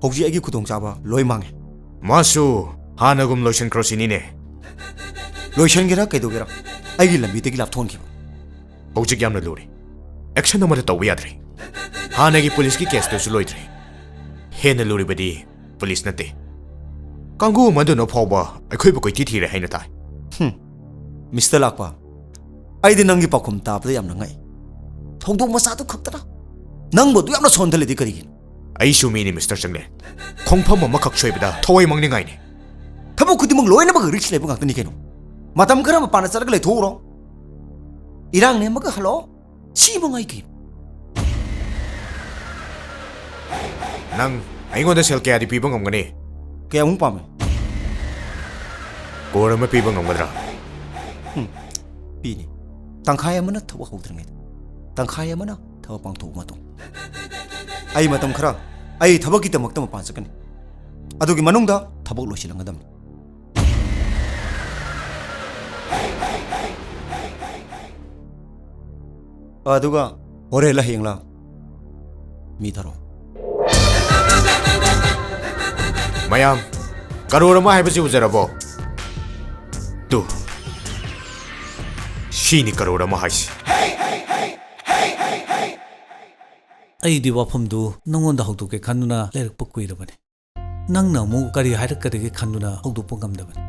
ꯍꯧꯖꯤꯛ ꯑꯩꯒꯤ ꯈꯨꯗꯣꯡꯆꯥꯕ ꯂꯣꯏ ꯃꯥꯡꯉꯦ꯫ ꯃꯥꯁꯨ ꯍꯥꯟꯅꯒꯨꯝ ꯂꯣꯏꯁꯤꯟꯈ꯭ꯔꯣ ꯁꯤꯅꯤꯅꯦ꯫ ꯂꯣꯏꯁꯤꯟꯒꯦꯔꯥ ꯀꯩꯗꯧꯒꯦꯔꯥ, ꯑꯩꯒꯤ ꯂꯝꯕꯤꯗꯒꯤ ꯂꯥꯞꯊꯣꯛꯍꯟꯈꯤꯕ꯫ ꯍꯧꯖꯤꯛ ꯌꯥꯝꯅ ꯂꯨꯔꯦ꯫ ꯑꯦꯛꯁꯟ ꯑꯃꯠꯇ ꯇꯧꯕ ꯌꯥꯗ꯭ꯔꯦ꯫ ꯍꯥꯟꯅꯒꯤ ꯄꯨꯂꯤꯁꯀꯤ ꯀꯦꯁꯇꯨꯁꯨ ꯂꯣꯏꯗ꯭ꯔꯦ꯫ ꯍꯦꯟꯅ ꯂꯨꯔꯤꯕꯗꯤ ꯄꯨꯂꯤꯁ ꯅꯠꯇꯦ, ꯀꯥꯡꯕꯨ ꯑꯃꯗꯨꯅ ꯐꯥꯎꯕ ꯑꯩꯈꯣꯏꯕꯨ ꯀꯣꯏꯊꯤ ꯊꯤꯔꯦ ꯍꯥꯏꯅ ꯇꯥꯏ꯫ ꯍꯨꯝ, ꯃꯤꯁꯇꯔ ꯂꯥꯛꯄ, ꯑꯩꯗꯤ ꯅꯪꯒꯤ ꯄꯥꯎꯈꯨꯝ ꯇꯥꯕꯗ ꯌꯥꯝꯅ ꯉꯛꯏ꯫ ꯊꯧꯗꯣꯛ ꯃꯆꯥꯗꯨ ꯈꯛꯇꯅ ꯅꯪꯕꯨ ꯑꯗꯨ ꯌꯥꯝꯅ ꯁꯣꯟꯊꯜꯂꯤꯗꯤ ꯀꯔꯤꯒꯤꯅꯣ? ꯑꯩꯁꯨ ꯃꯤꯅꯤ, ꯃꯤꯁꯇꯔ ꯆꯪꯂꯦꯟ꯫ ꯈꯣꯡꯐꯝ ꯑꯃꯈꯛ ꯁꯣꯏꯕꯗ ꯊꯋꯥꯏ ꯃꯥꯡꯅꯤꯡꯉꯥꯏꯅꯤ꯫ ꯊꯕꯛ ꯈꯨꯗꯤꯡꯃꯛ ꯂꯣꯏꯅꯃꯛ ꯔꯤꯛꯁ ꯂꯩꯕ ꯉꯥꯛꯇꯅꯤ ꯀꯩꯅꯣ꯫ ꯃꯇꯝ ꯈꯔ ꯃꯄꯥꯟꯗ ꯆꯠꯂꯒ ꯂꯩꯊꯣꯛꯎꯔꯣ꯫ ꯏꯔꯥꯡ ꯅꯦꯝꯃꯒ ꯍꯜꯂꯛꯑꯣ꯫ ꯁꯤ ꯃꯉꯥꯏ ꯀꯩꯅꯣ꯫ ꯅꯪ ꯑꯩꯉꯣꯟꯗ ꯁꯦꯜ ꯀꯌꯥꯗꯤ ꯄꯤꯕ ꯉꯝꯒꯅꯤ? ꯀꯌꯥꯃꯨꯛ ꯄꯥꯝꯃꯤ? ꯀꯣꯔ ꯑꯃ ꯄꯤꯕ ꯉꯝꯒꯗ꯭ꯔꯥ? ꯎꯝ, ꯄꯤꯅꯤ꯫ ꯇꯪꯈꯥꯏ ꯑꯃꯅ ꯊꯕꯛ ꯍꯧꯗ꯭ꯔꯤꯉꯩꯗ, ꯇꯪꯈꯥꯏ ꯑꯃꯅ ꯊꯕꯛ ꯄꯥꯡꯊꯣꯛꯑ ꯃꯇꯨꯡ꯫ ꯑꯩ ꯃꯇꯝ ꯈꯔ ꯑꯩ ꯊꯕꯛꯀꯤꯗꯃꯛꯇ ꯃꯄꯥꯟ ꯆꯠꯀꯅꯤ꯫ ꯑꯗꯨꯒꯤ ꯃꯅꯨꯡꯗ ꯊꯕꯛ ꯂꯣꯏꯁꯤꯜꯂꯝꯒꯗꯕꯅꯤ꯫ ꯑꯗꯨꯒ ꯍꯣꯔꯦꯟꯂ ꯍꯌꯦꯡꯂ ꯃꯤ ꯊꯥꯔꯛꯑꯣ꯫ ꯃꯌꯥꯝ, ꯀꯔꯣꯔ ꯑꯃ ꯍꯥꯏꯕꯁꯤ ꯎꯖꯔꯕꯣ? ꯇꯨ, ꯁꯤꯅꯤ ꯀꯔꯣꯔ ꯑꯃ ꯍꯥꯏꯁꯤ꯫ ꯑꯩꯗꯤ ꯋꯥꯐꯝꯗꯨ ꯅꯉꯣꯟꯗ ꯍꯧꯗꯣꯛꯀꯦ ꯈꯟꯗꯨꯅ ꯂꯩꯔꯛꯄ ꯀꯨꯏꯔꯕꯅꯤ꯫ ꯅꯪꯅ ꯑꯃꯨꯛ ꯀꯔꯤ ꯍꯥꯏꯔꯛꯀꯗꯒꯦ ꯈꯟꯗꯨꯅ ꯍꯧꯗꯣꯛꯄ ꯉꯝꯗꯕꯅꯤ꯫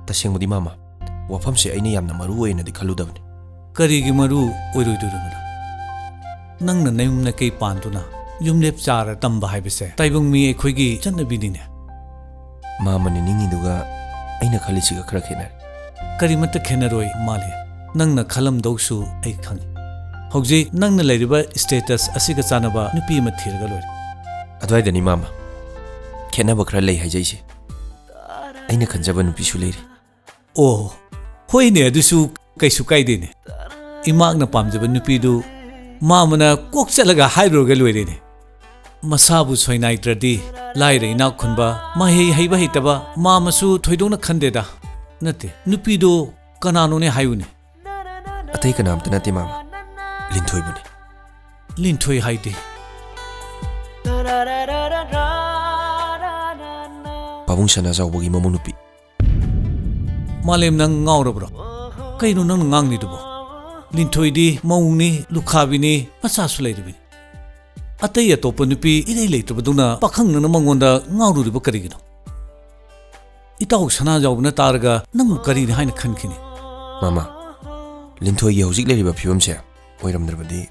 ꯇꯁꯦꯡꯕꯗꯤ ꯃꯥꯃ, ꯋꯥꯐꯝꯁꯦ ꯑꯩꯅ ꯌꯥꯝꯅ ꯃꯔꯨ ꯑꯣꯏꯅꯗꯤ ꯈꯜꯂꯨꯗꯕꯅꯤ꯫ ꯀꯔꯤꯒꯤ ꯃꯔꯨ ꯑꯣꯏꯔꯣꯏꯗꯣꯔꯤꯕꯅꯣ? ꯅꯪꯅ ꯅꯌꯨꯝ ꯅꯀꯩ ꯄꯥꯟꯗꯨꯅ ꯌꯨꯝꯂꯦꯞ ꯆꯥꯔ ꯇꯝꯕ ꯍꯥꯏꯕꯁꯦ ꯇꯥꯏꯕꯪ ꯃꯤ ꯑꯩꯈꯣꯏꯒꯤ ꯆꯠꯅꯕꯤꯅꯤꯅꯦ꯫ ꯃꯥꯃꯅ ꯅꯤꯡꯉꯤꯗꯨꯒ ꯑꯩꯅ ꯈꯜꯂꯤꯁꯤꯒ ꯈꯔ ꯈꯦꯠꯅꯔꯦ꯫ ꯀꯔꯤꯃꯠꯇ ꯈꯦꯠꯅꯔꯣꯏ ꯃꯥꯂꯦꯝ꯫ ꯅꯪꯅ ꯈꯜꯂꯝꯗꯧꯁꯨ ꯑꯩ ꯈꯪꯏ꯫ ꯍꯧꯖꯤꯛ ꯅꯪꯅ ꯂꯩꯔꯤꯕ status ꯑꯁꯤꯒ ꯆꯥꯟꯅꯕ ꯅꯨꯄꯤ ꯑꯃ ꯊꯤꯔꯒ ꯂꯣꯏꯔꯦ꯫ ꯑꯗꯨꯋꯥꯏꯗꯅꯤ ꯃꯥꯃ, ꯈꯦꯠꯅꯕ ꯈꯔ ꯂꯩ ꯍꯥꯏꯖꯩꯁꯦ꯫ ꯑꯩꯅ ꯈꯟꯖꯕ ꯅꯨꯄꯤꯁꯨ ꯂꯩꯔꯤ꯫ ꯑꯣ, ꯍꯣꯏꯅꯦ, ꯑꯗꯨꯁꯨ ꯀꯩꯁꯨ ꯀꯥꯏꯗꯦꯅꯦ꯫ ꯏꯃꯥꯛꯅ ꯄꯥꯝꯖꯕ ꯅꯨꯄꯤꯗꯨ ꯃꯥꯃꯅ ꯀꯣꯛ ꯆꯠꯂꯒ ꯍꯥꯏꯔꯨꯔꯒ ꯂꯣꯏꯔꯦꯅꯦ꯫ ꯃꯁꯥꯕꯨ ꯁꯣꯏꯅꯥꯏꯗ꯭ꯔꯗꯤ ꯂꯥꯏꯔ ꯏꯅꯥꯛ ꯈꯨꯟꯕ, ꯃꯍꯩ ꯍꯩꯕ ꯍꯩꯇꯕ ꯃꯥꯃꯁꯨ ꯊꯣꯏꯗꯣꯛꯅ ꯈꯟꯗꯦꯗ꯫ ꯅꯠꯇꯦ, ꯅꯨꯄꯤꯗꯨ ꯀꯅꯥꯅꯣꯅꯦ ꯍꯥꯏꯌꯨꯅꯦ꯫ ꯑꯇꯩ ꯀꯅꯥꯝꯇ ꯅꯠꯇꯦ ꯃꯥꯃ, ꯂꯤꯟꯊꯣꯏꯕꯨꯅꯤ꯫ ꯂꯤꯟꯊꯣꯏ ꯍꯥꯏꯗꯤ? ꯄꯥꯕꯨꯡ ꯁꯅꯥꯖꯥꯎꯕꯒꯤ ꯃꯃꯧ ꯅꯨꯄꯤ꯫ ꯃꯥꯂꯦꯝ, ꯅꯪ ꯉꯥꯎꯔꯕ꯭ꯔꯣ? ꯀꯩꯅꯣ ꯅꯪꯅ ꯉꯥꯡꯂꯤꯗꯨꯕꯣ? ꯂꯤꯟꯊꯣꯏꯗꯤ ꯃꯧꯅꯤ, ꯂꯨꯈꯥꯕꯤꯅꯤ, ꯃꯆꯥꯁꯨ ꯂꯩꯔꯤꯕꯅꯤ꯫ ꯑꯇꯩ ꯑꯇꯣꯞꯄ ꯅꯨꯄꯤ ꯏꯔꯩ ꯂꯩꯇ꯭ꯔꯕꯗꯧꯅ ꯄꯥꯈꯪ ꯅꯪꯅ ꯃꯉꯣꯟꯗ ꯉꯥꯎꯔꯨꯔꯤꯕ ꯀꯔꯤꯒꯤꯅꯣ? ꯏꯇꯥꯎ ꯁꯅꯥꯖꯥꯎꯕꯅ ꯇꯥꯔꯒ ꯅꯪꯕꯨ ꯀꯔꯤꯅꯤ ꯍꯥꯏꯅ ꯈꯟꯈꯤꯅꯤ? ꯃꯥꯃ, ꯂꯤꯟꯊꯣꯏꯒꯤ ꯍꯧꯖꯤꯛ ꯂꯩꯔꯤꯕ ꯐꯤꯕꯝꯁꯦ ꯑꯣꯏꯔꯝꯗ꯭ꯔꯕꯗꯤ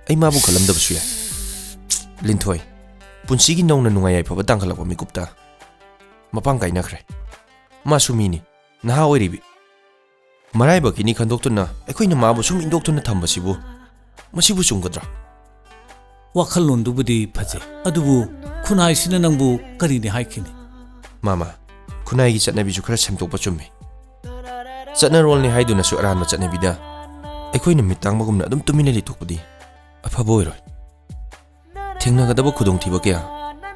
ꯑꯩ ꯃꯥꯕꯨ ꯈꯜꯂꯝꯗꯕꯁꯨ ꯌꯥꯏ꯫ ꯂꯤꯟꯊꯣꯏ, ꯄꯨꯟꯁꯤꯒꯤ ꯅꯧꯅ ꯅꯨꯡꯉꯥꯏ ꯌꯥꯏꯐꯕ ꯇꯥꯡꯈꯠꯂꯛꯄ ꯃꯤꯀꯨꯞꯇ ꯃꯄꯥꯡ ꯀꯥꯏꯅꯈ꯭ꯔꯦ꯫ ꯃꯥꯁꯨ ꯃꯤꯅꯤ, ꯅꯍꯥ ꯑꯣꯏꯔꯤꯕꯤ꯫ ꯃꯔꯥꯏꯕꯛꯀꯤꯅꯤ ꯈꯟꯗꯣꯛꯇꯨꯅ ꯑꯩꯈꯣꯏꯅ ꯃꯥꯕꯨ ꯁꯨꯝ ꯏꯟꯗꯣꯛꯇꯨꯅ ꯊꯝꯕꯁꯤꯕꯨ, ꯃꯁꯤꯕꯨ ꯆꯨꯝꯒꯗ꯭ꯔꯥ? ꯋꯥꯈꯜꯂꯣꯟꯗꯨꯕꯨꯗꯤ ꯐꯖꯩ, ꯑꯗꯨꯕꯨ ꯈꯨꯟꯅꯥꯏꯁꯤꯅ ꯅꯪꯕꯨ ꯀꯔꯤꯅꯤ ꯍꯥꯏꯈꯤꯅꯤ? ꯃꯥꯃ, ꯈꯨꯟꯅꯥꯏꯒꯤ ꯆꯠꯅꯕꯤꯁꯨ ꯈꯔ ꯁꯦꯝꯗꯣꯛꯄ ꯆꯨꯝꯃꯤ꯫ ꯆꯠꯅꯔꯣꯜꯅꯤ ꯍꯥꯏꯗꯨꯅꯁꯨ ꯑꯔꯥꯟꯕ ꯆꯠꯅꯕꯤꯗ ꯑꯩꯈꯣꯏꯅ ꯃꯤꯠ ꯇꯥꯡꯕꯒꯨꯝꯅ ꯑꯗꯨꯝ ꯇꯨꯃꯤꯟꯅ ꯂꯩꯊꯣꯛꯄꯗꯤ ꯑꯐꯕ ꯑꯣꯏꯔꯣꯏ꯫ ꯊꯦꯡꯅꯒꯗꯕ ꯈꯨꯗꯣꯡꯊꯤꯕ ꯀꯌꯥ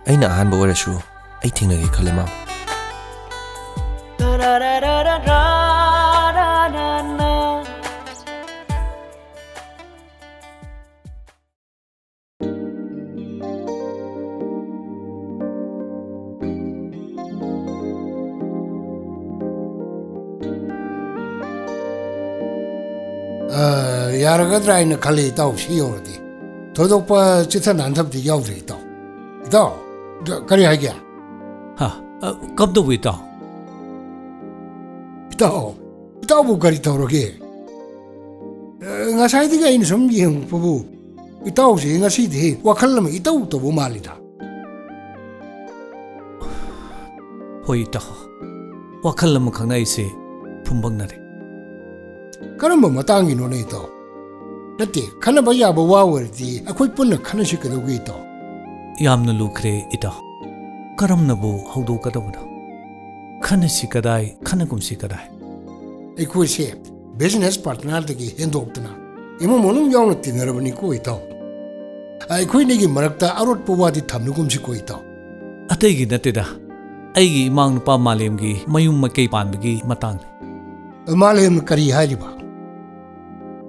ꯑꯩꯅ ꯑꯍꯥꯟꯕ ꯑꯣꯏꯔꯁꯨ ꯑꯩ ꯊꯦꯡꯅꯒꯦ ꯈꯜꯂꯦ, ꯃꯥꯃ꯫ ꯑ, ꯌꯥꯔꯒꯗ꯭ꯔꯥ ꯍꯥꯏꯅ ꯈꯜꯂꯤ, ꯏꯇꯥꯎ, ꯁꯤ ꯌꯧꯔꯗꯤ꯫ ꯊꯣꯏꯗꯣꯛꯄ ꯆꯤꯠꯊ ꯅꯥꯟꯊꯕꯗꯤ ꯌꯥꯎꯗ꯭ꯔꯤ, ꯏꯇꯥꯎ꯫ ꯏꯇꯥꯎ, ꯀꯔꯤ ꯍꯥꯏꯒꯦ? ꯍꯥ, ꯑ, ꯀꯝꯗꯧꯕ, ꯏꯇꯥꯎ? ꯏꯇꯥꯎ, ꯏꯇꯥꯎꯕꯨ ꯀꯔꯤ ꯇꯧꯔꯒꯦ? ꯑ, ꯉꯁꯥꯏꯗꯒꯤ ꯑꯩꯅ ꯁꯨꯝ ꯌꯦꯡꯉꯛꯄꯕꯨ, ꯏꯇꯥꯎꯁꯦ ꯉꯁꯤꯗꯤ ꯋꯥꯈꯜ ꯑꯃ ꯏꯇꯧ ꯇꯧꯕ ꯃꯥꯜꯂꯤꯗ꯫ ꯍꯣꯏ, ꯏꯇꯥꯎ꯫ ꯋꯥꯈꯜ ꯑꯃꯈꯛꯅ ꯑꯩꯁꯦ ꯐꯨꯝꯕꯪꯅꯔꯦ꯫ ꯀꯔꯝꯕ ꯃꯇꯥꯡꯒꯤꯅꯣꯅꯦ, ꯏꯇꯥꯎ? ꯅꯠꯇꯦ, ꯈꯟꯅꯕ ꯌꯥꯕ ꯋꯥ ꯑꯣꯏꯔꯗꯤ ꯑꯩꯈꯣꯏ ꯄꯨꯟꯅ ꯈꯟꯅꯁꯤ ꯀꯩꯗꯧꯒꯦ, ꯏꯇꯥꯎ? ꯌꯥꯝꯅ ꯂꯨꯈ꯭ꯔꯦ, ꯏꯇꯥꯎ꯫ ꯀꯔꯝꯅꯕꯨ ꯍꯧꯗꯣꯛꯀꯗꯕꯅꯣ? ꯈꯟꯅꯁꯤ ꯀꯗꯥꯏ, ꯈꯟꯅꯒꯨꯝꯁꯤ ꯀꯗꯥꯏ? ꯑꯩꯈꯣꯏꯁꯦ business partnerꯗꯒꯤ ꯍꯦꯟꯗꯣꯛꯇꯅ ꯏꯃꯨꯡ ꯃꯅꯨꯡ ꯌꯥꯎꯅ ꯇꯤꯟꯅꯔꯕꯅꯤꯀꯣ, ꯏꯇꯥꯎ꯫ ꯑꯩꯈꯣꯏꯅꯤꯒꯤ ꯃꯔꯛꯇ ꯑꯔꯣꯠꯄ ꯋꯥꯗꯤ ꯊꯝꯂꯒꯨꯝꯁꯤꯀꯣ, ꯏꯇꯥꯎ꯫ ꯑꯇꯩꯒꯤ ꯅꯠꯇꯦꯗ, ꯑꯩꯒꯤ ꯏꯃꯥꯅꯨꯄꯥ ꯃꯥꯂꯦꯝꯒꯤ ꯃꯌꯨꯝ ꯃꯀꯩ ꯄꯥꯟꯕꯒꯤ ꯃꯇꯥꯡꯅꯤ꯫ ꯃꯥꯂꯦꯝꯅ ꯀꯔꯤ ꯍꯥꯏꯔꯤꯕ?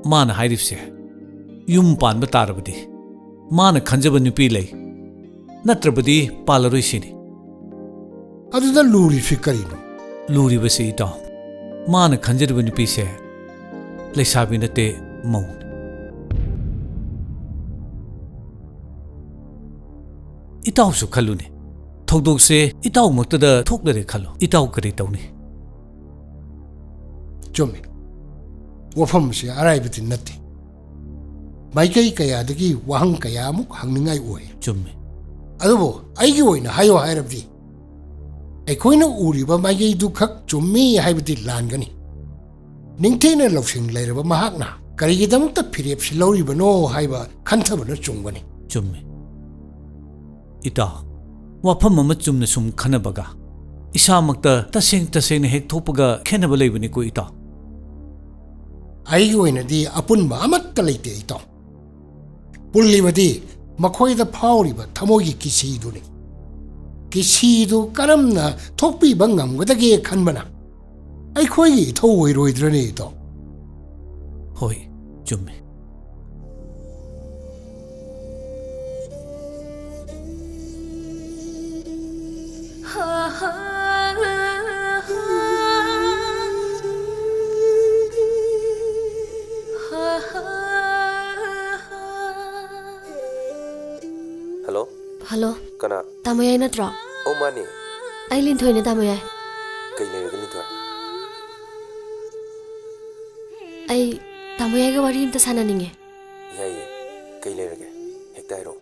ꯃꯥꯅ ꯍꯥꯏꯔꯤꯕꯁꯦ, ꯌꯨꯝ ꯄꯥꯟꯕ ꯇꯥꯔꯕꯗꯤ ꯃꯥꯅ ꯈꯟꯖꯕ ꯅꯨꯄꯤ ꯂꯩ, ꯅꯠꯇ꯭ꯔꯕꯗꯤ ꯄꯥꯜꯂꯔꯣꯏ ꯁꯤꯅꯤ꯫ ꯑꯗꯨꯗ ꯂꯨꯔꯤꯁꯤ ꯀꯔꯤꯅꯣ? ꯂꯨꯔꯤꯕꯁꯤ, ꯏꯇꯥꯎ, ꯃꯥꯅ ꯈꯟꯖꯔꯤꯕ ꯅꯨꯄꯤꯁꯦ ꯂꯩꯁꯥꯕꯤ ꯅꯠꯇꯦ, ꯃꯧꯅꯤ꯫ ꯏꯇꯥꯎꯁꯨ ꯈꯜꯂꯨꯅꯦ, ꯊꯧꯗꯣꯛꯁꯦ ꯏꯇꯥꯎꯃꯛꯇꯗ ꯊꯣꯛꯂꯔꯦ ꯈꯜꯂꯣ, ꯏꯇꯥꯎ ꯀꯔꯤ ꯇꯧꯅꯤ? ꯆꯨꯝꯃꯤ, ꯋꯥꯐꯝꯁꯦ ꯑꯔꯥꯏꯕꯗꯤ ꯅꯠꯇꯦ꯫ ꯃꯥꯏꯀꯩ ꯀꯌꯥꯗꯒꯤ ꯋꯥꯍꯪ ꯀꯌꯥ ꯑꯃꯨꯛ ꯍꯪꯅꯤꯡꯉꯥꯏ ꯑꯣꯏ꯫ ꯆꯨꯝꯃꯤ꯫ ꯑꯗꯨꯕꯨ ꯑꯩꯒꯤ ꯑꯣꯏꯅ ꯍꯥꯏꯌꯣ ꯍꯥꯏꯔꯕꯗꯤ, ꯑꯩꯈꯣꯏꯅ ꯎꯔꯤꯕ ꯃꯥꯏꯀꯩꯗꯨ ꯈꯛ ꯆꯨꯝꯃꯤ ꯍꯥꯏꯕꯗꯤ ꯂꯥꯟꯒꯅꯤ꯫ ꯅꯤꯡꯊꯤꯅ ꯂꯧꯁꯤꯡ ꯂꯩꯔꯕ ꯃꯍꯥꯛꯅ ꯀꯔꯤꯒꯤꯗꯃꯛꯇ ꯐꯤꯔꯦꯞ ꯁꯤꯜꯍꯧꯔꯤꯕꯅꯣ ꯍꯥꯏꯕ ꯈꯟꯊꯕꯅ ꯆꯨꯝꯒꯅꯤ꯫ ꯆꯨꯝꯃꯤ꯫ ꯏꯇꯥꯎ, ꯋꯥꯐꯝ ꯑꯃ ꯆꯨꯝꯅ ꯁꯨꯝ ꯈꯟꯅꯕꯒ ꯏꯁꯥꯃꯛꯇ ꯇꯁꯦꯡ ꯇꯁꯦꯡꯅ ꯍꯦꯛ ꯊꯣꯛꯄꯒ ꯈꯦꯠꯅꯕ ꯂꯩꯕꯅꯤꯀꯣ, ꯏꯇꯥꯎ꯫ ꯑꯩꯒꯤ ꯑꯣꯏꯅꯗꯤ ꯑꯄꯨꯟꯕ ꯑꯃꯠꯇ ꯂꯩꯇꯦ, ꯏꯇꯥꯎ꯫ ꯄꯨꯜꯂꯤꯕꯗꯤ ꯃꯈꯣꯏꯗ ꯐꯥꯎꯔꯤꯕ ꯊꯃꯣꯏꯒꯤ ꯀꯤꯁꯤꯗꯨꯅꯤ꯫ ꯀꯤꯁꯤꯗꯨ ꯀꯔꯝꯅ ꯊꯣꯛꯄꯤꯕ ꯉꯝꯒꯗꯒꯦ ꯈꯟꯕꯅ ꯑꯩꯈꯣꯏꯒꯤ ꯏꯊꯧ ꯑꯣꯏꯔꯣꯏꯗ꯭ꯔꯅꯦ, ꯏꯇꯥꯎ? ꯍꯣꯏ, ꯆꯨꯝꯃꯤ꯫ ꯍꯜꯂꯣ꯫ ꯍꯜꯂꯣ꯫ ꯀꯅꯥ? ꯇꯥꯃꯣꯌꯥꯏ ꯅꯠꯇ꯭ꯔꯣ? ꯑꯧ, ꯃꯥꯅꯦ꯫ ꯑꯩ ꯂꯤꯟꯊꯣꯏꯅꯦ, ꯇꯥꯃꯣꯌꯥꯏ꯫ ꯀꯩ ꯂꯩꯔꯒꯦ, ꯂꯤꯟꯊꯣꯏ? ꯑꯩ ꯇꯥꯃꯣꯌꯥꯏꯒ ꯋꯥꯔꯤ ꯑꯝꯇ ꯁꯥꯟꯅꯅꯤꯡꯉꯦ꯫ ꯌꯥꯏꯌꯦ, ꯀꯩ ꯂꯩꯔꯒꯦ? ꯍꯦꯛꯇ ꯍꯥꯏꯔꯛꯑꯣ꯫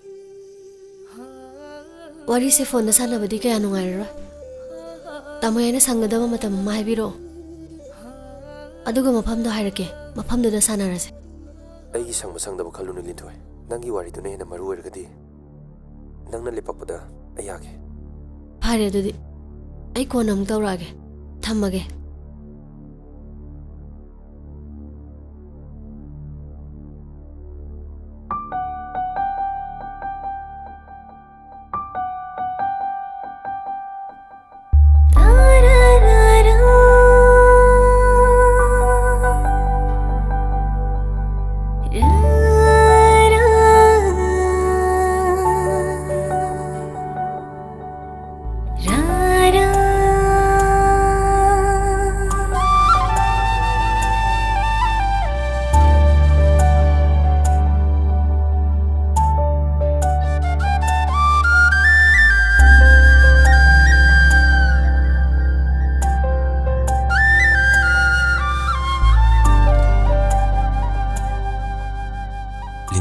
ꯋꯥꯔꯤꯁꯦ ꯐꯣꯟꯗ ꯁꯥꯟꯅꯕꯗꯤ ꯀꯌꯥ ꯅꯨꯡꯉꯥꯏꯔꯔꯣꯏ꯫ ꯇꯥꯃꯣꯌꯥꯏꯅ ꯁꯪꯒꯗꯕ ꯃꯇꯝ ꯑꯃ ꯍꯥꯏꯕꯤꯔꯛꯑꯣ꯫ ꯑꯗꯨꯒ ꯃꯐꯝꯗꯣ ꯍꯥꯏꯔꯛꯀꯦ, ꯃꯐꯝꯗꯨꯗ ꯁꯥꯟꯅꯔꯁꯦ꯫ ꯑꯩꯒꯤ ꯁꯪꯕ ꯁꯪꯗꯕ ꯈꯜꯂꯨꯅꯨ, ꯂꯤꯟꯊꯣꯏ꯫ ꯅꯪꯒꯤ ꯋꯥꯔꯤꯗꯨꯅ ꯍꯦꯟꯅ ꯃꯔꯨ ꯑꯣꯏꯔꯒꯗꯤ ꯅꯪꯅ ꯂꯦꯞꯄꯛꯄꯗ ꯑꯩ ꯌꯥꯒꯦ꯫ ꯐꯔꯦ, ꯑꯗꯨꯗꯤ ꯑꯩ ꯀꯣꯟꯅ ꯑꯃꯨꯛ ꯇꯧꯔꯛꯑꯒꯦ꯫ ꯊꯝꯃꯒꯦ꯫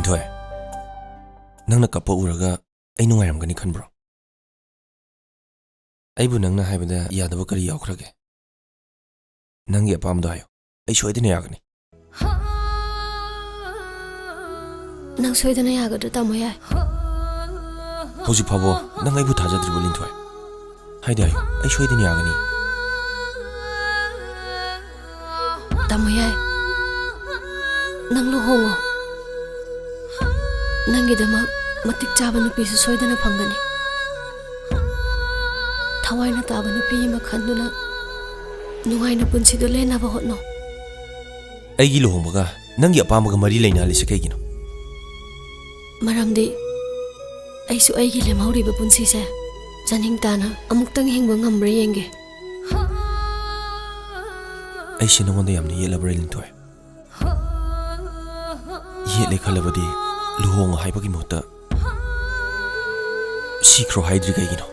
ꯊꯣꯏ, ꯅꯪꯅ ꯀꯞꯄ ꯎꯔꯒ ꯑꯩ ꯅꯨꯡꯉꯥꯏꯔꯝꯒꯅꯤ ꯈꯟꯕ꯭ꯔꯣ? ꯑꯩꯕꯨ ꯅꯪꯅ ꯍꯥꯏꯕꯗ ꯌꯥꯗꯕ ꯀꯔꯤ ꯌꯥꯎꯈ꯭ꯔꯒꯦ? ꯅꯪꯒꯤ ꯑꯄꯥꯝꯕꯗꯣ ꯍꯥꯏꯌꯨ, ꯑꯩ ꯁꯣꯏꯗꯅ ꯌꯥꯒꯅꯤ꯫ ꯅꯪ ꯁꯣꯏꯗꯅ ꯌꯥꯒꯗ꯭ꯔꯥ, ꯇꯥꯃꯣ ꯌꯥꯏ? ꯍꯧꯖꯤꯛ ꯐꯥꯎꯕ ꯅꯪ ꯑꯩꯕꯨ ꯊꯥꯖꯗ꯭ꯔꯤꯕꯣ, ꯂꯤꯟꯊꯣꯏ? ꯍꯥꯏꯗꯤ ꯍꯥꯏꯌꯨ, ꯑꯩ ꯁꯣꯏꯗꯅ ꯌꯥꯒꯅꯤ꯫ ꯇꯥꯃꯣ ꯌꯥꯏ, ꯅꯪ ꯂꯨꯍꯣꯡꯉꯣ꯫ ꯅꯪꯒꯤꯗꯃꯛ ꯃꯇꯤꯛ ꯆꯥꯕ ꯅꯨꯄꯤꯁꯨ ꯁꯣꯏꯗꯅ ꯐꯪꯒꯅꯤ꯫ ꯊꯋꯥꯏꯅ ꯇꯥꯕ ꯅꯨꯄꯤ ꯑꯃ ꯈꯟꯗꯨꯅ ꯅꯨꯡꯉꯥꯏꯅ ꯄꯨꯟꯁꯤꯗꯨ ꯂꯦꯟꯅꯕ ꯍꯣꯠꯅꯧ꯫ ꯑꯩꯒꯤ ꯂꯨꯍꯣꯡꯕꯒ ꯅꯪꯒꯤ ꯑꯄꯥꯝꯕꯒ ꯃꯔꯤ ꯂꯩꯅꯍꯜꯂꯤꯁꯦ ꯀꯩꯒꯤꯅꯣ? ꯃꯔꯝꯗꯤ ꯑꯩꯁꯨ ꯑꯩꯒꯤ ꯂꯦꯝꯍꯧꯔꯤꯕ ꯄꯨꯟꯁꯤꯁꯦ ꯆꯥꯅꯤꯡ ꯇꯥꯅ ꯑꯃꯨꯛꯇꯪ ꯍꯤꯡꯕ ꯉꯝꯕ꯭ꯔꯥ ꯌꯦꯡꯒꯦ꯫ ꯑꯩꯁꯦ ꯅꯉꯣꯟꯗ ꯌꯥꯝꯅ ꯌꯦꯠꯂꯕ꯭ꯔꯥ, ꯂꯤꯟꯊꯣꯏ? ꯌꯦꯠꯂꯦ ꯈꯜꯂꯕꯗꯤ ꯂꯨꯍꯣꯡꯉꯣ ꯍꯥꯏꯕꯒꯤ ꯃꯍꯨꯠꯇ ꯁꯤꯈ꯭ꯔꯣ ꯍꯥꯏꯗ꯭ꯔꯤ ꯀꯩꯒꯤꯅꯣ?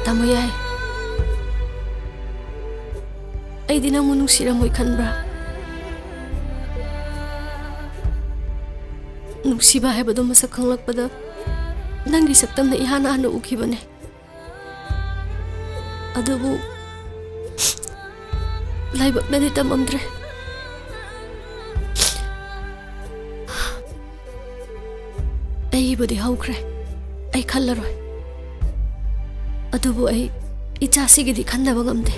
ꯇꯥꯃꯣ ꯌꯥꯏ, ꯑꯩꯗꯤ ꯅꯪꯕꯨ ꯅꯨꯡꯁꯤꯔꯝꯃꯣꯏ ꯈꯟꯕ꯭ꯔꯥ? ꯅꯨꯡꯁꯤꯕ ꯍꯥꯏꯕꯗꯣ ꯃꯁꯛ ꯈꯪꯂꯛꯄꯗ ꯅꯪꯒꯤ ꯁꯛꯇꯝꯅ ꯏꯍꯥꯟ ꯍꯥꯟꯅ ꯎꯈꯤꯕꯅꯦ꯫ ꯑꯗꯨꯕꯨ ꯂꯥꯏꯕꯛꯅꯗꯤ ꯇꯝꯃꯝꯗ꯭ꯔꯦ꯫ ꯑꯩꯕꯨꯗꯤ ꯍꯧꯈ꯭ꯔꯦ, ꯑꯩ ꯈꯜꯂꯔꯣꯏ꯫ ꯑꯗꯨꯕꯨ ꯑꯩ ꯏꯆꯥꯁꯤꯒꯤꯗꯤ ꯈꯟꯗꯕ ꯉꯝꯗꯦ꯫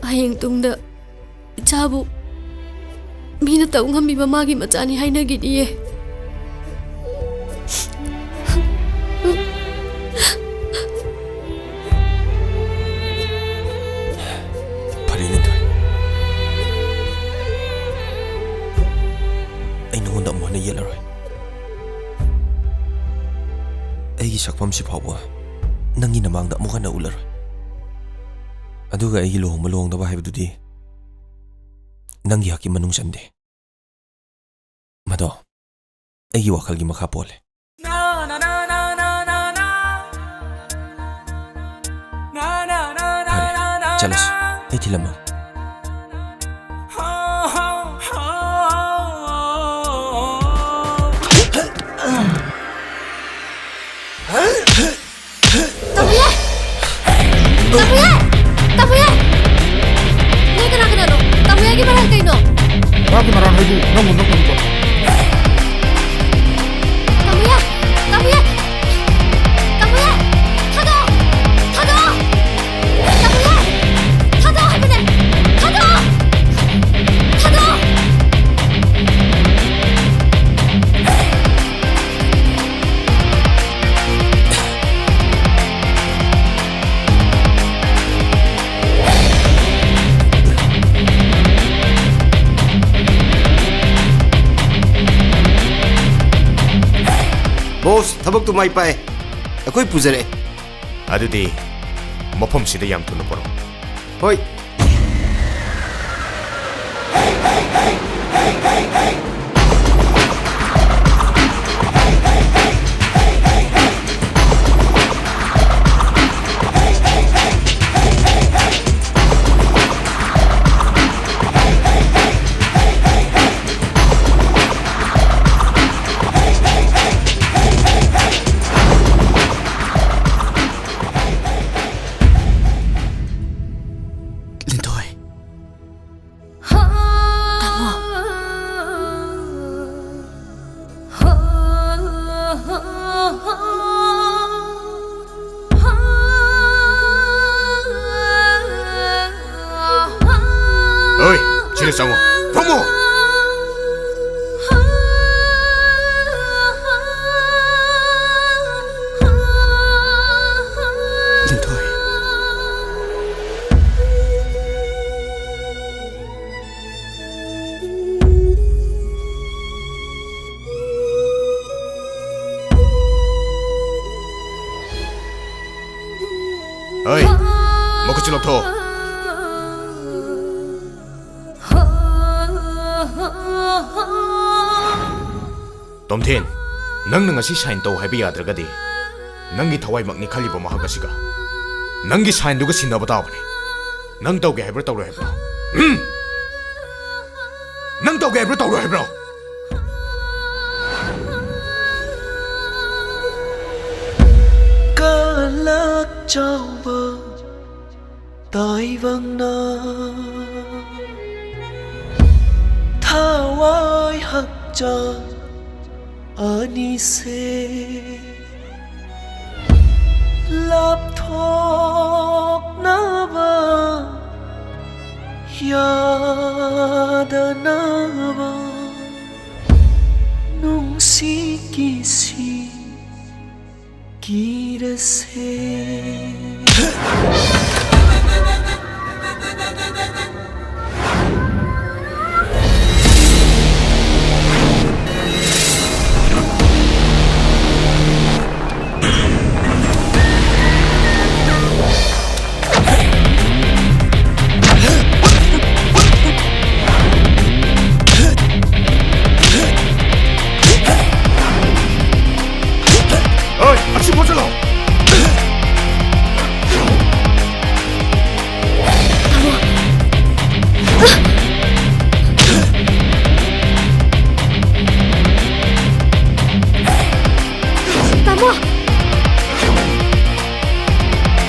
ꯍꯌꯦꯡ ꯇꯨꯡꯗ ꯏꯆꯥꯕꯨ ꯃꯤꯅ ꯇꯧ ꯉꯝꯃꯤꯕ ꯃꯥꯒꯤ ꯃꯆꯥꯅꯤ ꯍꯥꯏꯅꯒꯤꯅꯤꯌꯦ꯫ ꯐꯔꯦ, ꯂꯤꯟꯊꯣꯏ, ꯑꯩ ꯅꯉꯣꯟꯗ ꯑꯃꯨꯛ ꯍꯟꯅ ꯌꯦꯠꯂꯔꯣꯏ꯫ ꯑꯩꯒꯤ ꯁꯛꯐꯝꯁꯤ ꯐꯥꯎꯕ ꯅꯪꯒꯤ ꯅꯃꯥꯡꯗ ꯑꯃꯨꯛ ꯍꯟꯅ ꯎꯠꯂꯔꯣꯏ꯫ ꯑꯗꯨꯒ ꯑꯩꯒꯤ ꯂꯨꯍꯣꯡꯕ ꯂꯨꯍꯣꯡꯗꯕ ꯍꯥꯏꯕꯗꯨꯗꯤ ꯅꯪꯒꯤ ꯍꯛꯀꯤ ꯃꯅꯨꯡ ꯆꯟꯗꯦ꯫ ꯃꯗꯣ ꯑꯩꯒꯤ ꯋꯥꯈꯜꯒꯤ ꯃꯈꯥ ꯄꯣꯜꯂꯦ꯫ ꯆꯠꯂꯁꯤ, ꯑꯩ ꯊꯤꯜꯂꯝꯃꯒꯦ꯫ ꯇꯥꯃꯨꯌꯥꯏ! ꯇꯥꯃꯨꯌꯥꯏ! ꯇꯥꯃꯨꯌꯥꯏ! ꯅꯣꯏ ꯀꯅꯥ ꯀꯅꯥꯅꯣ? ꯇꯥꯃꯨꯌꯥꯏꯒꯤ ꯃꯔꯥꯜ ꯀꯩꯅꯣ? ꯃꯥꯒꯤ ꯃꯔꯥꯜ ꯍꯥꯏꯕꯨ ꯅꯪꯕꯨ ꯅꯣꯛꯅꯔꯤꯕ? ꯇꯥꯃꯨꯌꯥꯏ! ꯇꯥꯃꯨꯌꯥꯏ! ꯇꯥꯃꯨꯌꯥꯏ! ꯊꯥꯗꯣꯛꯑꯣ! ꯊꯥꯗꯣꯛꯑꯣ! ꯇꯥꯃꯨꯌꯥꯏ! ꯊꯥꯗꯣꯛꯑꯣ ꯍꯥꯏꯕꯅꯦ! ꯊꯥꯗꯣꯛꯑꯣ! ꯊꯥꯗꯣꯛꯑꯣ! ꯕꯣꯁ, ꯊꯕꯛꯇꯨ ꯃꯥꯏ ꯄꯥꯛꯑꯦ꯫ ꯑꯩꯈꯣꯏ ꯄꯨꯖꯔꯛꯑꯦ꯫ ꯑꯗꯨꯗꯤ ꯃꯐꯝꯁꯤꯗ ꯌꯥꯝ ꯊꯨꯅ ꯄꯨꯔꯛꯑꯣ꯫ ꯍꯣꯏ꯫ ꯂꯤꯟꯊꯣꯏ꯫ ꯇꯥꯃꯣ꯫ ꯑꯣꯏ, ꯁꯤꯗ ꯆꯪꯉꯣ꯫ ꯐꯝꯃꯣ꯫ ꯂꯤꯟꯊꯣꯏ꯫ ꯍꯣꯏ, ꯃꯈꯨꯠꯁꯤ ꯂꯧꯊꯣꯛꯑꯣ꯫ ꯇꯣꯝꯊꯤꯟ, ꯅꯪꯅ ꯉꯁꯤ ꯁꯥꯏꯟ ꯇꯧ ꯍꯥꯏꯕ ꯌꯥꯗ꯭ꯔꯒꯗꯤ, ꯅꯪꯒꯤ ꯊꯋꯥꯏꯃꯛꯅꯤ ꯈꯜꯂꯤꯕ ꯃꯍꯥꯛ ꯑꯁꯤꯒ꯫ ꯅꯪꯒꯤ ꯁꯥꯏꯟꯗꯨꯒ ꯁꯤꯟꯅꯕ ꯇꯥꯕꯅꯤ꯫ ꯅꯪ ꯇꯧꯒꯦ ꯍꯥꯏꯕ꯭ꯔꯣ, ꯇꯧꯔꯣꯏ ꯍꯥꯏꯕ꯭ꯔꯣ? ꯎꯝ? ꯅꯪ ꯇꯧꯒꯦ ꯍꯥꯏꯕ꯭ꯔꯣ, ꯇꯧꯔꯣꯏ ꯍꯥꯏꯕ꯭ꯔꯣ? ꯀꯂꯛ ꯆꯥꯎꯕ ꯇꯥꯏꯕꯪꯅ ꯊꯋꯥꯏ ꯍꯛꯆꯥꯡ ꯑꯅꯤꯁꯦ ꯂꯥꯞꯊꯣꯛꯅꯕ ꯌꯥꯗꯅꯕ ꯅꯨꯡꯁꯤ ꯀꯤꯁꯤ ꯀꯤꯔꯁꯦ꯫ ꯑꯣꯏ, ꯑꯁꯤ ꯐꯥꯖꯤꯜꯂꯣ꯫ ꯇꯥꯃꯣ!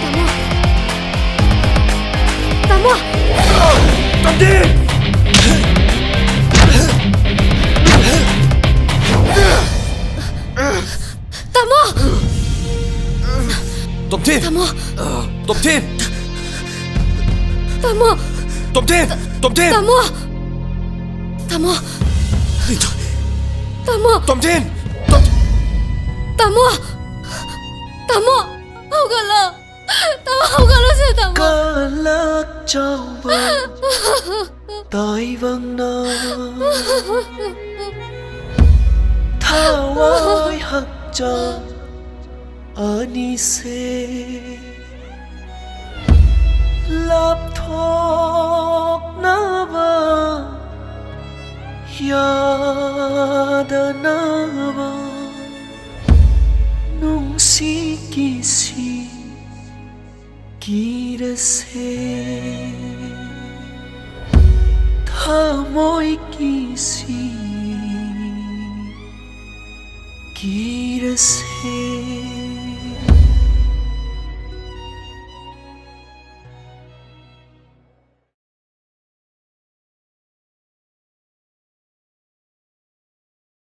ꯇꯥꯃꯣ! ꯇꯥꯃꯣ! ꯇꯝꯊꯤꯟ! ꯇꯥꯃꯣ! ꯇꯣꯝꯊꯤꯟ! ꯇꯥꯃꯣ! ꯇꯣꯝꯊꯤꯟ! ꯇꯥꯃꯣ! ꯇꯣꯝꯊꯤꯟ! ꯇꯣꯝꯊꯤꯟ! ꯇꯥꯃꯣ! ꯇꯥꯃꯣ! ꯇꯥꯃꯣ! ꯇꯣꯝꯊꯤꯟ! ꯇꯣꯝ- ꯇꯥꯃꯣ! ꯇꯥꯃꯣ! ꯍꯧꯒꯠꯂꯣ! ꯇꯥꯃꯣ, ꯍꯧꯒꯠꯂꯁꯦ, ꯇꯥꯃꯣ꯫ ꯀꯂꯛ ꯆꯥꯎꯕ ꯇꯥꯏꯕꯪꯅ ꯊꯋꯥꯏ ꯍꯛꯆꯥꯡ ꯑꯅꯤꯁꯦ ꯂꯥꯞꯊꯣꯛꯅꯕ ꯌꯥꯗꯅꯕ ꯅꯨꯡꯁꯤ ꯀꯤꯁꯤ ꯀꯤꯔꯁꯦ, ꯊꯃꯣꯏ ꯀꯤꯁꯤ, ꯀꯤꯔꯁꯦ꯫